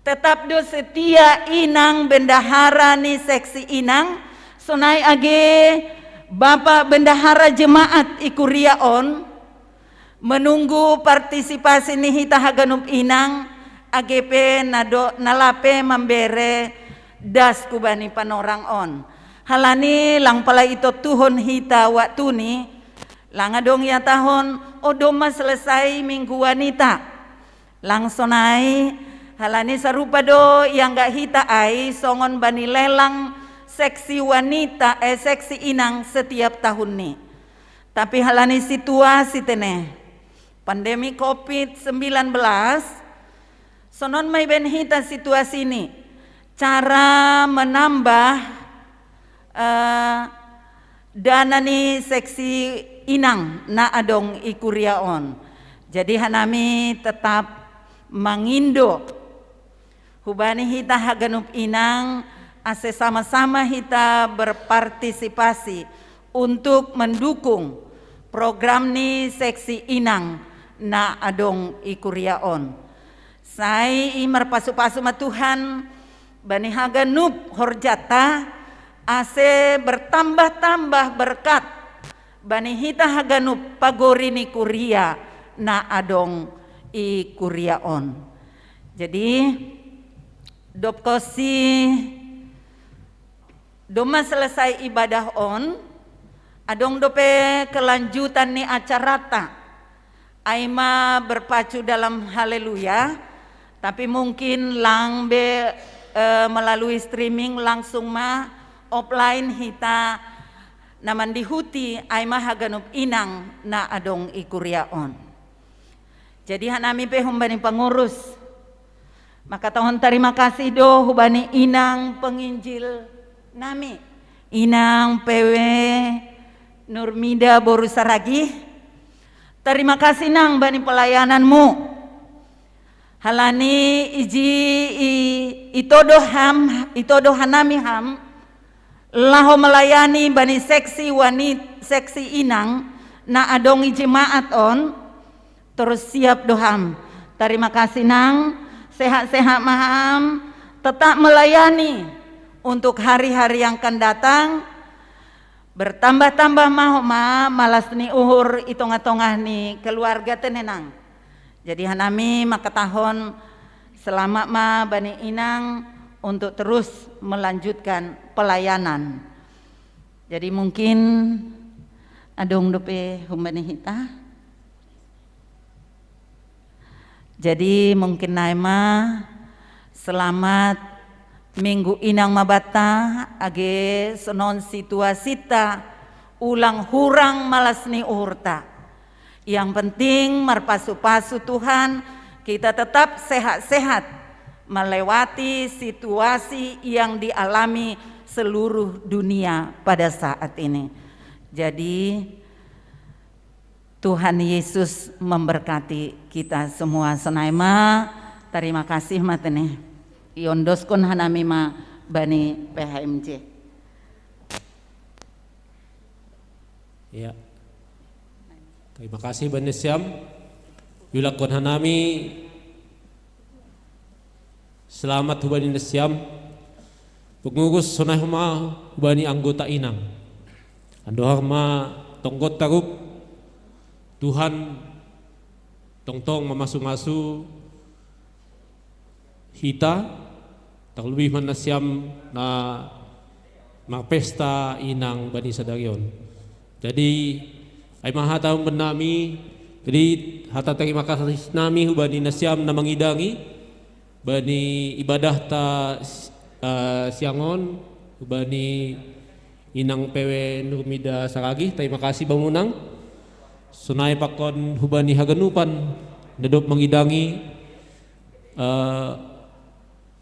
tetap do setia inang bendahara ni seksi inang, sonai age Bapak Bendahara Jemaat i kuria on, menunggu partisipasi ni hita haganup inang, age pe na do na lape mambere das hubani panorang on. Halani lang pala itontuhon hita waktuni, lang adong iatahon, o, domma selesai Minggu Wanita. Lang sonai, halani sarupa do ianggap hita ai songon bani lelang seksi wanita, eh, seksi inang setiap tahunni. Tapi halani situasi tene, pandemi covid sembilan belas, sonon ma ibaen hita situasini, cara menambah eh, dana ni seksi inang na adong i kuria on. Jadi hanami tetap mangindo hubani hita haganup inang, ase sama-sama hita berpartisipasi untuk mendukung program ni seksi inang na adong i kuria on. Sai i marpasu-pasu ma Tuhan bani haganup horjata, ase bertambah-tambah berkat bani hita haganup pagori ni kuria na adong i kuria on. Jadi, dob konsi domma selesai ibadah on, adong dope kelanjutan ni acarata. Ai ma berpacu dalam haleluya, tapi mungkin lang be eh, melalui streaming langsung ma offline hita na mandihuti ai ma haganup inang na adong i kuria on. Jadi hanami pe humbani pangurus, makatahon tarima kasih do hubani inang penginjil nami, inang P W Nurmida boru Saragih, tarima kasih nang bani palayananmu. Halani iji i, itodo ham, itodo hanami ham, laho malayani bani seksi wanita, seksi inang, na adong i jemaat on, terus siap do ham. Tarima kasih nang, sehat-sehat ma ham, tetap melayani untuk hari-hari yang akan datang. Bertambah-tambah ma ho ma malas ni uhur i tongah-tongah ni keluarga tene nang. Jadi hanami makatahon selamat ma bani inang untuk terus melanjutkan pelayanan. Jadi mungkin adong dope humbani hita. Jadi mungkin nai ma, selamat Minggu Inang ma banta, age sonon situasita ulang hurang malas ni uhurta. Yang penting marpasu-pasu Tuhan, kita tetap sehat-sehat melewati situasi yang dialami seluruh dunia pada saat ini. Jadi Tuhan Yesus memberkati kita semua. Sonai ma, tarima kasih ma tene. Iondoskon hanami ma bani P H M J. Ya. Tarima kasih bani nasiam. Iulakkon hanami selamat hubani nasiam. Pengurus sonai ho ma hubani anggota inang. Andohar ma tonggot tarup, Tuhan tongtong mamasu-masu hita, terlebih ma nasiam na marpesta inang bani sadari on. Jadi ai ma hata umbahen nami, jadi hata tarima kasih nami hubani nasiam na mangidangi bani ibadahta uh, siang on, hubani inang P W Nurmida Saragih, tarima kasih bamu nang. Sonai pakon hubani haganupan na dob mangidangi uh,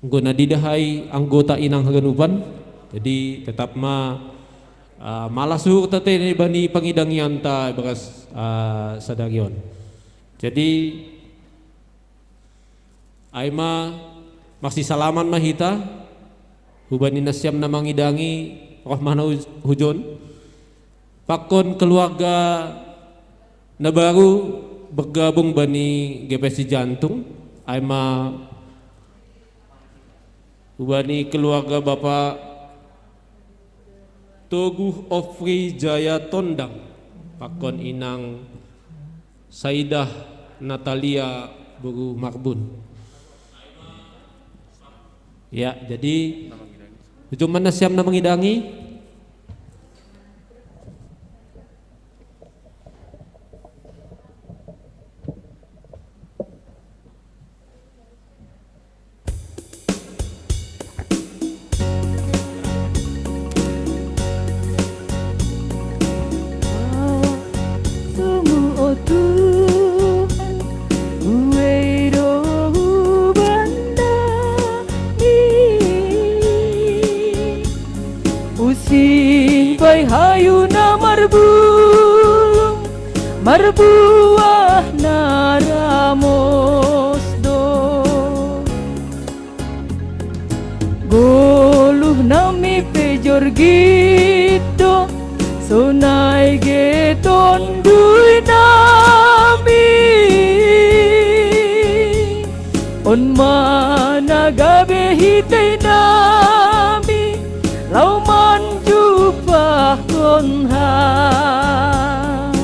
anggo na didahai anggota inang haganupan. Jadi tetap ma uh, malas uhurta tene bani pangidangianta ibagas uh, sadari on. Jadi ai ma marsisalaman ma hita hubani nasiam na mangidangi roh ma na hujon pakon keluarga na baru bergabung bani G P S I Jantung, ai ma hubani keluarga Bapak Toguh Ofri Jaya Tondang pakon inang Saidah Natalia boru Marbun. Ya, jadi hujon ma nasiam na mangidangi. Sumu o Tuhan, buei do hubannami. Usih bai hayu na marbulung, marbuah na ramos do. Goluh nami pe jorgit do, sonai ge tondui nami. On ma na gabe hitei nami, laho manjumpahkon Ham.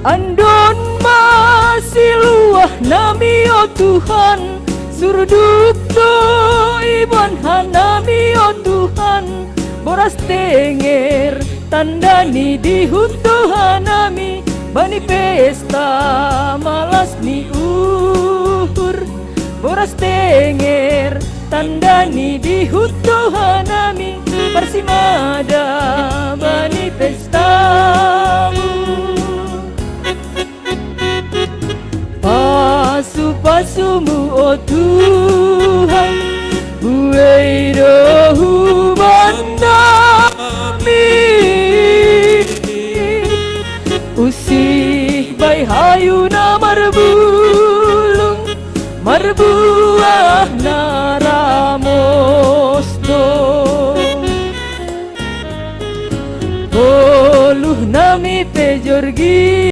Andon ma siluah nami o Tuhan, surduk do iboan hanami o Tuhan, boras tenger tanda ni dihut do hanami, bani pesta malas ni uhur, boras tenger tanda ni dihut do hanami, parsimada bani pestamu. Pasu-pasumu o Tuhan, buei do hubannami. Usih bai hayu na marbulung, marbuah na ramos do. Goluh nami pe Jorgi